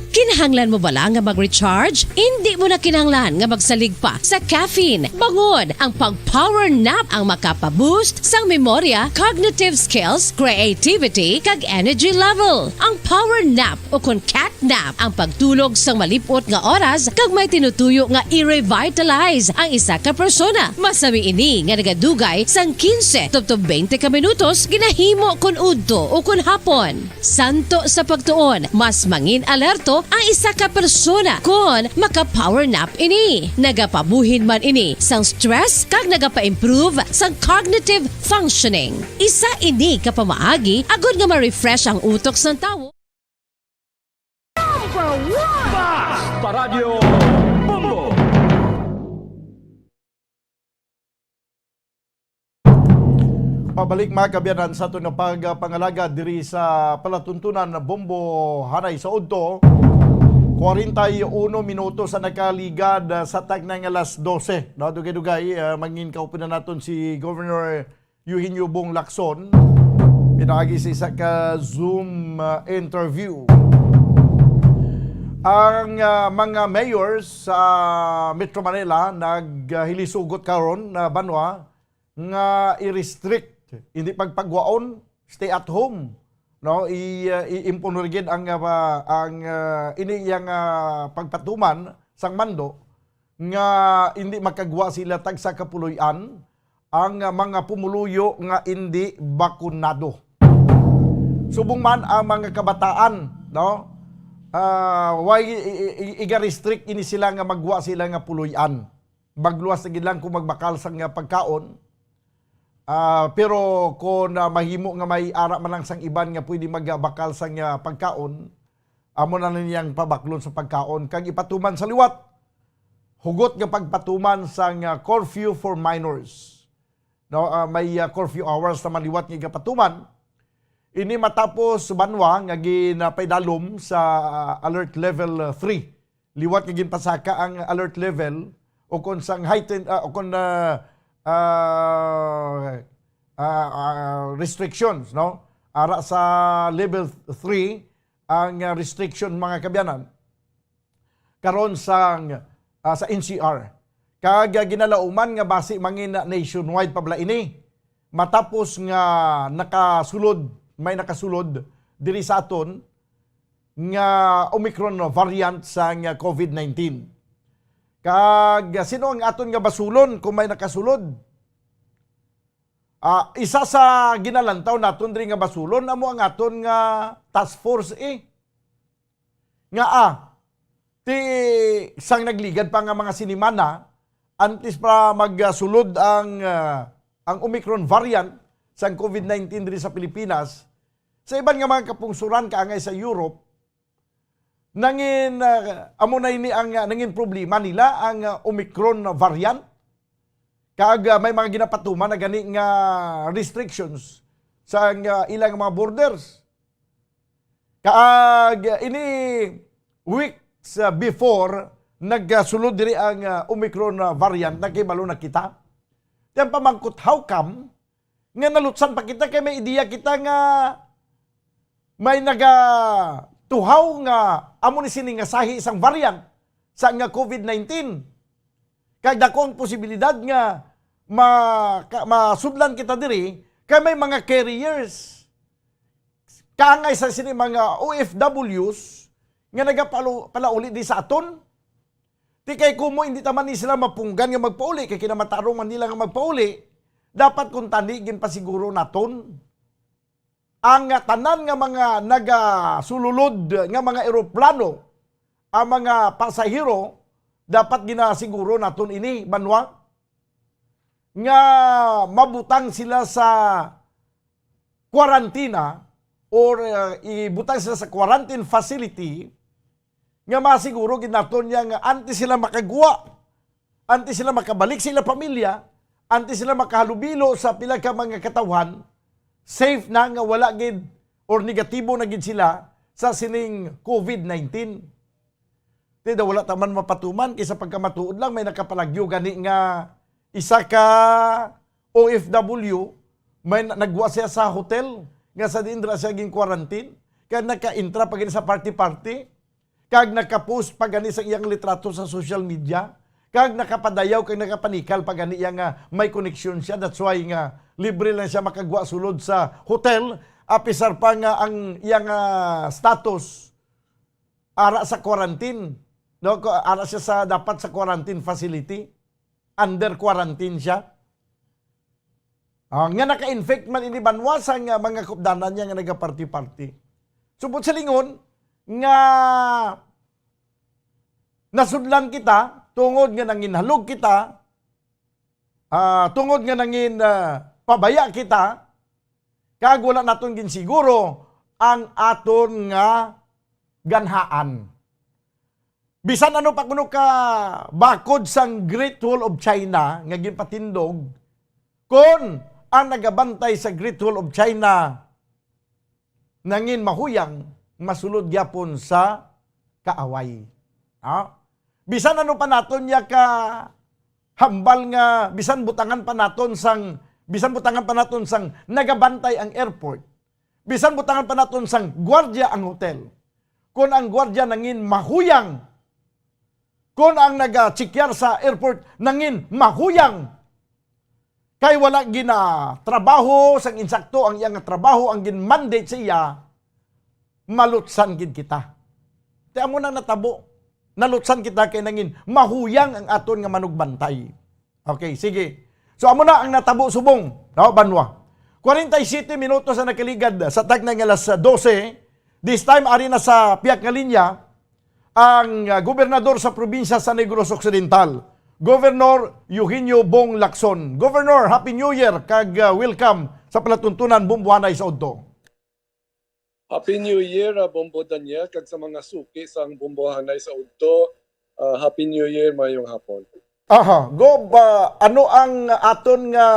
Kinahanglan mo bala nga mag-recharge? Indi mo na kinahanglan nga magsalig pa sa caffeine. Bangod ang pag-power nap ang makapa-boost sang memorya, cognitive skills, creativity, kag energy level. Ang power nap o kon cat nap ang pagtulog sang malip-ot nga oras kag may tinutuyo nga i-revitalize ang isa ka persona. Masami ini nga nagadugay sang quince tubtob twenty ka minutos ginahimo kon udto o kon hapon. Santo sa pagtuon, mas mangin alerto ang Isa ka persona kon maka-power nap ini, nagapabuhin man ini sang stress kag nagapa-improve sang cognitive functioning. Isa ini ka pamaagi agud nga ma-refresh ang utok sang tawo. Basta Radyo Bombo! Pabalik, mga kaabyanan, sa aton nga pagpangalagad diri sa palatuntunan Bombo Hanay sa udto. Kwarenta y uno minutos ang nakaligad, ah, sa tagna nga alas dose. No, dugay-dugay, ah, mangin kaupunan naton si Governor Eugenio Bong Lacson. Pinaagi sa isa ka Zoom, ah, interview. Ang, ah, mga mayors sa Metro Manila naghilisugot karon na banwa nga i-restrict, hindi pagpagwaon, stay at home, no? I, uh, i-impon ra gid ang, uh, ang, uh, ini iyang, uh, pagpatuman sang mando nga hindi makagwa sila tagsa ka puloy-an ang, uh, mga pumuluyo nga hindi bakunado. Subong man ang mga kabataan, no? Ah, why i- i- i- iga-restrict ini sila nga magwa sila nga puloy-an? Magluwas na gid lang kung magbakal sang, ah, pagkaon. Ah, pero kung, ah, mahimo nga may ara man lang sang iban nga pwede magbakal sang, ah, pagkaon, amo na lang niyang pabaklon sa pagkaon kag ipatuman sa liwat. Hugot nga pagpatuman sang, ah, curfew for minors. No, ah, may, ah, curfew hours naman liwat nga igapatuman. Ini matapos banwa nga ginapaidalom sa, ah, alert level, ah, three. Liwat nga ginpasaka ang alert level o kon sang heightened, ah, o kon, ah, ah, ah, ah, restrictions, no? Ara sa level three ang, ah, restriction, mga kabyanan, karon sang, ah, sa N C R. Kag, ah, ginalauman nga basi mangin nationwide pa bala ini matapos nga nakasulod, may nakasulod diri sa aton nga Omicron variant sang, ah, COVID nineteen. Kag, ah, sino ang aton nga basulon kung may nakasulod? Ah, isa sa ginalantaw naton diri nga basulon amo ang aton nga task force, eh. Nga, ah, ti sang nagligad pa nga mga sinimana, antes pa magsulod ang, ah, ang Omicron variant sang COVID nineteen diri sa Pilipinas, sa iban nga mga kapungsoran kaangay sa Europe, nangin, ah, amo na ini ang, ah, nangin problema nila, ang, ah, Omicron variant. Kag, ah, may mga ginapatuman na gani nga restrictions sa, ah, ilang mga borders. Kag, ah, ini weeks, ah, before nagsulod diri ang, ah, Omicron, ah, variant, nagkahibalo na kita. Ti ang pamangkot, how come nga nalutsan pa kita kay may ideya kita nga may nagatuhaw nga amo ni sini nga sahi sang variant sa nga COVID nineteen. Kag dako ang posibilidad nga ma-, ka-, masudlan kita diri kay may mga carriers. Kaangay sa sini mga O F Ws nga nagapalo-, palauli di sa aton. Ti kay kumo hindi ta man ni sila mapunggan nga magpauli, kay kinamatarong man nila nga magpauli, dapat kuntani ginpasiguro naton ang, ah, tanan nga mga nagasululod nga mga eroplano, ang mga pasahero, dapat ginasiguro naton ini, banwa, nga mabutang sila sa kwarantina or, uh, ibutang sila sa quarantine facility nga masiguro gid naton niya nga antes sila makagwa, antes sila makabalik sa ila pamilya, antes sila makahalubilo sa pila ka mga katawhan, safe na nga wala gid or negatibo na gid sila sa sining COVID nineteen. Ti daw wala ta man mapatuman, kay sa pagkamatuod lang may nakapalagyo gani nga isa ka O F W, may na-, nagwa siya sa hotel nga sa diin dira siya gin-quarantine, kag naka-intra pa gid sa party-party, kag naka-post pa gani sa iyang litrato sa social media, kag nakapadayaw kag nakapanikal pa gani iya nga may koneksyon siya. That's why nga libre lang siya makagwa sulod sa hotel, apisar pa nga ang iya nga status ara sa quarantine, no? Ko-, ara siya sa, dapat sa quarantine facility, under quarantine siya. Ah, nga naka-infect man ini banwa sa nga mga kupdanan niya nga nagaparty-party. Subot sa lingon nga nasudlan kita, tungod nga nanginhalog kita, ah, tungod nga nangin, ah, pabaya kita, kag wala naton ginsiguro ang aton nga ganhaan. Bisan ano pa kuno ka bakod sang Great Wall of China nga ginpatindog, kon ang nagabantay sa Great Wall of China nangin mahuyang, masulod gyapon sa kaaway. Ha? Bisan ano pa naton niya ka hambal nga, bisan butangan pa naton sang, bisan butangan pa naton sang nagabantay ang airport, bisan butangan pa naton sang gwardya ang hotel, kon ang gwardya nangin mahuyang, kon ang naga-check-in sa airport nangin mahuyang, kay wala ginatrabaho sang insakto ang iya nga trabaho, ang gin-mandate sa iya, malutsan gid kita. Ti amo nang natabo, nalutsan kita kay nangin mahuyang ang aton nga manugbantay. Okay, sige. So, amo na ang natabo subong, no, banwa. Kwarenta y siyete minutos ang nakaligad sa tagna nga alas dose. This time, ari na sa piyak nga linya ang, ah, gobernador sa probinsya sa Negros Occidental, Governor Eugenio Bong Lacson. Governor, Happy New Year kag, ah, welcome sa palatuntunan Bumbuhanay sa Udto. Happy New Year, ah, Bombo Daniel, kag sa mga suki sang Bumbuhanay sa Udto. Ah, Happy New Year, mayong hapon. Aha, Gob, ah, ano ang aton nga,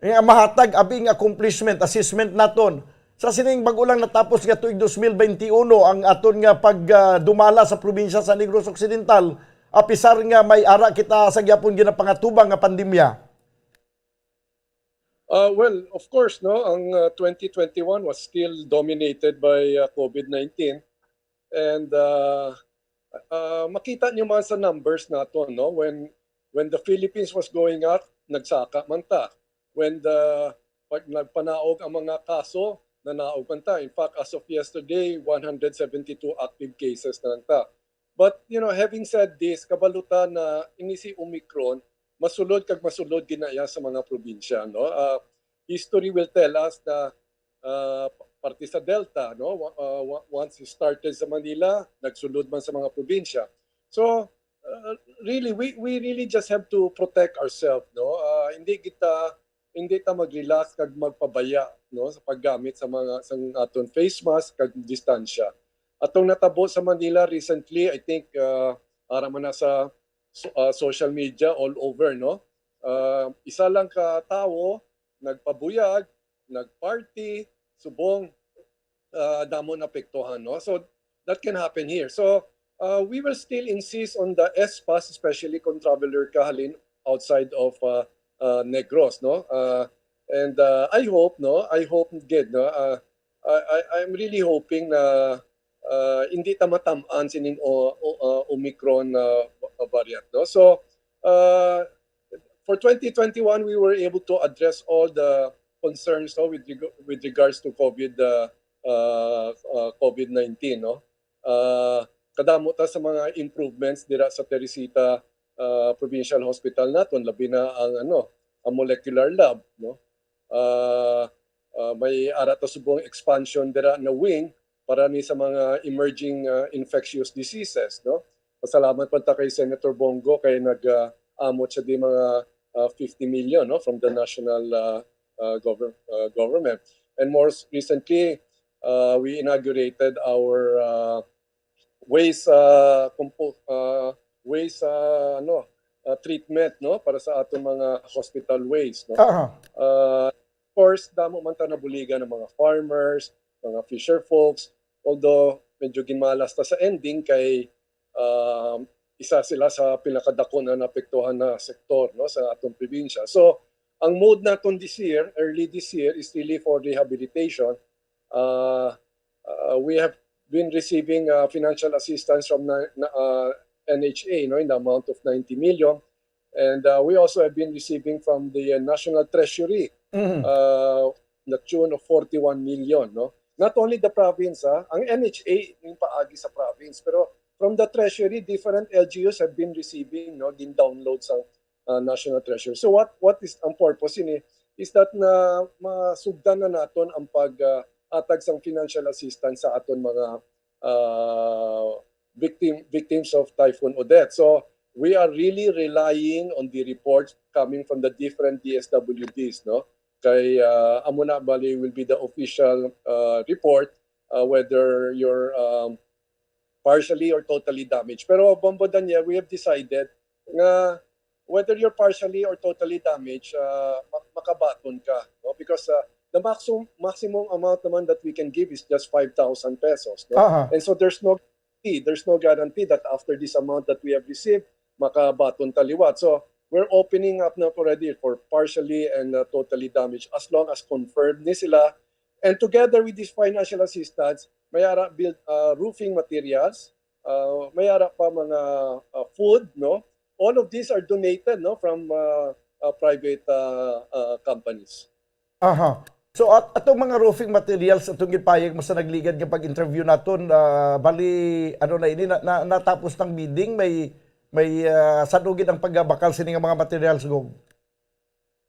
nga mahatag abi nga accomplishment, assessment naton sa sining bag-o lang natapos nga tuig dos mil benti uno, ang aton nga pag, ah, dumala sa probinsya sa Negros Occidental, apisar nga may ara kita sa gyapon ginapangatubang nga pandemya? Uh, well, of course, no, ang, uh, twenty twenty-one was still dominated by, uh, COVID nineteen. And, uh, uh, makita niyo man sa numbers naton, no, when, when the Philippines was going up, nagsaka man ta. When the, pag nagpanaog ang mga kaso, nanaog man ta. In fact, as of yesterday, one hundred seventy-two active cases na lang ta. But, you know, having said this, kabalo ta na ini si Omicron, masulod kag masulod gid na iya sa mga probinsya, no? Ah, history will tell us na, ah, parte sa Delta, no? Wa-, ah, wa-, once it started sa Manila, nagsulod man sa mga probinsya. So, ah, really, we, we really just have to protect ourselves, no? Ah, hindi kita, hindi ta mag-relax kag magpabaya, no, sa paggamit sa mga, sa aton face mask kag distansya. Atong natabo sa Manila recently, I think, ah, ara man na sa so-, ah, social media all over, no? Ah, isa lang ka tawo nagpabuyag, nagparty, subong, ah, damo naapektuhan, no? So, that can happen here. So, ah, we will still insist on the S pass, especially kung traveler ka halin outside of, ah, ah, Negros, no? Ah, and, ah, I hope, no? I hope gid, no? Ah, I, I, I'm really hoping na, ah, hindi ta matam-an sining o, o, ah, Omicron, ah, variant, no? So, ah, for twenty twenty-one, we were able to address all the concerns, no, with reg-, with regards to COVID, uh, uh, uh, COVID nineteen, no? Uh, kadamo ta sa mga improvements dira sa Teresita, uh, Provincial Hospital naton, labi na ang, ano, ang molecular lab, no? Uh, uh, may ara ta subong expansion dira na wing para ni sa mga emerging, uh, infectious diseases, no? Pasalamat pa ta kay Senator Bong Go kay nag, uh, amot siya di mga, uh, fifty million, no, from the national, uh, uh, govern-, uh, government. And more s-, recently, uh, we inaugurated our, uh, waste, uh, compo-, uh, waste, uh, ano, uh, treatment, no, para sa aton mga hospital waste, no. Aha. Uh, of course, damo man ta nabuligan ng mga farmers, mga fisher folks, although medyo ginmalas ta sa ending kay, um, isa sila sa pinakadako na naapektuhan na sektor, no, sa atong probinsya. So, ang mode naton this year, early this year, is really for rehabilitation. Uh, uh, we have been receiving, uh, financial assistance from na, na, uh, N H A, no, in the amount of ninety million. And, uh, we also have been receiving from the, uh, National Treasury, Mhm. uh, the tune of forty-one million, no? Not only the province, ah, ang N H A yung paagi sa province, pero from the Treasury, different L G Us have been receiving, no, din download sa, uh, National Treasury. So what, what is ang purpose ini? Is that na masugdan na naton ang pag, uh, atag sang financial assistance sa aton mga, uh, victim victims of Typhoon Odette. So we are really relying on the reports coming from the different D S W Ds, no? Kay uh, amo na bali will be the official uh, report uh, whether you're um, partially or totally damaged. Pero Bombo Daniel, we have decided nga whether you're partially or totally damaged, uh, ma- makabaton ka, no? Because uh, the maximum maximum amount naman that we can give is just five thousand pesos, no? Aha. And so there's no guarantee, there's no guarantee that after this amount that we have received, makabaton ta liwat. So we're opening up na already for partially and uh, totally damaged as long as confirmed ni sila. And together with this financial assistance, may ara build uh, roofing materials, uh, may ara pa mga uh, food, no? All of these are donated, no, from uh, uh, private uh, uh, companies. Aha. So at atong mga roofing materials atong gipayag mo sa nagligad nga pag-interview naton, ah, bali ano na ini na, na, natapos ng bidding, may may ah, saan gid ang paggabakal sini nga mga materials, Gob?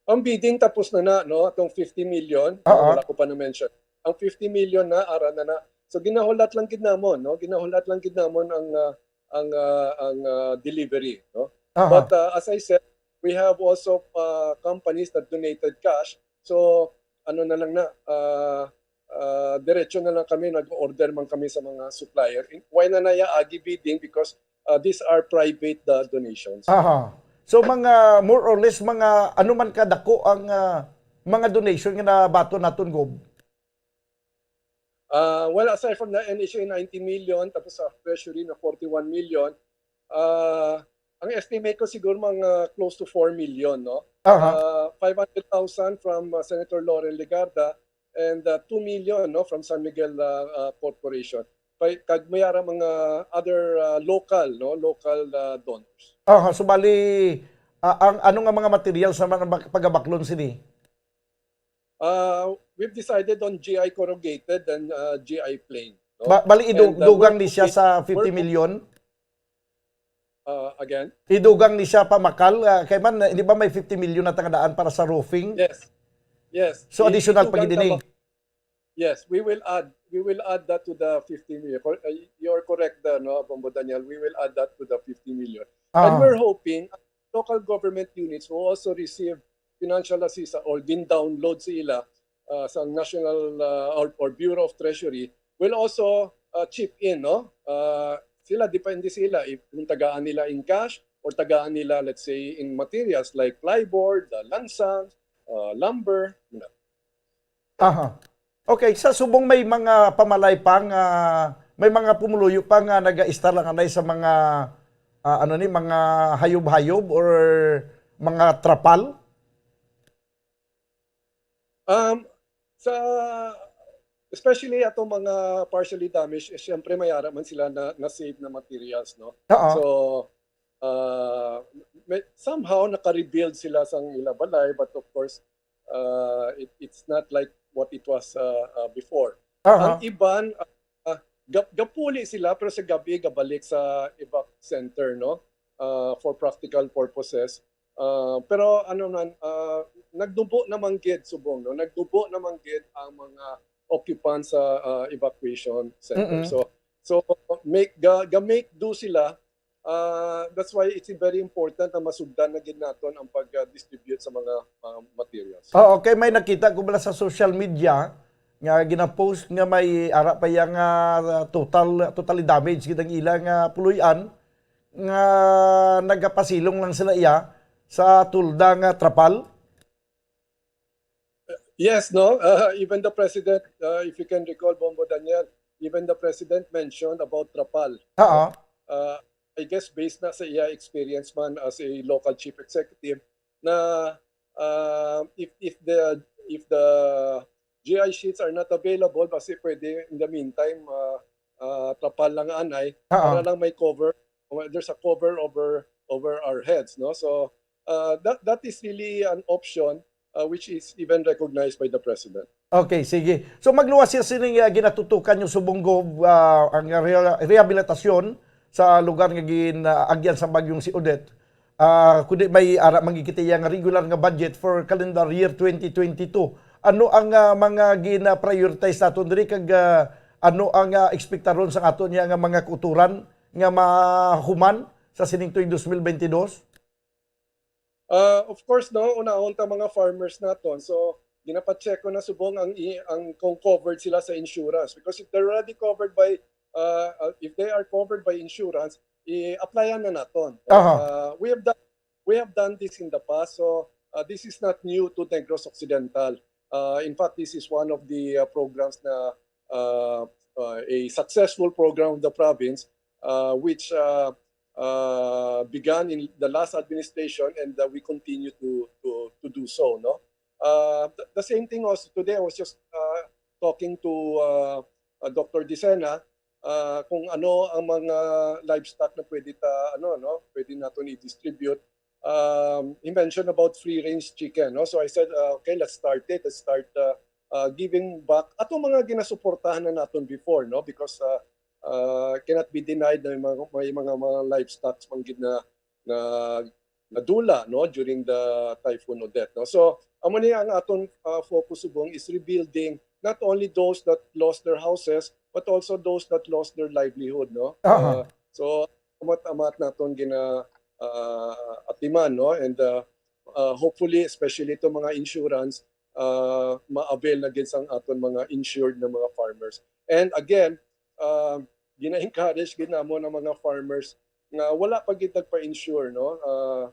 Ang bidding tapos na na, no? Atong fifty million, Oo. Wala ko pa na-mention. Ang fifty million na, ara na na. So ginahulat lang gid namon, no? Ginahulat lang gid namon ang ah, ang ah, ang ah, delivery, no? Aha. But uh, as I said, we have also uh, companies that donated cash. So ano na lang na, uh, uh, diretso na lang kami, nag-order man kami sa mga supplier. Why na naya agi bidding? Because uh, these are private uh, donations. Aha. So mga more or less mga ano man kadako ang ah, mga donation nga nabaton naton, Gob? Uh, well, aside from the N H A ninety million, tapos sa Treasury na forty-one million, uh, ang estimate ko siguro mga close to four million, no? Aha. Uh, five hundred thousand from uh, Senator Loren Legarda and uh, two million, no, from San Miguel uh, uh, Corporation. Pa- Kag may ara mga other uh, local, no, local uh, donors. Aha, so bali ah, ang ano nga mga materials naman ang bak- pagabaklon sini? Uh, we've decided on G I corrugated and uh, G I plain. No? Ba- bali idu- And, uh, dugang we're ni siya hoping- sa fifty we're- million. Uh, again? Idugang ni siya pamakal ah, kay man hindi ba may fifty million na tangadaan para sa roofing? Yes. Yes. So I- additional idugang pa gid ini. tama- Yes, we will add we will add that to the fifty million. Cor- uh, You're correct there, no, Bombo Daniel. We will add that to the fifty million. And Ah. We're hoping local government units will also receive financial assistance or gin-download sa ila uh, sa National uh, or, or Bureau of Treasury will also uh, chip in, no? Uh, sila depende sila if kung tagaan nila in cash or tagaan nila, let's say, in materials like plyboard, uh, lansang, uh, lumber, you know. Aha. Okay, sa subong may mga pamalaypa nga may mga pumuluyo pa nga nagaistar lang anay sa mga ah, ano ni mga hayop-hayop or mga trapal? Um, sa especially ato mga partially damaged, eh, siyempre may ara man sila na, na save na materials, no? Oo. So uh, may, somehow naka-rebuild sila sang ila balay, but of course uh, it, it's not like what it was uh, uh, before. Aha. Ang iban uh, uh, gap- gapuli sila pero sa gabi gabalik sa evac center, no? Uh, for practical purposes. Uh, pero ano man, uh, nagdubo naman gid subong, no? Nagdubo naman gid ang mga occupants sa uh, evacuation center. Mm-mm. So so make ga, ga make do sila. Uh, that's why it's very important na masugdan na gid naton ang pag-distribute sa mga uh, materials. Oo, okay, may nakita ko bala sa social media nga ginapost nga may ara pa yang ah, total totally damage gid ang ila nga puloy-an nga nagapasilong lang sila iya sa tulda nga trapal. Yes, no? Uh, even the president, uh, if you can recall, Bombo Daniel, even the president mentioned about trapal. Oo. Uh, I guess based na sa iya experience man as a local chief executive, na uh, if if the if the G I sheets are not available, basi pwede in the meantime uh, uh, trapal lang anay Oo. Para lang may cover, there's a cover over over our heads, no? So uh, that that is really an option uh, which is even recognized by the president. Okay, sige. So magluwas siya sining ah, ginatutukan yung subong Gob, ah, ang reha- rehabilitasyon sa lugar nga ginaagyan sa bagyong si Odette. Ah, kundi may ara mangikita iya nga regular nga budget for calendar year twenty twenty-two. Ano ang ah, mga gina-prioritize naton diri kag ah, ano ang ah, ekspektaron sa ato niya nga mga kuturan nga mahuman sa sining tuig dos mil bentidós? Uh, of course, no, unahon ta mga farmers naton. So, ginapacheck ko na subong ang i- ang kung covered sila sa insurance, because if they're already covered by uh, uh, if they are covered by insurance, i-applyan na naton. Aha. Uh, we have done we have done this in the past, so uh, this is not new to Negros Occidental. Uh, in fact, this is one of the uh, programs na uh, uh, a successful program of the province, uh, which uh, uh, began in the last administration, and uh, we continue to to to do so, no? Uh, the, the same thing also today. I was just uh, talking to uh, uh, Doctor Dicena uh, kung ano ang mga livestock na pwede ta ano no, pwede naton i-distribute. Um, he mentioned about free range chicken, no? So I said, uh, okay, let's start it. Let's start uh, uh, giving back ato mga ginasuportahan na naton before, no? Because uh, uh, cannot be denied na may mga, may mga, mga livestock man gid na na nadula, no, during the Typhoon Odette, no? So amo ni ang aton uh, focus subong is rebuilding not only those that lost their houses but also those that lost their livelihood, no? Aha. Uh, so amat-amat naton gina uh, atiman, no? And uh, uh, hopefully, especially to mga insurance, uh, ma-avail na gid sang aton mga insured na mga farmers. And again, uh, gina-encourage gid namon ang mga farmers nga wala pa gid nagpa-insure, no? Uh,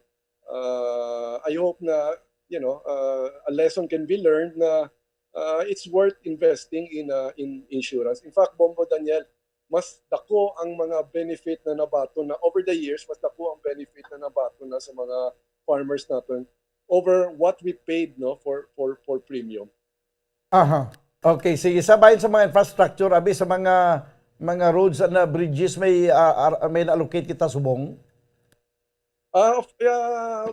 uh, I hope na, you know, uh, a lesson can be learned na uh, it's worth investing in uh, in insurance. In fact, Bombo Daniel, mas dako ang mga benefit na nabaton na over the years, mas dako ang benefit na nabaton na sa mga farmers naton over what we paid, no, for for for premium. Aha. Okay, sige. Sa bahin sa mga infrastructure, abi, sa mga mga roads and uh, bridges, may uh, ar- may na-allocate kita subong? Uh, of- uh,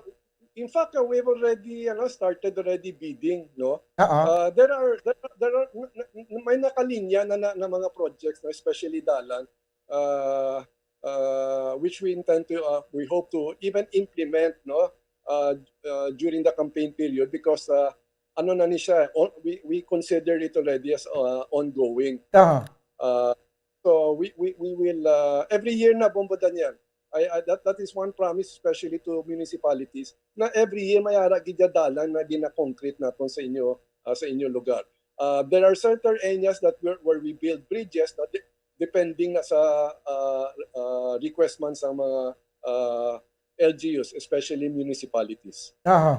in fact, uh, we've already ano, started already bidding, no? Ah, ah. Uh, there are there are, there are n- n- may nakalinya na, na, na mga projects, no, especially dalan, uh, uh, which we intend to uh, we hope to even implement, no, uh, uh, during the campaign period, because uh, ano na ni siya, on, we we consider it already as uh, ongoing. Ah. Uh, so we we we will uh, every year na, Bombo Daniel. I, I that that is one promise, especially to municipalities, na every year may ara gid dalan na gina-concrete naton sa inyo uh, sa inyo lugar. Uh, there are certain areas that where, where we build bridges na de- depending na sa uh, uh, request man sa mga uh, L G Us, especially municipalities. Aha.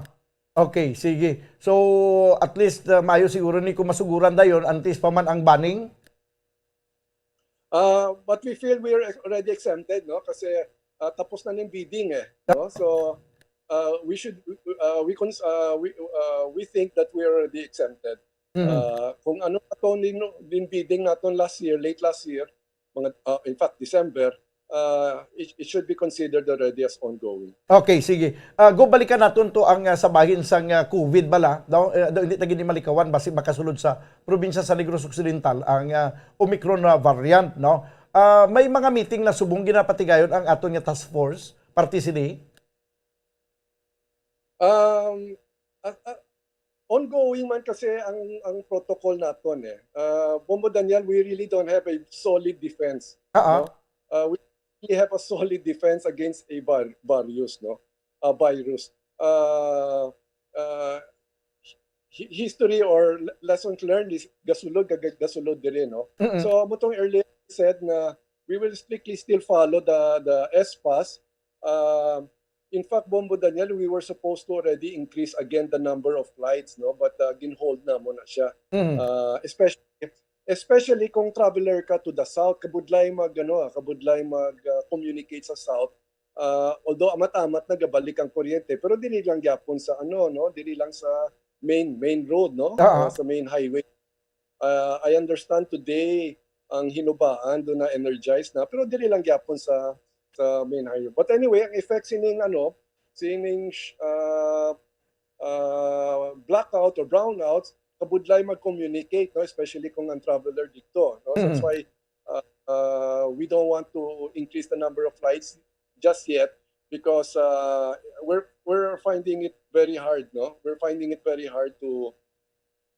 Okay, sige. So at least uh, maayo siguro ni kung masuguran dayon antes pa man ang banning. Uh, but we feel we are already exempted, no? Kasi uh, tapos na ning bidding eh, no? So uh, we should uh, we cons- uh, we uh, we think that we are already exempted. Mhm. Uh, kung ano pa to ning, ning bidding naton last year, late last year, mga uh, in fact December, uh, it, it should be considered already as ongoing. Okay, sige. Uh, go balikan naton to ang uh, sa bahin sang uh, COVID bala. Daw, uh, daw hindi ta gid malikawan basi makasulod sa probinsya sa Negros Occidental ang uh, Omicron na variant, no? Uh, may mga meeting na subong ginapatigayon ang aton nga task force parte sini. Um, uh, uh, ongoing man kasi ang ang protocol naton eh. Uh, Bombo Daniel, we really don't have a solid defense. Ah, ah. No? Uh, we really have a solid defense against a var- various, no? A virus. Uh, uh, hi- history or l- lessons learned is gasulod kag gasulod diri, no? Mm-mm. So mo tong earlier said na we will strictly still follow the the S pass. Uh, in fact, Bombo Daniel, we were supposed to already increase again the number of flights, no? But uh, ginhold na mo na siya. Mhm. Uh, especially especially kung traveler ka to the south, kabudlay mag ano, ah, kabudlay mag uh, communicate sa south. Uh, although amat-amat nagabalik ang kuryente, pero dili lang gyapon sa ano, no, dili lang sa main main road, no. Ah. Uh, sa main highway. Uh, I understand today ang Hinubaan do na energized na, pero dili lang gyapon sa sa main highway. But anyway, ang effect sining ano, sining sh- uh, uh, blackout or brownouts, kabudlay mag-communicate, no, especially kung ang traveler dito, no. So that's Mhm. why uh, uh, we don't want to increase the number of flights just yet because uh, we're we're finding it very hard, no? We're finding it very hard to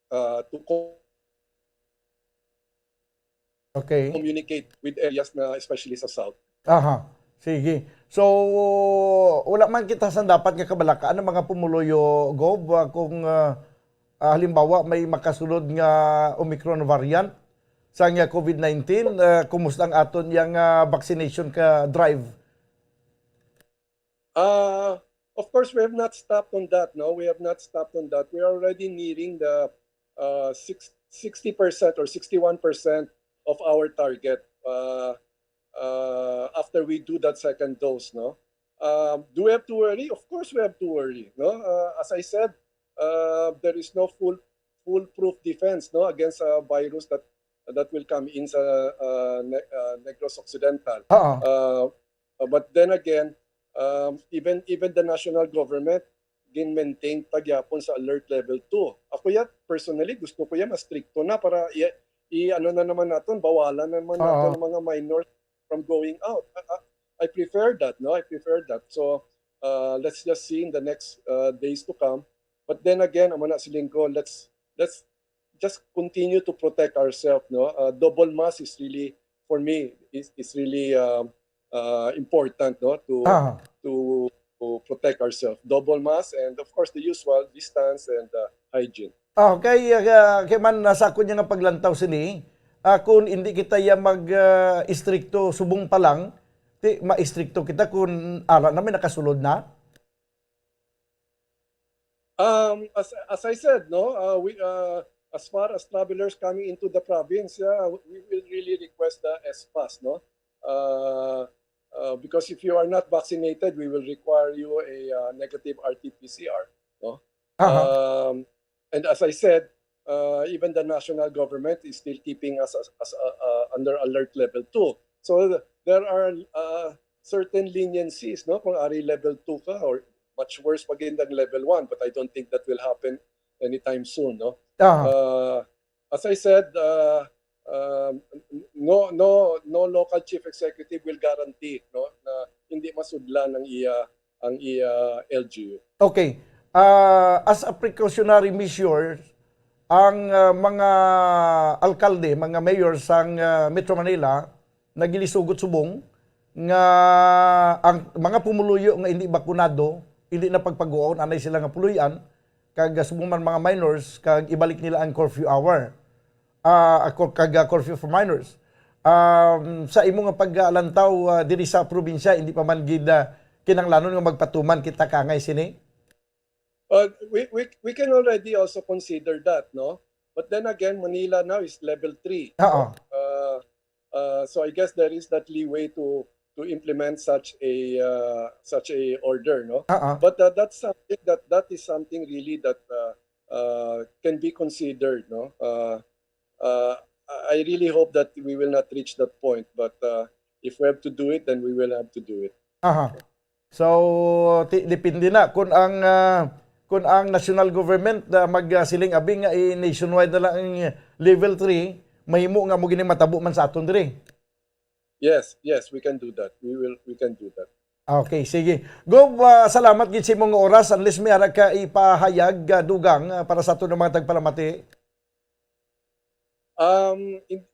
uh, to co- Okay. communicate with areas na especially sa south. Aha. Sige. So, wala man kita sa dapat nga kabalakaan ang mga pumuluyo, Gov, ah, kung, ah, ah, halimbawa may makasulod nga Omicron variant sa nga COVID nineteen, ah, kumusta ang aton yang, ah, vaccination ka drive? Uh, of course, we have not stopped on that. No, we have not stopped on that. We are already nearing the uh, six, sixty percent or sixty-one percent of our target uh, uh, after we do that second dose. No, um, do we have to worry? Of course, we have to worry. No, uh, as I said, uh, there is no full foolproof defense, no, against a virus that that will come in sa uh, Ne- uh, Negros Occidental. Oo. Uh, uh, but then again, um, even even the national government gin-maintain ta gyapon sa alert level two. Ako ya, personally, gusto ko ya mas stricto na para i, i ano na naman naton, bawalan na naman Oo. naton ang mga minors from going out. I, I, I prefer that, no? I prefer that. So uh, let's just see in the next uh, days to come. But then again, amo na siling ko, let's let's just continue to protect ourselves, no? Uh, double mask is really, for me, is, is really um, uh, important, no? To Ah. to to protect ourselves. Double mask and of course the usual distance and uh, hygiene. Ah, kay, ah, kay man nasa ako niya nga paglantaw sini, ah, kung hindi kita ya mag ah, istrikto subong pa lang, ti maistrikto kita kung ara na may nakasulod na. Um, as as I said, no, uh, we uh, as far as travelers coming into the province, yeah, we will really request the S pass, no? Uh, uh, because if you are not vaccinated, we will require you a uh, negative R T P C R, no? Aha. Um, and as I said, uh, even the national government is still keeping us as, as uh, uh, under alert level two. So th- there are uh, certain leniencies, no? Kung ari level two ka or much worse pa gid ang level one, but I don't think that will happen anytime soon, no? Aha. Uh, as I said, uh, um, no no no local chief executive will guarantee, no, na hindi masudlan ang iya ang iya L G U. Okay. Ah, as a precautionary measure, ang ah, mga alkalde, mga mayor sang ah, Metro Manila nagilisugot subong nga ang mga pumuluyo nga hindi bakunado, hindi na pagpaguon anay sila nga puluy-an, kag subong man mga minors, kag ibalik nila ang curfew hour. Ah, ako kag ah, curfew for minors. Um, sa imo nga paglantaw ah, diri sa probinsya, hindi pa man gid ah, kinahanglanon nga magpatuman kita kaangay sini? Uh, we, we, we can already also consider that, no? But then again, Manila now is level three. Oo. Uh, uh, so I guess there is that leeway to to implement such a uh, such a order, no? Oo. But uh, that's something that that is something really that uh, uh, can be considered, no? Uh, uh, I really hope that we will not reach that point, but uh, if we have to do it, then we will have to do it. Aha. So, ti- depende na kung ang ah, kung ang national government ah, mag ah, siling abi nga i-nationwide na lang ang level three, mahimo nga mo gini matabo man sa aton diri. Yes, yes, we can do that. We will, we can do that. Okay, sige. Gov, ah, salamat gid sa imong oras. Unless may ara ka ipahayag, ah, dugang ah, para sa aton nga mga tagpalamati. Um, in,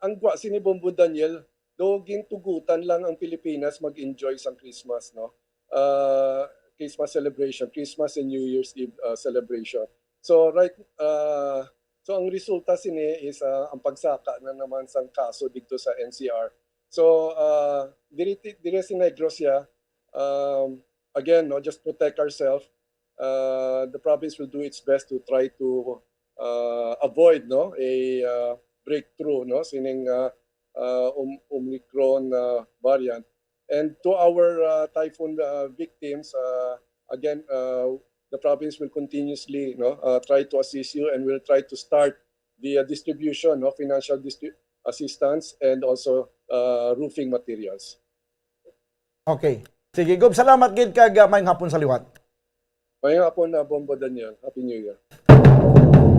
ang gwa sini Bombo Daniel, do gintugutan lang ang Pilipinas mag-enjoy sang Christmas, no? Uh, Christmas celebration, Christmas and New Year's Eve uh, celebration. So right uh, so ang resulta sini is uh, ang pagsaka na naman sang kaso dito sa N C R. So uh, diri diri si Negros ya, um, again, no, just protect ourselves. Uh, the province will do its best to try to uh, avoid, no, a uh, breakthrough, no, sining uh, uh, um, Omicron uh, variant. And to our uh, typhoon uh, victims, uh, again, uh, the province will continuously, no, uh, try to assist you and will try to start the uh, distribution of financial distri- assistance and also uh, roofing materials. Okay. Sige, Gov, salamat gid kag ah, maayong hapon sa liwat. Maayong hapon, uh, Bombo Daniel. Happy New Year.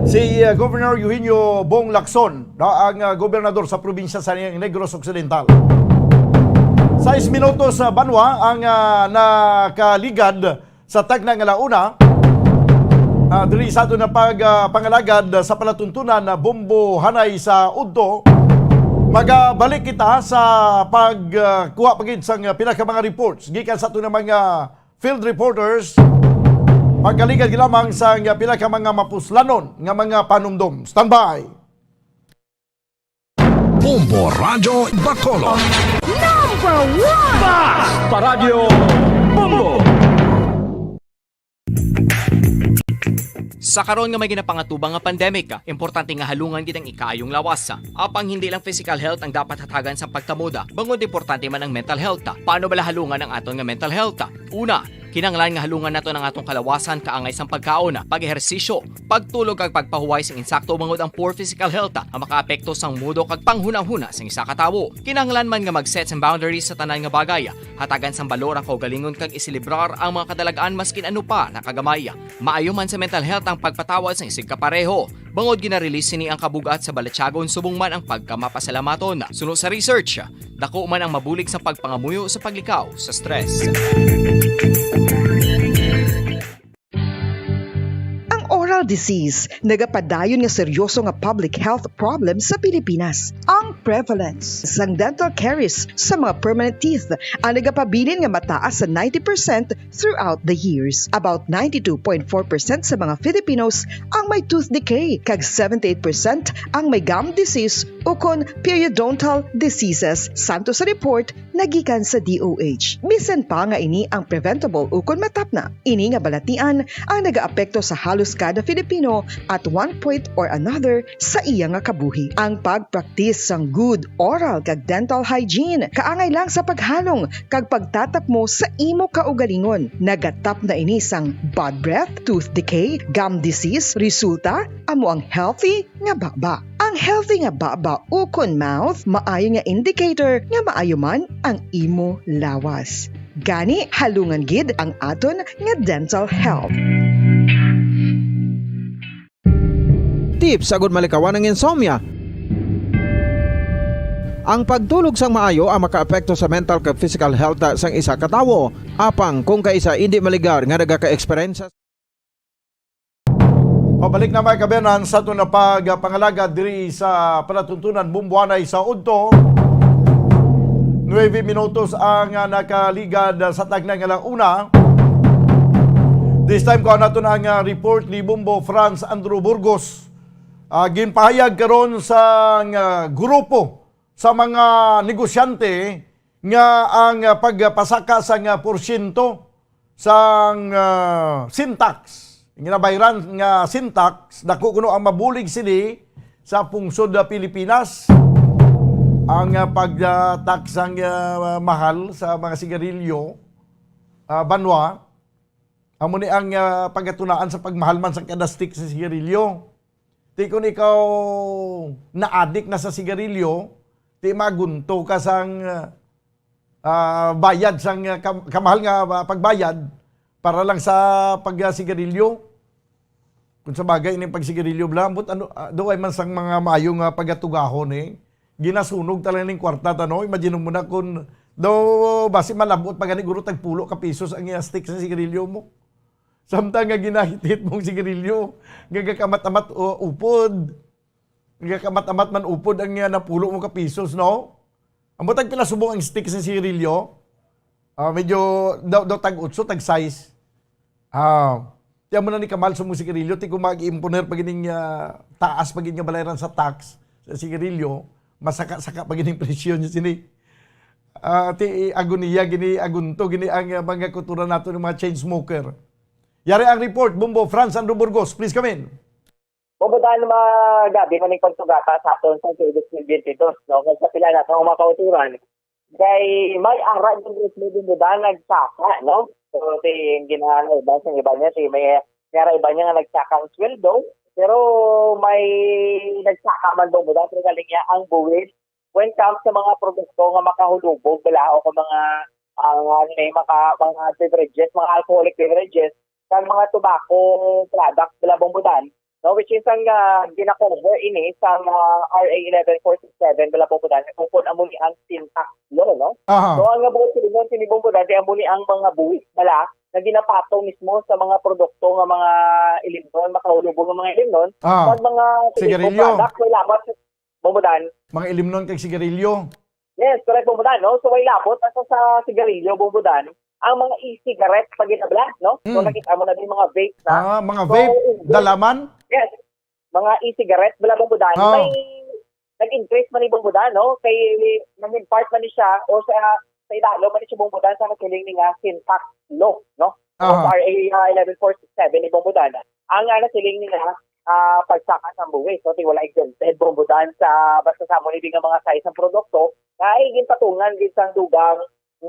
Si uh, Governor Eugenio Bong Lacson, no, ang uh, gobernador sa probinsya sa Negros Occidental. Sais minutos sa banwa ang uh, nakaligad sa tagna nga launa. Uh, diri sa ato na pag uh, pangalagad sa palatuntunan na bombo hanay sa udto. Pagabalik kita sa pag, ah, kuha pa gid sang, ah, pila ka mga reports gikan sa aton nga mga field reporters. Pagkaligad gid lamang sang, ah, pila ka mga mapuslanon nga mga panumdom. Standby! Bombo Radyo Bacolod. Number one! Bas Paradyo Bombo! Sa karon nga may ginapangatubang nga pandemic, importante nga halungan gid ang ikaayong lawas. Apang hindi lang physical health ang dapat hatagan sa pagtamod, bangod importante man ang mental health. Paano bala halungan ang aton nga mental health? Una, kinahanglan nga halungan naton ang atong kalawasan kaangay sang pagkaon, pag-ehersisyo, pagtulog kag pagpahuway sing insakto, bangod ang poor physical health ang makaapekto sang mudo kag panghunahuna sang isa ka tawo. Kinahanglan man nga mag-set sang boundaries sa tanan nga bagay. Hatagan sang balor ang kaugalingon kag iselebrar ang mga kadalag-an maskin ano pa na kagamay. Maayo man sa mental health ang pagpatawad sang isigkapareho, bangod gina-release sini ang kabug-at sa balatyagon subong man ang pagkamapasalamaton. Suno sa research, dako man ang mabulig sa pagpangamuyo sa paglikaw sa stress. Ang oral disease nagapadayon nga seryoso nga public health problem sa Pilipinas. Ang prevalence sang dental caries sa mga permanent teeth ang nagapabilin nga mataas sa ninety percent throughout the years. About ninety-two point four percent sa mga Filipinos ang may tooth decay, kag seventy-eight percent ang may gum disease ukon periodontal diseases, santo sa report nagikan sa D O H. Bisan pa nga ini ang preventable ukon matapna, ini nga balatian ang nagaapekto sa halos kada Filipino at one point or another sa iya nga kabuhi. Ang pagpraktis sang good oral kag dental hygiene kaangay lang sa paghalong kag pagtatapmo sa imo kaugalingon. Nagatapna ini sang bad breath, tooth decay, gum disease. Resulta, amo ang healthy nga baba. Ang healthy nga baba ukon mouth maayo nga indicator nga maayo man ang imo lawas. Gani, halungan gid ang aton nga dental health. Tips agud malikawan ang insomnia. Ang pagtulog sang maayo ang makaapekto sa mental kag physical health sang isa ka tawo. Apang kung kaisa indi maligar nga nagaka-eksperyensya Pabalik na, mga kaabyanan, sa aton nga pagpangalagad diri sa palatuntunan, Bombo Anay sa udto. Nuebe minutos ang, ah, nakaligad, ah, sa tagnay nga ala-una. This time, kuha naton ang, ah, report ni Bombo Franz Andrew Burgos. Ah, ginpahayag karon sa, ah, grupo sa mga negosyante nga ang, ah, pagpasaka sang, ah, porsyento sang, ah, sin tax, ginabayran nga sin tax, dako kuno ang mabulig sini sa pungsod, ah, Pilipinas. Ang, ah, pag, ah, tax sang, ah, mahal sa mga sigarilyo, ah, banwa, amo ni ang, ah, pagatunaan sa pagmahal man sa kada stick sa sigarilyo. Ti kun ikaw naadik na sa sigarilyo, ti magunto ka sang, ah, bayad sang, ah, kam-, kamahal nga, ah, pagbayad para lang sa pag, ah, sigarilyo. Kung sa bagay, ining pagsigarilyo bala, ambot ano, ah, daw ay man sang mga maayo nga pagatugahon, eh. Ginasunog talaga ning kwarta ta, no? Imagine mo na kung daw basi malabot pa gani guro tag pulo ka pisos ang, ah, stick sa sigarilyo mo. Samtang nga ginahit-hit mong sigarilyo, nga gakamat-amat, o, upod. Nga gakamat-amat man upod ang, ah, napulo mo ka pisos, no? Ambot tag pila subong ang stick sa sigarilyo? Ah, medyo daw, daw tag otso, tag sais. Ah, ti amo na ni kamal sa mong sigarilyo, ti kung mag-imponer pa gining, ah, taas pa gid nga balayran sa tax sa sigarilyo, masaka-saka pa gining presyo niya sini. Ah, ti agoniya gini, agunto gini ang, ah, mga kultura nato ng mga chain smoker. Yari ang report, Bombo Franz Andrew Burgos, please come in. Bombo, dahil magabi man ang pagtugata sa aton sa Tuesday twenty-two, no? Kung sa pila na sa mga kauturan, kay may ara yung Bumbodan nagsaka, no? So, si ginahan iba sa iba niya, si may, may ara iba niya nga nagsaka ang sweldo, pero may nagsaka man Bumbodan, pero galing niya ang buwis when it comes sa mga produkto nga makahulubog bala o kung mga, ah, ano na yung maka-, mga beverages, mga alcoholic beverages, kag mga tobacco products bala Bumbodan, no, which is ang, ah, gina-cover ini sa, ah, R A eleven forty-seven bala Bumbodan, kung kun amo ni ang sin tax law, no? Aha. So, ang nga buot silingon sini Bumbodan, di amo ni ang mga buwis bala nga ginapatong mismo sa mga produkto nga mga ilimnon, makahulubog nga mga ilimnon, Ah. kag mga tobacco Sigarilyo. products, may lamat Bumbudan. Mga ilimnon kag sigarilyo. Yes, correct, Bumbudan, no? So, way labot, asa sa sigarilyo, Bumbudan, ang mga e-cigarette pag ginabla, no? So, Mm. nakita mo na din mga vape na. Ah, mga So, vape, dalaman? Yes. Mga e-cigarette, bala, Bumbudan. Oh. May nag-increase man ni Bumbudan, no? Kay nangin part man ni siya o sa, sa idalo man ni siya, Bumbudan, sa nasiling ni nga Syntax Law, no? O Aha. sa R A, ah, eleven four six seven ni Bumbudan. Ang, ah, nasiling ni nga, ah, pagsaka sa buwis, no? Ti wala exempted, Bumbudan, sa basta sa mo ni nga mga size ng produkto, kay ginpatungan gid sang dugang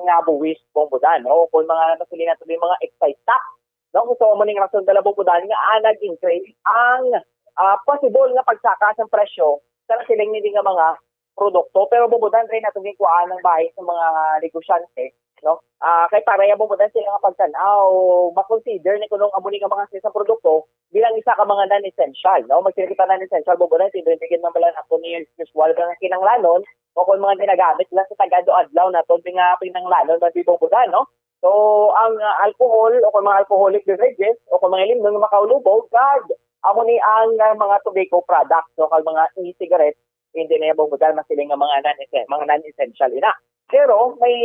nga buwis, Bumbudan, no? Kung mga nasiling nato ni mga excise tax, no? So, amo ning rason dala, Bumbudan, nga, ah, nag-increase ang, ah, possible nga pagsaka sa presyo sa nasiling ni nga mga produkto. Pero, Bumbudan, rin nato ginkuhaan ang bahin sa mga negosyante, no? Ah, kay para ya, Bumbudan, sila nga pagtan-aw, makonsider ni kunong amo ni nga mga sa produkto bilang isa ka mga non-essential, no? Magsiling kita non-essential, Bumbudan, tindigan man bala ako ni usual nga kinanglanon, o kung mga ginagamit lang sa tag-adlaw-adlaw naton nga pinanglanon man, Bumbudan, no? So, ang, ah, alcohol o kung mga alcoholic beverages o kung mga ilimnon nga makaulubog, kag amo ni ang, ah, mga tobacco products, no, kag mga e-cigarettes, hindi na yung Bumbudan masiling nga mga non-essen-, mga non-essential ina. Pero may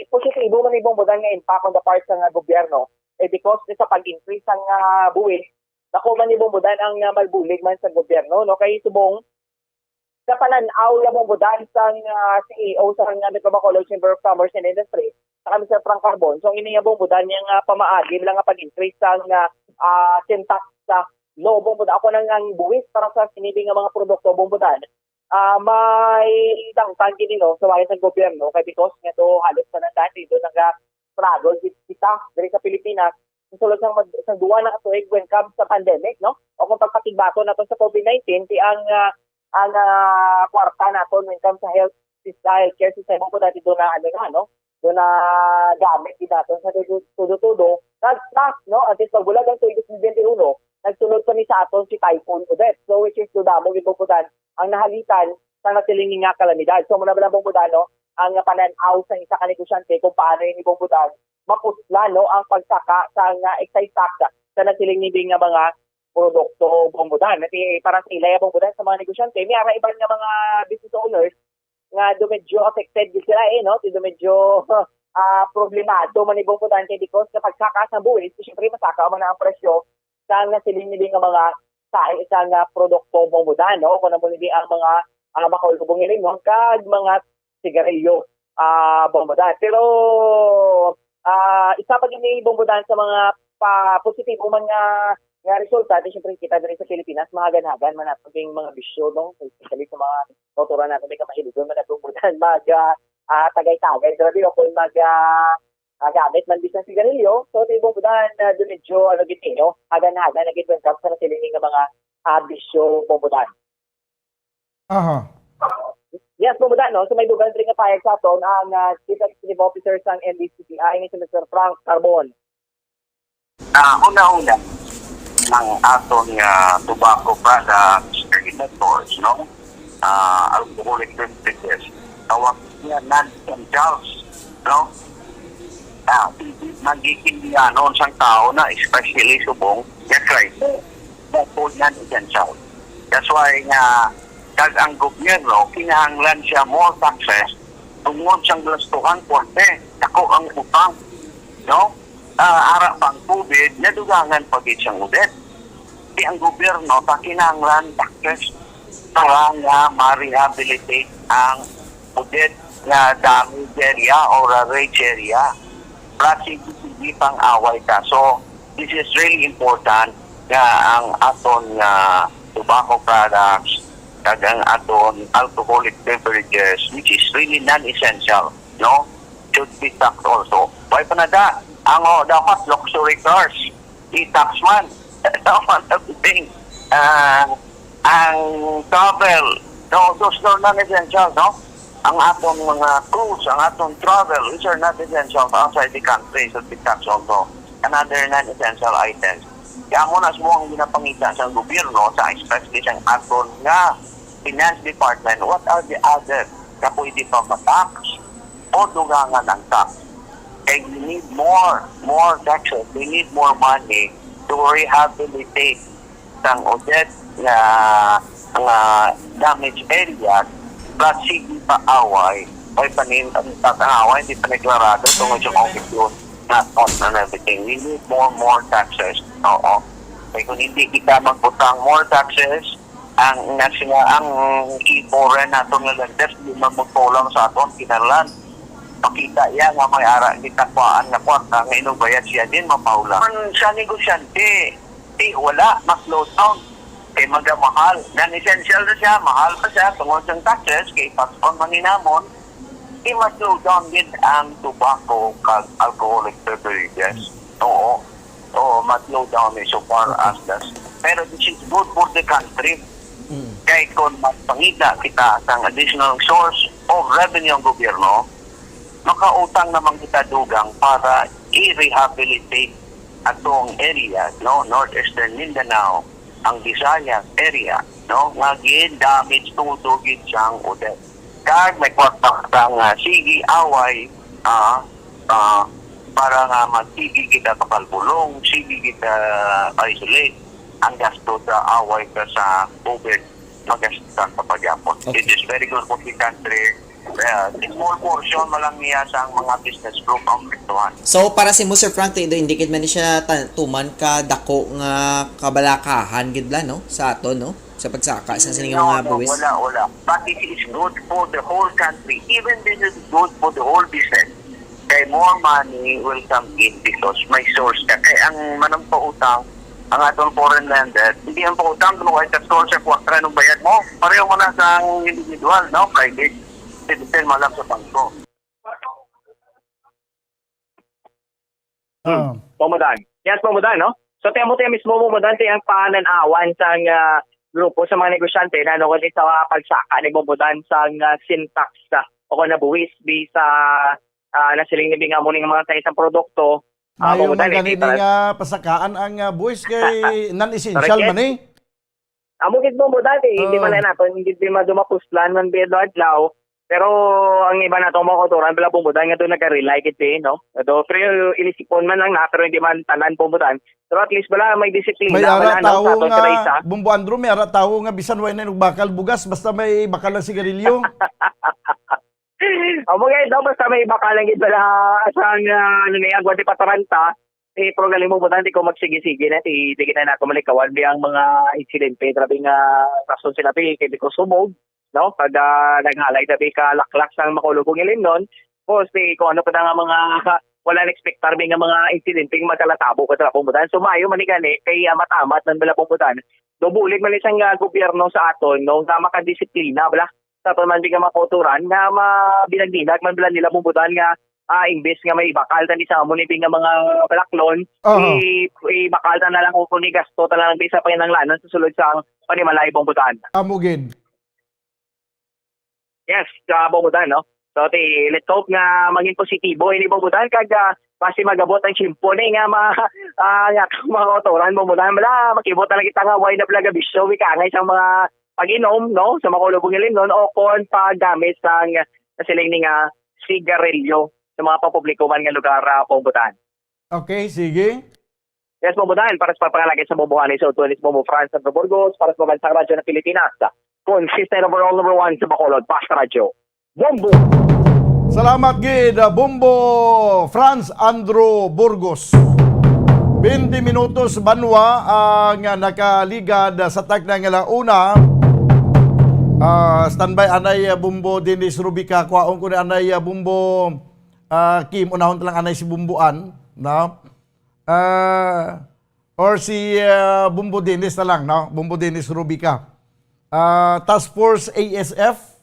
positibo man ni Bumbudan nga impact on the part sa nga gobyerno, eh, because sa pag-increase sang, ah, buwis, nakuha man ni Bumbudan ang, ah, malbulig man sa gobyerno, no? Kay subong, sa panan-aw ya, Bumbudan, sang, ah, C E O sa nga Metro Bacolod Chamber of Commerce and Industry, sa kami sa Frank Carbon. So, ini ya, Bumbudan, yang, ah, pamaagi lang nga pag-increase sang, ah, ah, Syntax sa Law, Bumbudan. Ako nang ang buwis para sa sinibi nga mga produkto, Bumbudan. Ah, may dangtan gini, no, sa wala sa gobyerno, kay because nga to halos pa nagdati, doon naga-struggle gid kita diri sa Pilipinas. Sa sulod sang mag-, sa duwa na ka tuig when comes sa pandemic, no? O kung pagpatigbaton nato sa COVID nineteen, ti ang, ah, ang, ah, kwarta naton when comes sa health, sa healthcare system, kung dati doon na, ano na, no? Doon na gamit gid naton sa tudo-, tudo-tudo. Kag plus, no? At least pagbulag ang tuig twenty twenty-one, nagsulod pa ni sa aton si Typhoon Odette. So, which is, damo gid, Bumbudan, ang nahalitan sa nasiling nga kalamidad. So, muna ba lang, Bumbudan, no? Ang panan-aw sa isa ka negosyante kung paano ini, Bumbudan, mapuslan, no, ang pagsaka sa nga excise tax sa nasiling ni nga mga produkto, Bumbudan. At, eh, para sa ila ya, Bumbudan, sa mga negosyante, may ara iban nga mga business owners nga do medyo affected gid sila, eh, no? Ti do medyo, ah, problemado man ni, Bumbudan, kay because sa pagsaka sa buwis, siyempre masaka man ang presyo sa nga siling nila nga mga sa, sa nga produkto, Bumbudan, no? Kung amo nila ang mga, ah, makaulubong ilimnon kag mga sigarilyo, ah, Bumbudan. Pero, ah, isa pa gini, Bumbudan, sa mga pa positibo man nga, nga resulta, di syempre kita diri sa Pilipinas, mahagan-hagan man nato king mga bisyo, no? Especially sa mga motoran nato, may kamahiligon man nato, Bumbudan, mag, ah, ah, tagay-tagay, grabe, o kung mag, ah, ah, gamit man bisan sigarilyo. So, ti, Bumbudan, ah, do medyo, ano, gid, eh, no? Hagan-hagan na gid when comes sa nasiling nga mga, ah, bisyo, Bumbudan. Aha. Yes, Bumbudan, no? So, may dugang diri nga payag sa aton ang, ah, Chief Executive Officer sang N D C P I, ni si Mister Frank Carbon. Ah, una-una, ang aton nga tobacco products, regulators, no? Ah, alcoholic beverages, tawag niya non-essentials, no? Ah, magiging ano sang tao na, especially subong nga crime, bukod non-essential. That's why nga, kag ang gobyerno, kinahanglan siya more taxes, tungod sang gastuhan, korte, dako ang utang, no? Ah, ara pang COVID, nadugangan pa gid siyang Odette. Di ang gobyerno pa kinahanglan taxes para nga ma-rehabilitate ang Odette nga damage area or a rage area. Para sige, sige pang away ka. So, this is really important nga ang aton nga tobacco products kag ang aton alcoholic beverages, which is really non-essential, no, should be taxed also. Why pa na da? Ang, oh, dapat luxury cars, i-tax man. Dapat everything. Ah, ang travel, no, those are non-essential, no? Ang atong mga cruise, ang atong travel, which are not essential outside the country, should be taxed also. Another non-essential items. Kaya mo na subong ang ginapangita sa gobyerno, sa especially sa aton nga finance department, what are the other na pwede pa ma-tax o dugangan ang tax? And we need more, more taxes. We need more money to rehabilitate sang Odette nga mga damage areas, plus sige pa away, may panin-, ang away hindi pa deklarado tungod sa COVID yun, not on and everything. We need more, more taxes. Oo. Kaya kung hindi kita magbutang more taxes, ang national, ang foreign nato nga lenders, hindi man magpaulang sa aton, kinahanglan makita iya nga may ara kita kuhaan nga kwarta nga inugbayad siya din mapaulang. Ang sa negosyante, di wala, ma-slow down. Kay magamahal. Non-essential na siya, mahal pa siya, tungod sa taxes, kay pass on man ni namon, di ma-slow down din ang tobacco kag alcoholic beverages. Oo. Oo, ma-slow down ni so far Okay. as that. Pero this is good for the country. Mm. Kay kung magpangita kita sang additional source of revenue ang gobyerno, makautang naman kita dugang para i-rehabilitate atong area, no? Northeastern Mindanao, ang Visayas area, no? Nga gin-damage tudo gid sang Odette. Kag may kwarta ka nga sige away, ah, ah, para nga magsigi kita kapalpulong, sige kita isolate, ang gasto sa away ka sa COVID, magastan pa pagyapon. Okay. It is very good for the country. Uh, small portion man lang niya sa mga business group ang apektuhan. So, para si mo, Sir Frank, Tido, hindi gid man ni siya ta-, tuman ka dako nga kabalakahan gid la, no? Sa ato, no? Sa pagsaka sa sining No, mga no, buwis. wala, wala. But it is good for the whole country. Even this is good for the whole business. Kay more money will come in because may source ka. Kay ang manang pautang, ang atong foreign lender, hindi ang pautang, kung wala ka source sa kwarta ng bayad mo, pareho mo na sa individual, no? Private citizen, malam sa bangko. Ah. Pamudan. Yes, pamudan, no? So, tiyan mo, tiyan mismo, pamudan, tiyan ang panan-awan sang, ah, grupo sa mga negosyante na nukod sa mga pagsaka ni pamudan sang, ah, sin tax, ah, o kung nabuwis, bi sa, ah, nasiling ni nga mo ning mga sa isang produkto, ah, Mayo pamudan, man eh, gani di ni para nga pasakaan ang, ah, buwis kay non-essential Correct. man, eh. Amo gid mo, Bodan, eh, hindi Oo. man na naton gid di madumapuslan man bi adlaw-adlaw. Pero ang iba natong mga kautoran, bala, Bumbudan, nga doon nag-rely gid, eh, no? Ato, pero inisipon man lang na, pero hindi man tanan, Bumbudan. Pero at least, bala, may disiplina, May ara bala, ano, tawo sa aton nga, sa isa. Bumbo Andrew, may ara tawo nga bisan way na inugbakal bugas, basta may bakal ng sigarilyo. O, mga ito, basta may bakal lang gid, bala, sa, ah, ano na yan, guwante pa taranta, eh, pero galing mo, Bumbudan, di ko magsige-sige na, di, di kita na ako malikawan, bi ang mga insidente, grabe nga rason sila, bi, kay di ko subog, no? Pag, ah, naghalay na, bi, ka laklak sang makulubong ilimnon, tapos, di, kung ano pa na nga mga, wala na-expectar, bi, nga mga insidente, nga magkalatabo ka sa Bumbudan. So, maayo man ni gani, kay amat-amat man bala, Bumbudan. Do bulig man isang, ah, gobyerno sa aton, no? Nga makadisiplina, bala, sa aton man, bi, nga mga kautoran, nga mabinagdinag man bala nila, Bumbudan, nga, ah, imbes nga may ibakal tani sa amo ni, bi, nga mga balaklon, Aha. i-, ibakal ta na lang kung ni gasto ta lang, bi, sa panginahanglanon sa sulod sa panimalay, Bumbudan. Amo gid. Yes, sa Bumbudan, no? So, ti, let's hope nga maging positibo ini, Bumbudan, kag, ah, basi magabot ang tiyempo ni nga ma-, ah, nga mga kautoran, Bumbudan, bala, makibot na lang kita nga way na pala gabisyo, wi ka, nga isang mga pag-inom, no, sa makulubong ilimnon, o kon paggamit sang nasiling ni nga sigarilyo sa mga papubliko man nga lugar, ah, Bumbudan. Okay, sige. Yes, Bumbudan, para sa pagpangalagay sa Bumbuhan, sa Utuan, Bumbo Franz Santo Burgos, para sa Pambansang Radyo ng Pilipinas, consistent overall number one sa Bacolod, Basta Radyo, Bumbo. Salamat gid, ah, Bumbo Franz Andrew Burgos. Twenty minutos banwa ang, ah, nakaligad, ah, sa tagna nga la una. Ah, standby anay, ah, Bumbo Dennis Rubica. Kuhaon ko ni anay, ah, Bumbo, ah, Kim. Unahon ta lang anay si Bumbuan, no? Ah, or si, ah, Bumbo Dennis na lang, no? Bumbo Dennis Rubica. Ah, Task Force A S F,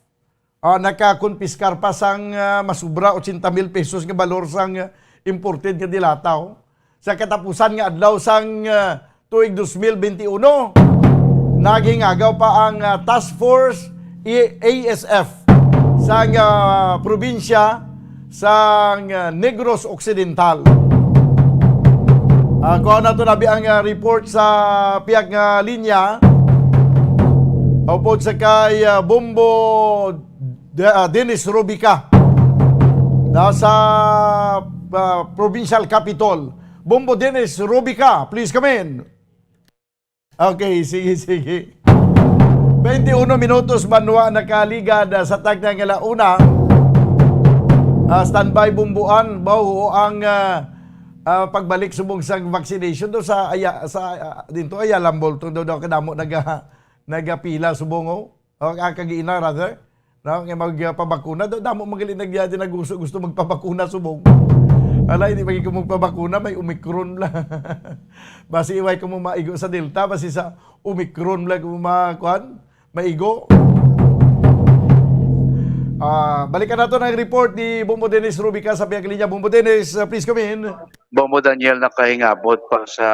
ah, nakakumpiskar pa sang, ah, masubra ochenta mil pesos nga balor sang, ah, imported nga dilata, oh. Sa katapusan nga adlaw sang, ah, tuig dos mil benti uno, nagingagaw pa ang, ah, Task Force A S F sang, ah, probinsya sang, ah, Negros Occidental. Ah, kuha nato na bi ang, ah, report sa pihak nga linya. Upod sa kay, ah, Bumbo De-, ah, Dennis Rubica. Nasa, ah, provincial capitol. Bumbo Dennis Rubica, please come in. Okay, sige, sige. Twenty-uno minutos banwa nakaligad, ah, sa tagna nga la una. Ah, standby Bumbuan, bawo ang, ah, ah, pagbalik subong sa vaccination do sa aya, sa, ah, dinto aya Lambol to daw, daw kadamo naga, nagapila subong, oh. O, ah, kagiina, rather. No, nga magpabakuna do, damo magali nag, nag gusto, gusto magpabakuna subong. Ala, hindi pa ko magpabakuna, may Omicron lang. Basi iway ko mo maigo sa Delta, basi sa Omicron lang ko makuan, maigo. Ah, balikan nato ang report ni Bombo Dennis Rubica sa pihak linya. Bombo Dennis, uh, please come in. Bombo Daniel, nakahingabot pa sa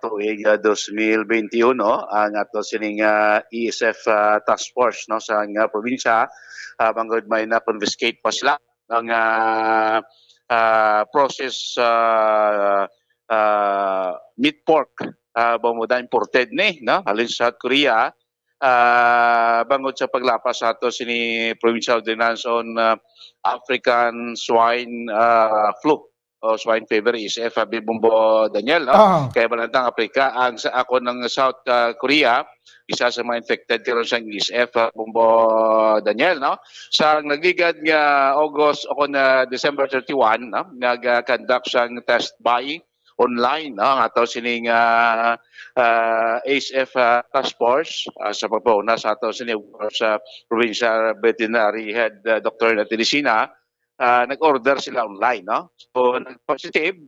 tuig, ah, dos mil benti uno ang ato sining, ah, E S F, ah, task force, no, sa nga probinsya, ah, bangod may na-confiscate pa sila ang, ah, ah, process, ah, ah, meat pork, ah, Bombo Dan, imported ni, no, halin sa South Korea, ah, bangod sa paglapas sa ato sini Provincial Ordinance on, ah, African Swine, ah, Flu o Swine Fever, E S F, abi Bombo Daniel, no? Ah. Kay Balantang Africa, ang sa ako ng South, ah, Korea, isa sa mga infected karon sa E S F, ah, Bombo Daniel, no? Sa nagligad nga August o kon, ah, December thirty-one, no? Nag, ah, conduct sang test buy online, no? Ang ato sining, ah, ah, E S F, ah, task force, ah, sa pagpauna sa ato sini, of course, sa provincial veterinary head, ah, Doctor Natilisina, ah, nag-order sila online, no? So, nag-positive,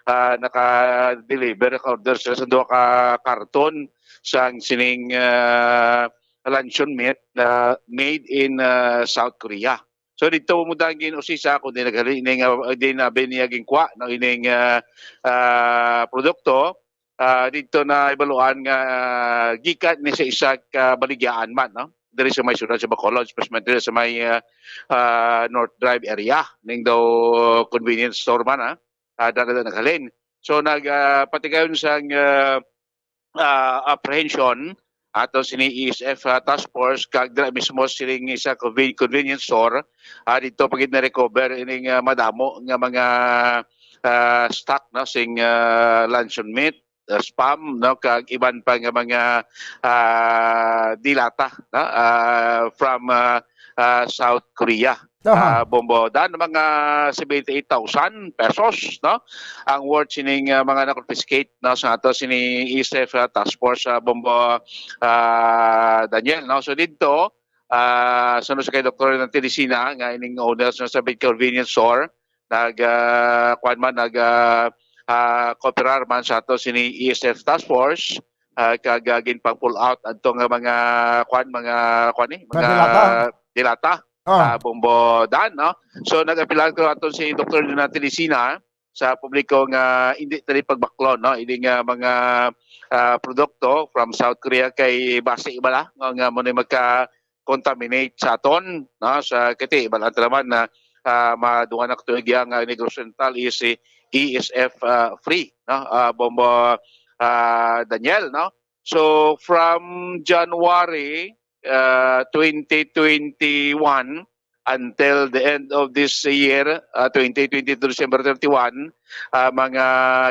ah, naka-deliver, naka-order sila sa duha ka karton sang sining, ah, luncheon meat na made in, ah, South Korea. So, dito mo dagin usisa kung di naghali ini nga, di na biniya ginkwa, no, ining, ah, ah, produkto, ah, dito na ibaluan nga, ah, gikan ni sa isa ka baligyaan man, no? Diri sa may syudad sa Bacolod, especially diri sa may, ah, ah, North Drive area, ning daw convenience store man, ah, ah, dala na naghalin. So, nag, ah, patigayon sang, ah, ah, apprehension ato sini E S F, ah, task force, kag dira mismo sining isa conven-, convenience store, ah, dito pa gid na-recover ining, ah, madamo nga mga, ah, stock, no, sing, ah, luncheon meat, ah, spam, no, kag iban pa nga mga, ah, dilata, no, ah, from, ah, ah, South Korea. Aha. Ah, Bombo Dan, mga seventy-eight thousand pesos, no, ang worth sining, ah, mga na-confiscate, no, sa ato sini E S F, ah, task force, ah, Bombo, ah, Daniel, no. So dito, ah, sa kay Doktor Natilisina, nga ining owner sa said convenience store, nag, ah, kuwan man, nag, ah, ah, kooperar man sa ato sini E S F task force, ah, kag, ah, ginpang-pull out adto nga mga, kuwan, mga, kuwan, eh, mga dilata. Dilata, ah, Bombo Dan, no? So, nag-apilan ko ato si Doktor Jonathan Isina sa publiko nga hindi tali pagbaklon, no? Ini nga mga, ah, produkto from South Korea kay basi bala nga, nga mo ni magka-contaminate sa aton, no? Sa kiti, bala naman na, ah, madungan na katuig nga Negros Oriental is, eh, E S F, ah, free, no? Ah, Bombo, ah, Daniel, no? So, from January, uh, twenty twenty-one until the end of this year, uh, twenty twenty-two, December thirty-one, uh, mga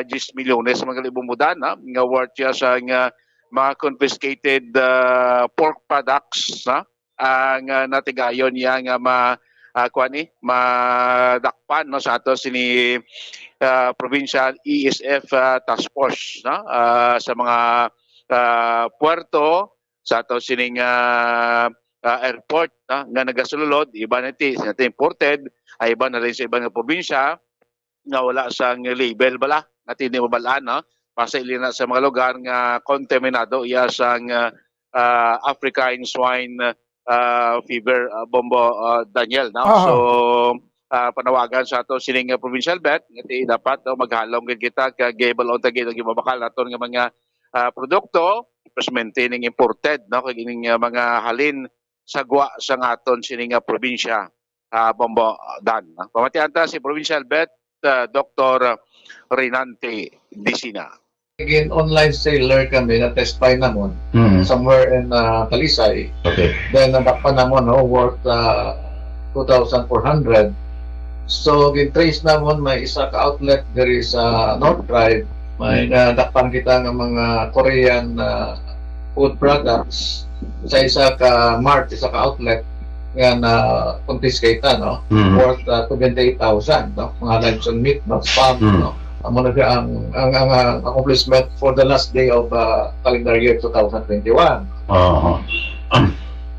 diyes milyones, mga libong mudan, ha, nga worth siya sa nga mga confiscated, uh, pork products, ha, ang, uh, natigayon niya nga ma-, uh, kuwan ni, madakpan, no, sa ato sini, uh, provincial E S F, uh, task force, no, uh, sa mga, uh, puerto, sa ato sining, ah, ah, airport, no, nga nagasulod, iban na ti, sa imported, ay iban na rin sa iban nga probinsya nga wala sang label bala, nga hindi mabalaan, no? Basta ili na sa mga lugar nga kontaminado iya sang, ah, ah, African swine, ah, fever, ah, Bombo, ah, Daniel, no? Aha. So, ah, panawagan sa ato sining, ah, provincial vet, nga ti dapat, no, maghalong gid kita kag gibal-on ta gid ang gibabakal naton nga mga, ah, produkto, mas maintaining imported, no? Kag ining, ah, mga halin sa gwa sa nga aton sini nga probinsya, ah, Bombo Dan, no? Pamatian ta si Provincial Vet, ah, Doktor Renante Disina. Again, online seller kami, na-test buy namon, mm, somewhere in, ah, Talisay. Okay. Then, nadakpan namon, no, worth, ah, two thousand four hundred. So, gin-trace namon, may isa ka outlet diri sa North Drive. May, mm, nadakpan kita nga mga Korean, ah, food products sa isa ka mart, isa ka outlet nga na confiscate, no? Mm. Worth, uh, twenty-eight thousand, no? Mga luncheon meat, no? Spam, mm, no? Amo na siya ang, ang, ang, uh, accomplishment for the last day of, uh, calendar year two thousand twenty-one. Oo.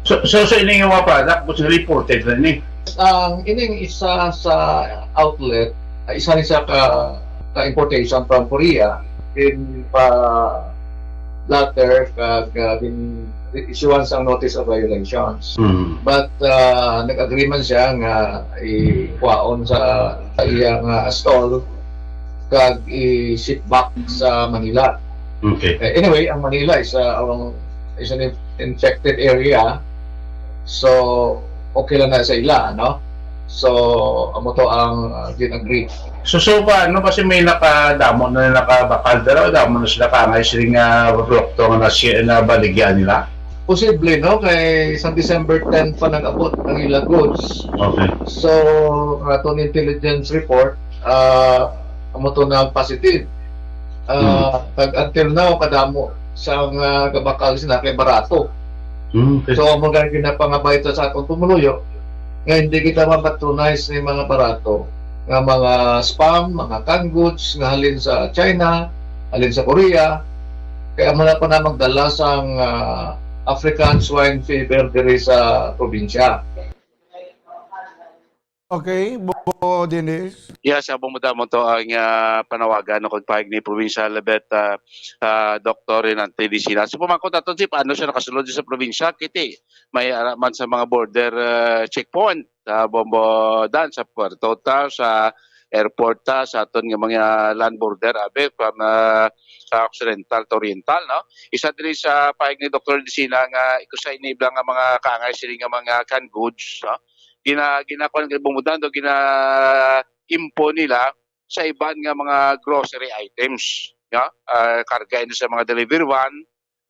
So, so, so ini nga mga product, was reported na ni? Ang ining isa sa outlet, ah, isa ni sa ka, ka importation from Korea, in pa letter kag, ah, gin issuean sang notice of violations. Mm. But, ah, nag-agreement siya nga ikwaon sa, sa iyang, ah, stall kag i-ship back sa Manila. Okay. Eh, anyway, ang Manila is, ah, ang, is an in-, infected area. So, okay lang na sa ila, no? So, amo to ang, ah, gin-agree. So, so paano kasi may nakadamo na nakabakal dala, damo na sila kangay sila nga produkto nga nasi-, nabaligya nila? Posible, no? Kay sa December ten pa nag-abot ang ila goods. Okay. So, aton intelligence report, ah, amo to na positive. Ah, hmm, kag until now, kadamo sa nga gabakal sila kay barato. Hmm, okay. So, amo gani ginapangabay ta sa atong pumuluyo nga hindi kita mapatronize ni mga barato nga mga spam, mga canned goods nga halin sa China, halin sa Korea, kay amo na pa na magdala sang, ah, African swine fever diri sa probinsya. Okay, Bo Dennis. Yes, abang mo damo to ang, ah, panawagan o kagpahig ni Provincial Health, ah, ah, Doktor Renante Dicina. So, pamangkot naton si paano siya nakasulod sa probinsya, kiti may ara man sa mga border, ah, checkpoint, sa Bombo Dan, sa Puerto ta, sa airport ta, sa aton nga mga land border, abi, from, ah, sa occidental to oriental, no? Isa diri sa pahig ni Doktor Dicina nga ikusay ni ibang nga mga kaangay sini nga mga canned goods, no? Gina-, ginakuan, ginabudan o gina-impon nila sa iban nga mga grocery items, no? Ah, karga ini sa mga delivery van,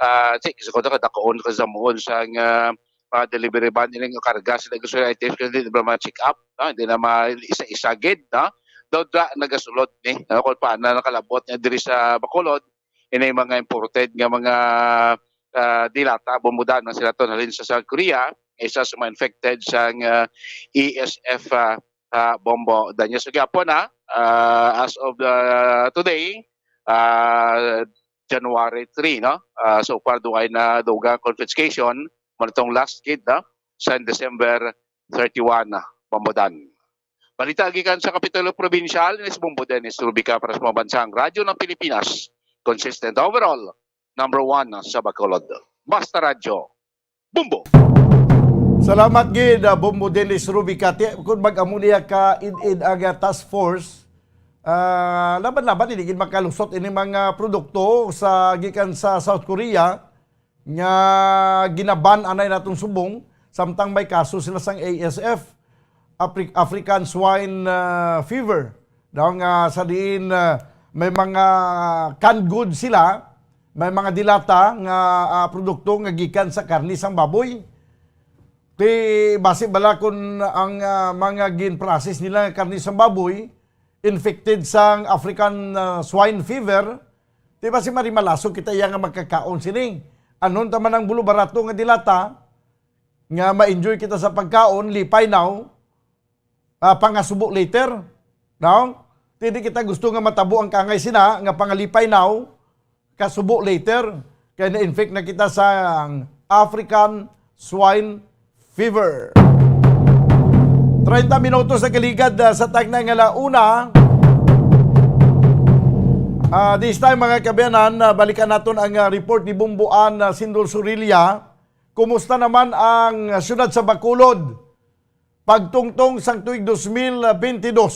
ah, si, sa kuno, kadakuon, kasamuon sa nga mga delivery van, ining karga sila grocery items kasi hindi na ma-check up, no? Hindi na ma-isa-isa gid, no? Daw da nagasulod ni, no? Kung paano nakalabot niya diri sa Bacolod, ini mga imported nga mga, ah, dilata, bumudan na sila to, halin sa South Korea, isa sa mga infected sa nga E S F, ah, ah, Bombo Danya. So, gyapon, ah, ah, as of, ah, today, ah, January three, no? Ah, so far, do ay na dugang confiscation, man itong last gid, no? Sa December thirty-one, Bombo Dan. Balita gikan sa Kapitulo Probinsyal, ni Bombo Dennis Rubica para sa Pambansang Radyo ng Pilipinas. Consistent overall, number one sa Bacolod. Basta Radyo, Bombo! Salamat gid, ah, Bombo Dennis Rubica. Ti-, kung mag-amo niya ka id-id ang, ah, task force, ah, laban-laban, hindi gid makalusot ini mga produkto sa, gikan sa South Korea nga ginaban anay natong subong, samtang may kaso sila sang A S F, Afri-, African Swine, ah, Fever. Daw nga sa diin, ah, may mga canned goods sila, may mga dilata nga, ah, produkto nga gikan sa karne sang baboy. Ti basi bala kun ang, ah, mga gin-process nila nga karne sang baboy infected sang African, ah, Swine Fever, ti basi mari malaso kita iya nga magkakaon sini. Anon ta man ang bulo barato nga dilata nga ma-enjoy kita sa pagkaon, lipay now, ah, pangasubo later, no? Ti di kita gusto nga matabo ang kaangay sina nga pangalipay now, kasubo later, kay na-infect na kita sa African Swine Fever. Treinta minutos na kaligad, ah, sa tagna nga la una. Ah, this time, mga kaabyanan, ah, balikan naton ang, ah, report ni Bombo Ann, ah, Sindol Sorilla. Kumusta naman ang, ah, siyudad sa Bacolod? Pagtungtong sang tuig dos mil bentidós,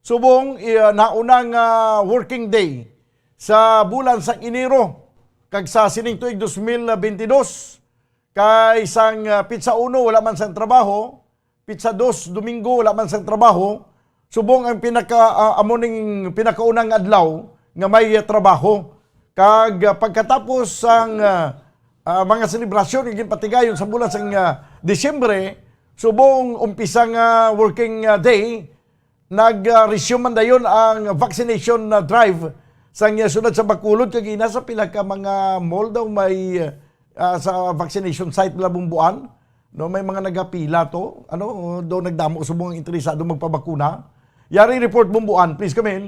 subong, ah, naunang, ah, working day sa bulan sang Enero, kag sa sining tuig dos mil bentidós, kay sang, ah, pitsa uno wala man sang trabaho, pitsa dos Domingo wala man sang trabaho, subong ang pinaka, ah, amo ning pinakaunang adlaw nga may, ah, trabaho. Kag, ah, pagkatapos sang, ah, ah, mga selebrasyon nga ginpatigayon sa bulan sang, ah, Disyembre, subong umpisa nga working, ah, day, nag, ah, resume man dayon ang vaccination, ah, drive sang, ah, siyudad sa Bacolod, kag ina sa pila ka mga mall daw may, ah, ah, sa vaccination site nila Bumbuan, no, may mga nagapila to, ano, do nagdamo subong ang interesado magpabakuna. Yari report Bumbuan, please come in.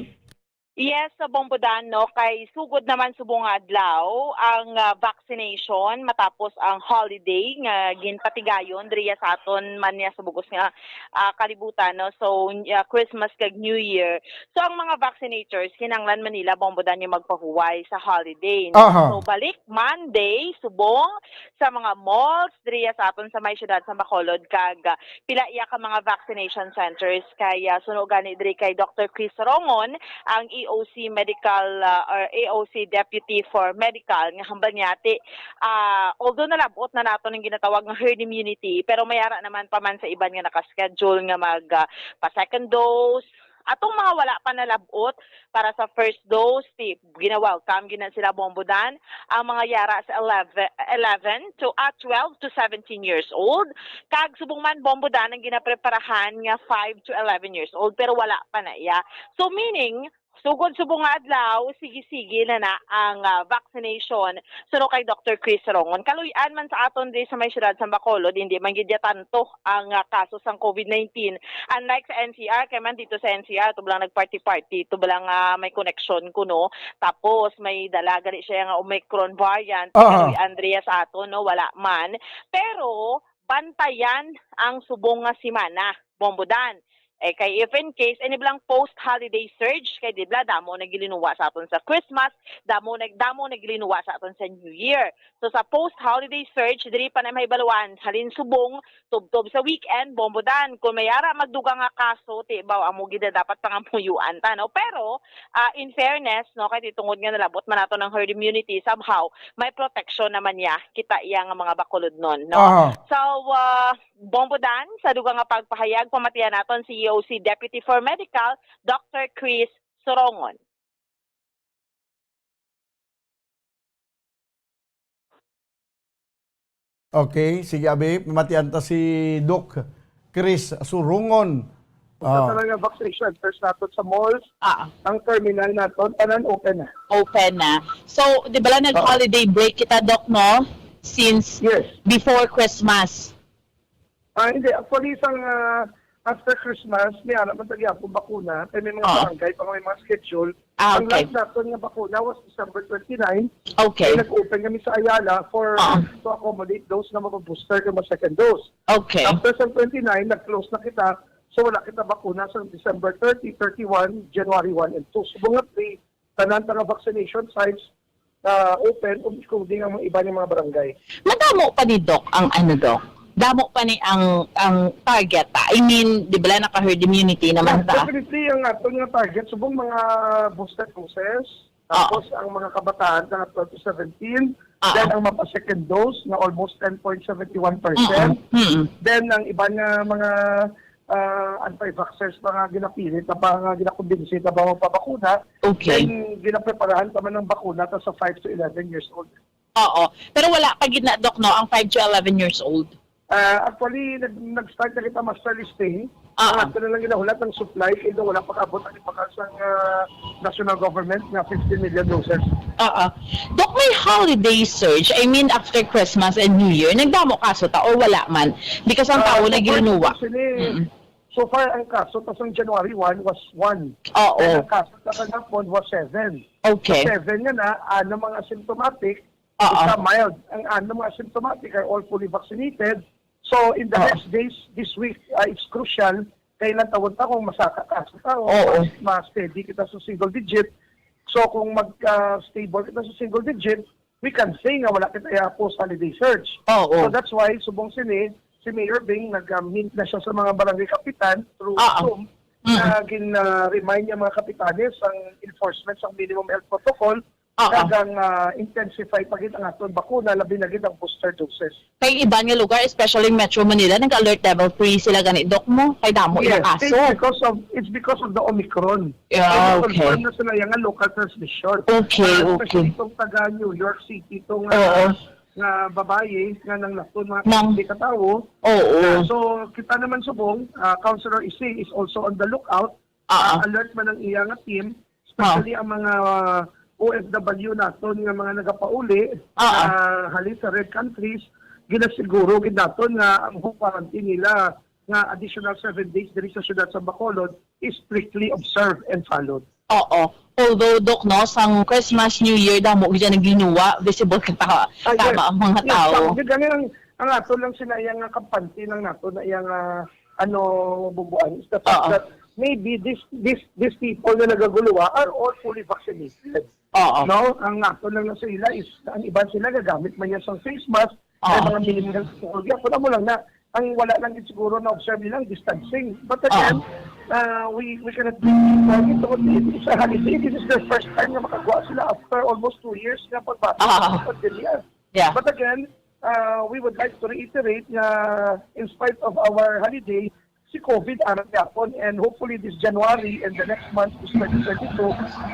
Yes, sa Bombodan, no, kay sugod naman subong nga adlaw ang ah, vaccination matapos ang holiday nga ginpatigayon diriya sa aton man niya sa bugos nga ah, kalibutan, no. So ah, Christmas kag New Year. So ang mga vaccinators kinahanglan man nila Bombodan yung magpahuway sa holiday, no. Aha. So balik Monday subong sa mga malls diriya sa aton sa may siyudad sa Bacolod kag ah, pila iya ka mga vaccination centers kay ah, suno gani diri kay Doctor Chris Rongon ang E O C Medical ah, or E O C Deputy for Medical nga hambal niya ti ah, although nalabot na nato ang ginatawag nga herd immunity pero may ara naman pa man sa iban nga naka-schedule nga mag ah, pa second dose atong mga wala pa nalabot para sa first dose, ti gina-welcome gyud na sila Bombodan ang mga yara sa eleven, eleven to ah, twelve to seventeen years old. Kag subong man Bombodan ang ginapreparahan nga five to eleven years old pero wala pa na iya. So meaning, sugod subong nga adlaw, sige-sige na na ang ah, vaccination. Suno kay Doctor Chris Rongon, kaluy-an man sa aton di sa may siyudad sa Bacolod, hindi man gid ya tanto ang ah, kaso sang COVID nineteen. Unlike sa N C R, kay man dito sa N C R, tubo lang nag-party-party, tubo lang ah, may koneksyon kuno. Tapos may dala gali siya nga Omicron variant, Aha. kaluy-an diri ya sa aton, no, wala man. Pero bantayan ang subong nga semana, Bombodan. Eh, kay if in case, ini bala ang post-holiday surge, kay di bala damo na gilinuwa sa aton sa Christmas, damo na, damo na gilinuwa sa aton sa New Year. So sa post-holiday surge, diri pa na mahibaluan, halin subong, tubtob sa weekend, Bombodan. Kung may ara magdugang nga kaso, ti baw amo gid na dapat pangamuyuan ta, no? Pero ah, in fairness, no, kay tungod nga nalabot man nato ng herd immunity, somehow may protection naman niya kita iya nga mga Bacolodnon, no? Aha. So, ah, Bombodan, sa dugang nga pagpahayag, pamatian naton si E O C Deputy for Medical, Doctor Chris Sorongon. Okay, sige abi, pamatian ta si Doc Chris Surungon. Sa tanan nga vaccination centers naton sa malls, Ah, ang terminal naton, tanan open na. open na. So, di ba lang nag-holiday break kita, Doc, no? Since Yes. Before Christmas. Ah, hindi. Actually, isang ah, after Christmas, may anak man tagyapon bakuna. Kaya may mga Ah. barangay pa may mga schedule. Ah, Ang okay. last naton nga bakuna was December twenty-nine. Okay. Kaya nag-open kami sa Ayala for Ah. to accommodate those na mag-booster kag mag-second dose. Okay. After sa twenty-nine, nag-close na kita. So wala kita bakuna sa December thirty, thirty-one, January one and two. Subong nga three, tanan ta nga vaccination sites na open, um, including ang iba nga mga barangay. Madamo pa ni, Doc, ang ano, Doc? Damo pa ni ang ang target ta. I mean, di ba lang naka-herd immunity naman Yeah, ta? Definitely, ang aton nga target, subong mga booster doses, Ah. tapos ang mga kabataan na twelve to seventeen, Ah. then ang mapa-second dose na almost ten point seven one percent, Mm-mm. Mm-mm. then ang iban nga mga ah, anti-vaxxers, mga ginapilit na pa, nga ginakumbinsi na ba magpabakuna, Okay. then ginapreparahan pa man ang bakuna ta sa five to eleven years old. Oo. Pero wala pa gid na, Doc, no, ang five to eleven years old. Ah, actually, nag, nag-start na kita muster listing. Ah. Ang ato na lang ginahulat ang supply, kaya wala pa kaabot ang ipakal sang ah, national government nga fifteen million doses. Oo. Doc, may holiday surge. I mean, after Christmas and New Year, nagdamo kaso ta or wala man? Because ang Ah, tao so na far, gilinuwa. sini, Mm-mm. so far, ang kaso ta sang January one was one. Oo. And ang kaso ta kahapon was seven. Okay. Seven nga na, ano mga symptomatic, Oo. isa mild. Ang ano mga symptomatic are all fully vaccinated. So, in the Oo. next days, this week, uh, it's crucial. Kailan tawon ta kung masaka kaso ta o Oo. mas steady kita sa single digit. So, kung mag-stable kita sa single digit, we can say nga wala kita iya post-holiday surge. Oo. So, that's why, subong sini, si Mayor Bing, nag-meet na siya sa mga barangay kapitan through Oo. Zoom, Mm. na gin-remind niya mga kapitanes ang enforcement sa minimum health protocol, Oo. kag ang ah, intensify pa gid ang aton bakuna, labi na gid ang booster doses. Kay iban nga lugar, especially Metro Manila, nag-alert level three sila gani, Doc, mo? Kay damo iya Yes, kaso. It's because of, it's because of the Omicron. Yeah, Kaya okay. confirm na sila yung local transmission. Okay, Ah, okay. Especially itong taga New York City, itong Oo. ah, nga babae nga nang laton mga Nang- hindi katawo. Oo. Ah, so, kita naman subong, ah, Councilor Ising is also on the lookout. Oo. Ah, alert man ang iya nga team, especially ang mga ah, O F W naton nga mga nagapauli, ah, ah, halin sa red countries, ginasiguro gid naton nga ang home quarantine nila nga additional seven days diri sa siyudad sa Bacolod is strictly observed and followed. Oo. Although, Doc, no, sang Christmas, New Year, damo gid ang ginwa, visible ka ta-, ah, yes, tama ang mga, yes, tao. Tama gid. Ang, ang ato lang sila, iyang, ah, kampante lang nato na iyang, ah, ano, bubuan is the fact, oo, that maybe this, this, these people na nagaguluwa are all fully vaccinated. Oo. No? Ang ato lang na sa ila is, ang iban sila gagamit man yan sa face mask, may, oo, mga minimal sa pulga. Kung amo lang na, ang wala lang gid siguro na-observe nila ang distancing. But again, oo, uh, we, we cannot blame people. Ito, it's a holiday. This is their first time na makagwa sila after almost two years na pagbati, ah, sa pandemya. Yeah. But again, uh, we would like to reiterate na in spite of our holiday, si COVID ara gyapon, and hopefully this January and the next month is twenty twenty-two,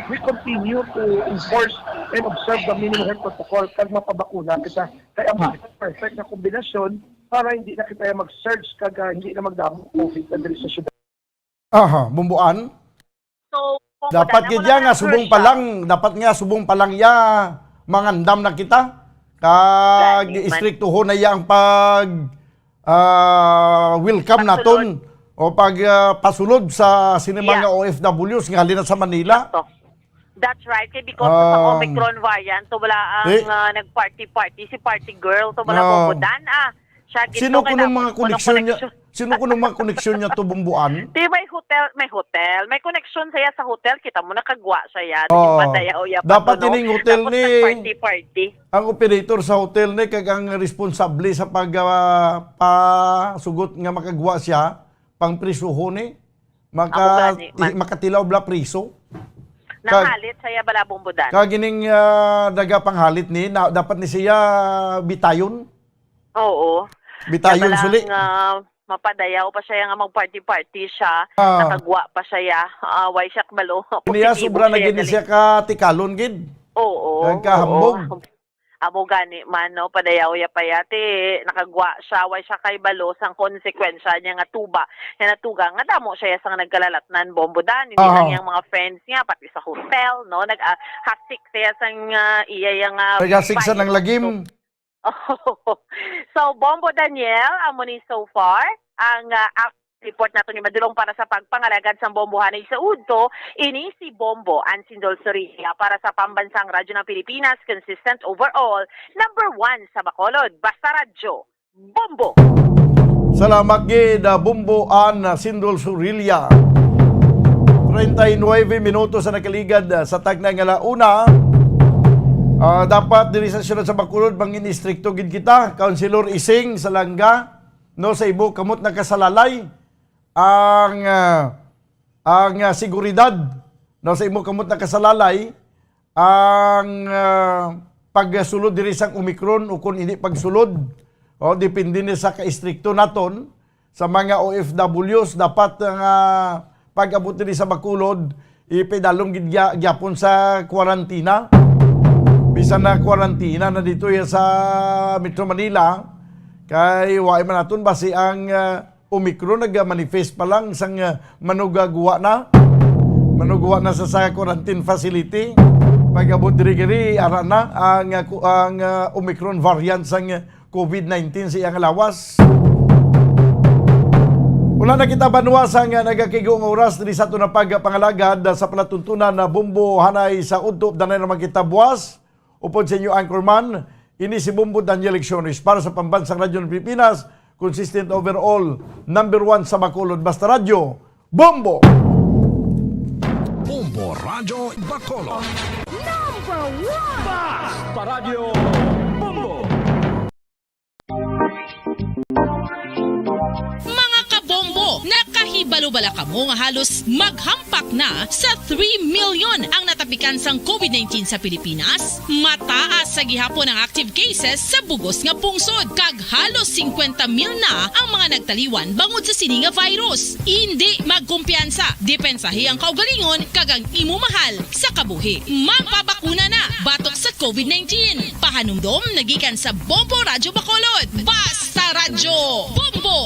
we continue to enforce and observe the minimum health protocol kag mapabakuna kita. Kay ang, ah, perfect na kombinasyon para hindi na kita mag-surge kag, ah, hindi na magdamo COVID na diri sa syudad. Aha, Bumbuan? So, kung dapat wala na gid mo ya na nga subong pa lang, dapat nga subong pa lang ya, mangandam na kita. Kag gani man, istriktuhon na ya ang pag, ah, welcome naton. Pasulod. O pag, ah, pasulod sa sini, yeah, mga O F Ws nga halin na sa Manila. Sakto. That's right. Kay because sa, ah, Omicron variant, so wala ang, eh, ah, nag-party-party, si party girl, so wala, ah, ko dan, ah. Siya gid. Sino to, kuno kailangan mga ko na koneksyon niya? Koneksyon. Sino kuno mga koneksyon niya to, Bumbuan? Di may hotel, may hotel. May koneksyon siya sa hotel. Kita mo, nakagwa siya yan. Oh, naging padayaw ya pa dapat to, no? Ining hotel. Tapos ni, nag-party-party. Ang operator sa hotel ni, kag ang responsable sa pag, ah, pasugot nga makagwa siya, pang prisuhon ni. Maka-, amo gani man, i-, makatilaw bala priso. Nanghalit siya bala, Bumbudan. Kag ining, ah, nagapanghalit ni, na, dapat ni siya bitayon. Oo. Bitayon, kaya suli. Lang, ah, mapadayaw pa siya nga mag-party-party siya. Ah. Nakagwa pa siya. Ah, way siya kabalo. Niya, positibo sobra na siya gid ni gali siya katikalon gid. Oo, oo. Nagkahambog. Amo gani man, no, padayaw ya pa ya, ti nakagwa siya, way siya kay balo sang konsekwensya niya nga tuba, nga natuga, nga damo siya sang nagkalalatnan, Bombo Dan, hindi lang yang mga friends niya, pati sa hotel, no, nag, ah, hasik siya sang, ah, iya yang, ah, nagasigsad ang lagim. So, Bombo Daniel, amo ni so far ang, ah, report naton ni madulong para sa pagpangalagad sang bombohanay sa udto. Ini si Bombo Ansindol Sorilla para sa Pambansang Radyo ng Pilipinas, consistent overall, number one sa Bacolod. Basta Radyo, Bombo! Salamat gid, ah, Bombo Ansindol Sorilla. Treinta y nueve minutos sa nakaligad, ah, sa tagna nga alauna. Ah, dapat diri sa siyudad sa Bacolod, mangin-istrikto gid kita. Councilor Ising Salanga, no, sa imo kamot nakasalalay ang, ah, ang, ah, seguridad, no, sa imo kamot nakasalalay ang, ah, pagsulod diri sang Omicron o kung hindi pagsulod, o, depende ni sa kaistrikto naton sa mga O F Ws, dapat nga pag-abot diri sa Bacolod, ipaidalom gid gya-, gyapon sa kwarantina. Bisan na kwarantina na dito ya sa Metro Manila, kay wa man naton basi ang, ah, Omicron nag-manifest pa lang sang, ah, manugagwa na. Manugwa na sa, sa quarantine facility. Pag-abot diri, diri, ara na ang, ah, ku-, ang, ah, Omicron variant sang, ah, COVID nineteen sa iyang lawas. Wala na kita banwa sang, ah, nagakaigo nga oras diri sa aton nga pagpangalagad sa palatuntunan na bombo hanay sa udto. Danay naman kita buwas. Upod sa inyo anchorman, ini si Bombo Daniel Lecciones para sa Pambansang Radyo ng Pilipinas, consistent overall, number one sa Bacolod. Basta Radyo, Bombo! Bombo Radyo Bacolod. Number one! Basta Radyo, Bombo! Mga kabombo, nakahibalo bala kamo nga halos maghampak na sa three million ang natapikan sang COVID nineteen sa Pilipinas? Mataas sa gihapon ang active cases sa bug-os nga pungsod, kag halos singkwenta mil na ang mga nagtaliwan bangod sa sini nga virus. Indi magkumpiyansa, depensahi ang kaugalingon kag ang imo mahal sa kabuhi. Magpabakuna na batok sa COVID nineteen. Pahanumdom nagikan sa Bombo Radyo Bacolod. Basta Radyo Bombo!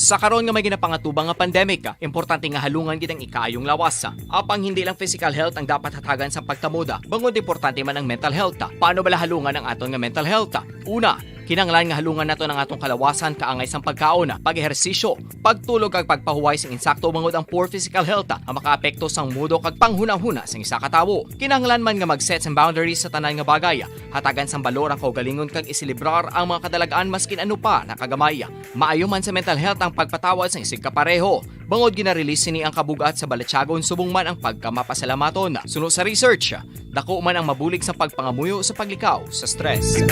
Sa karon nga may ginapangatubang nga pandemic, importante nga halungan gid ang ikaayong lawas. Apang hindi lang physical health ang dapat hatagan sa pagtamod, bangod importante man ang mental health. Paano bala halungan ang aton nga mental health? Una, kinahanglan nga halungan naton ang atong kalawasan kaangay sang pagkaon, pag-ehersisyo, pagtulog kag pagpahuway sing insakto, bangod ang poor physical health ang makaapekto sang mudo kag panghunahuna sang isa ka tawo. Kinahanglan man nga mag-set sang boundaries sa tanan nga bagay, hatagan sang balor ang kaugalingon kag iselebrar ang mga kadalag-an maskin ano pa na kagamay. Maayo man sa mental health ang pagpatawad sang isigkapareho, bangod gina-release sini ang kabug-at sa balatyagon subong man ang pagkamapasalamaton. Suno sa research, dako man ang mabulig sa pagpangamuyo sa paglikaw sa stress.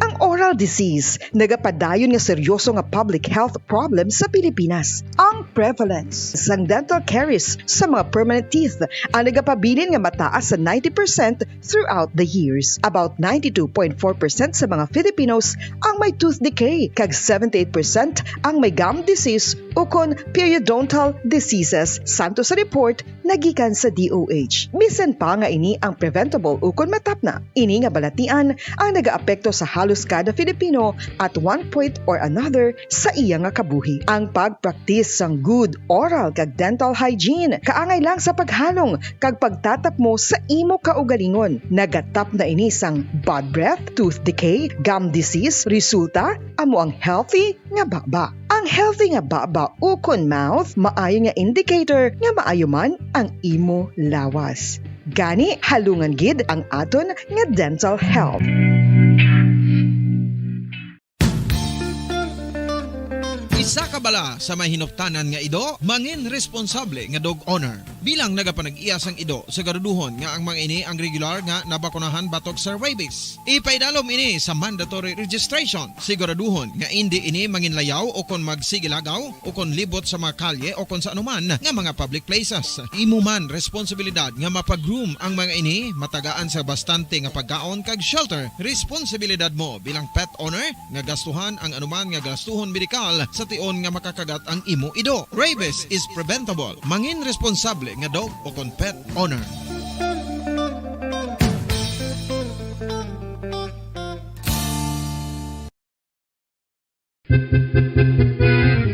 Ang oral disease nagapadayon nga seryoso nga public health problem sa Pilipinas. Ang prevalence sang dental caries sa mga permanent teeth ang nagapabilin nga mataas sa ninety percent throughout the years. About ninety-two point four percent sa mga Filipinos ang may tooth decay, kag seventy-eight percent ang may gum disease ukon periodontal diseases, santo sa report nga gikan sa D O H. Bisan pa nga ini ang preventable ukon matapna, ini nga balatian ang nagaapekto sa halos kada Filipino at one point or another sa iya nga kabuhi. Ang pagpraktis sang good oral kag dental hygiene kaangay lang sa paghalong kag pagtatapmo sa imo kaugalingon. Nagatapna ini sang bad breath, tooth decay, gum disease, resulta amo ang healthy nga baba. Ang healthy nga baba ukon mouth maayo nga indicator nga maayo man ang imo lawas. Gani, halungan gid ang aton nga dental health. Isa ka bala sa may hinuktanan nga ido, mangin responsable nga dog owner. Bilang nagapanag-iya sang ido, siguraduhon nga ang mga ini ang regular nga nabakunahan batok sa rabies. Ipaidalom ini sa mandatory registration. Siguraduhon nga indi ini manginlayaw o kon magsigilagaw o kon libot sa mga kalye o kon sa anuman nga mga public places. Imo man responsibilidad nga mapag-groom ang mga ini, matagaan sa bastante nga pagkaon kag shelter. Responsibilidad mo bilang pet owner nga gastuhan ang anuman nga gastuhon medikal sa tion nga makakagat ang imo ido. Rabies is preventable. Mangin responsable nga dog o kon pet owner.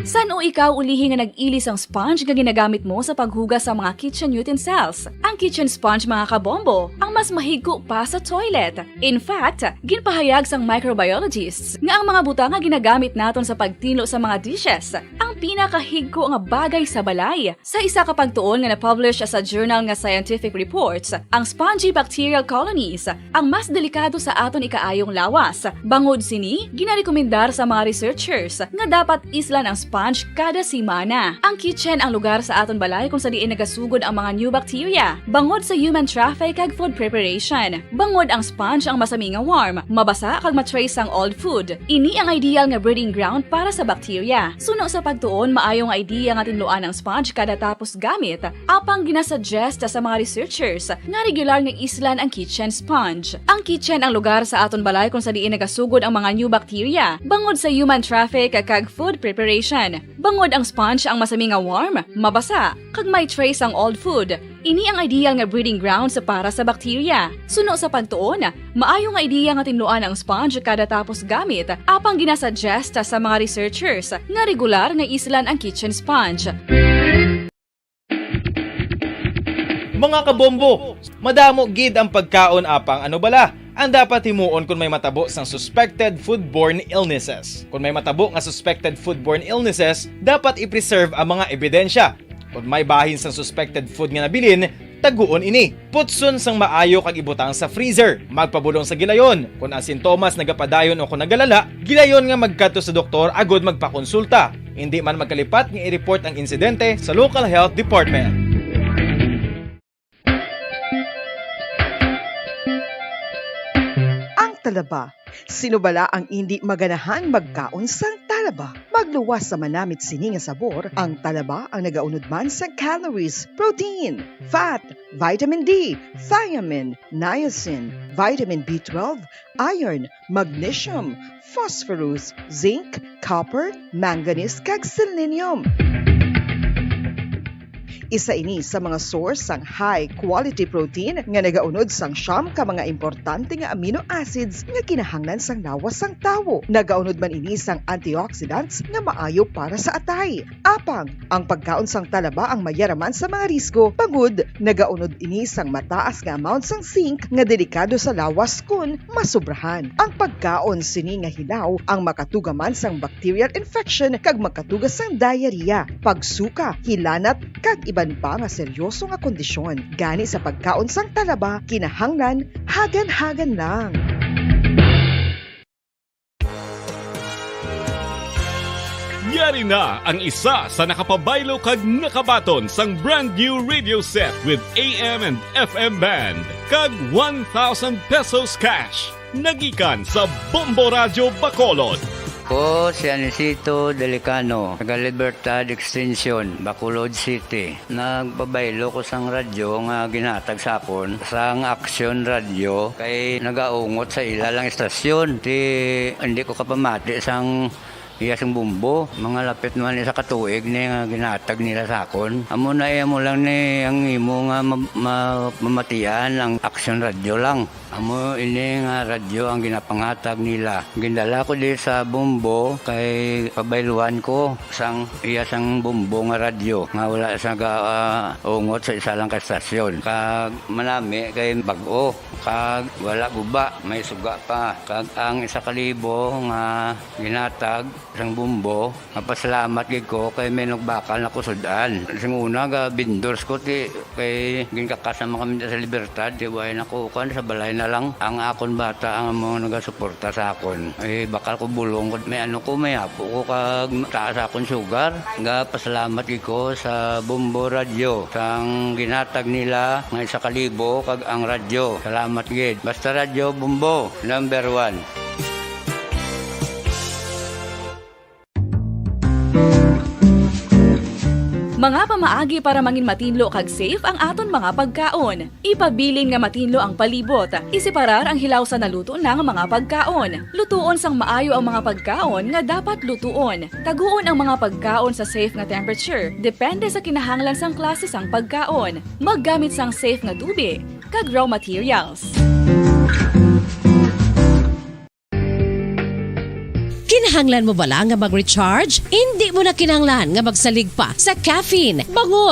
San-o ikaw ulihi nga nag-ili sang sponge nga ginagamit mo sa paghugas sa mga kitchen utensils? Ang kitchen sponge, mga kabombo, ang mas mahigko pa sa toilet. In fact, ginpahayag sang microbiologists nga ang mga butang nga ginagamit naton sa pagtinlo sa mga dishes ang pinakahigko nga bagay sa balay. Sa isa ka pagtuon nga na-publish sa journal nga Scientific Reports, ang spongy bacterial colonies ang mas delikado sa aton ikaayong lawas. Bangod sini, ginarekomendar sa mga researchers nga dapat islan ang sponge kada semana. Ang kitchen ang lugar sa aton balay kung sa diin nagasugod ang mga new bacteria. Bangod sa human traffic kag food preparation, bangod ang sponge ang masami nga warm, mabasa kag ma-trace ang old food. Ini ang ideal nga breeding ground para sa bacteria. Suno sa pagtuon, maayo nga idea nga tinluan ang sponge kada tapos gamit, apang ginasuggest sa mga researchers nga regular nga islan ang kitchen sponge. Ang kitchen ang lugar sa aton balay kung sa diin nagasugod ang mga new bacteria, bangod sa human traffic kag food preparation. Bangod ang sponge ang masami nga warm, mabasa, kag may trace ang old food, ini ang ideal nga breeding grounds para sa bacteria. Suno sa pagtuon, maayo nga ideya nga tinluan ang sponge kada tapos gamit, apang ginasuggest sa mga researchers nga regular nga islan ang kitchen sponge. Mga kabombo, madamo gid ang pagkaon, apang ano bala ang dapat himuon kon may matabo sang suspected foodborne illnesses? Kon may matabo nga suspected foodborne illnesses, dapat i-preserve ang mga ebidensya. Kon may bahin sang suspected food nga nabilin, taguon ini. Putson sang maayo kag ibutang sa freezer. Magpabulong sa gilayon. Kon ang sintomas nagapadayon o kon nagalala, gilayon nga magkadto sa doktor agod magpakonsulta. Indi man magkalipat nga i-report ang insidente sa local health department. Ang talaba. Sino bala ang indi maganahan magkaon sang talaba? Magluwas sa manamit sini nga sabor, ang talaba ang nagaunod man sa calories, protein, fat, vitamin D, thiamine, niacin, vitamin B twelve, iron, magnesium, phosphorus, zinc, copper, manganese, kag selenium. Isa ini sa mga source sang high-quality protein nga nagaunod sang siyam ka mga importante nga amino acids nga kinahanglan sang lawas sang tawo. Nagaunod man ini sang antioxidants nga maayo para sa atay. Apang, ang pagkaon sang talaba ang mayaraman sa mga risgo, bangod nagaunod ini sang mataas nga amount sang zinc nga delikado sa lawas kon masobrahan. Ang pagkaon sini nga hilaw ang makatuga man sang bacterial infection kag makatuga sang diarrhea, pagsuka, hilanat, kag iban pa nga seryoso nga kondisyon. Gani, sa pagkaon sang talaba, kinahanglan hagan-hagan lang. Yari na ang isa sa nakapabaylo kag nakabaton sang brand new radio set with A M and F M band kag one thousand pesos cash. Nagikan sa Bombo Radyo Bacolod. Ko si Anisito Delicano, taga Libertad Extension, Bacolod City. Nagpabaylo ko sang radyo nga ginhatag sa akon sang Action Radio kay nagaungot sa ila lang estasyon. Ti hindi ko kapamati sang iya sing bumbo. Mga lapit man isa ka tuig ni nga ginhatag nila sa akon. Amo na iya mo lang ni ang imo nga ma- ma- mamatian ang Action Radio lang. Amo ini nga radyo ang ginapanghatag nila. Gindala ko di sa Bombo kay pabayluan ko sang iya sang Bombo nga radyo nga wala sa ga, ah, ungot sa isa lang ka estasyon. Kag manami kay bag-o kag wala guba, may suga pa. Kag ang isa ka libo nga ginhatag sang Bombo, mapasalamat gid ko kay may nagbakal na ko sud-an. Sing una ga vendors ko ti kay ginkakas naman kami sa Libertad, ti way na ko kan sa balay na lang. Ang akon bata ang amo nagasuporta sa akon. Eh, bakal ko bulong ko, may ano ko, may apo ko kag taas akon sugar. Ga pasalamat gid ko sa Bombo Radyo sang ginhatag nila nga isa ka libo kag ang radyo. Salamat gid. Basta Radyo Bombo, number one. Mga pamaagi para mangin matinlo kag safe ang aton mga pagkaon. Ipabilin nga matinlo ang palibot. Iseparar ang hilaw sa naluto na nga mga pagkaon. Lutuon sang maayo ang mga pagkaon nga dapat lutuon. Taguon ang mga pagkaon sa safe nga temperature, depende sa kinahanglan sang klase sang pagkaon. Maggamit sang safe nga tubig kag raw materials. Kinahanglan mo bala nga mag-recharge? Indi mo na kinahanglan nga magsalig pa sa caffeine, bangon,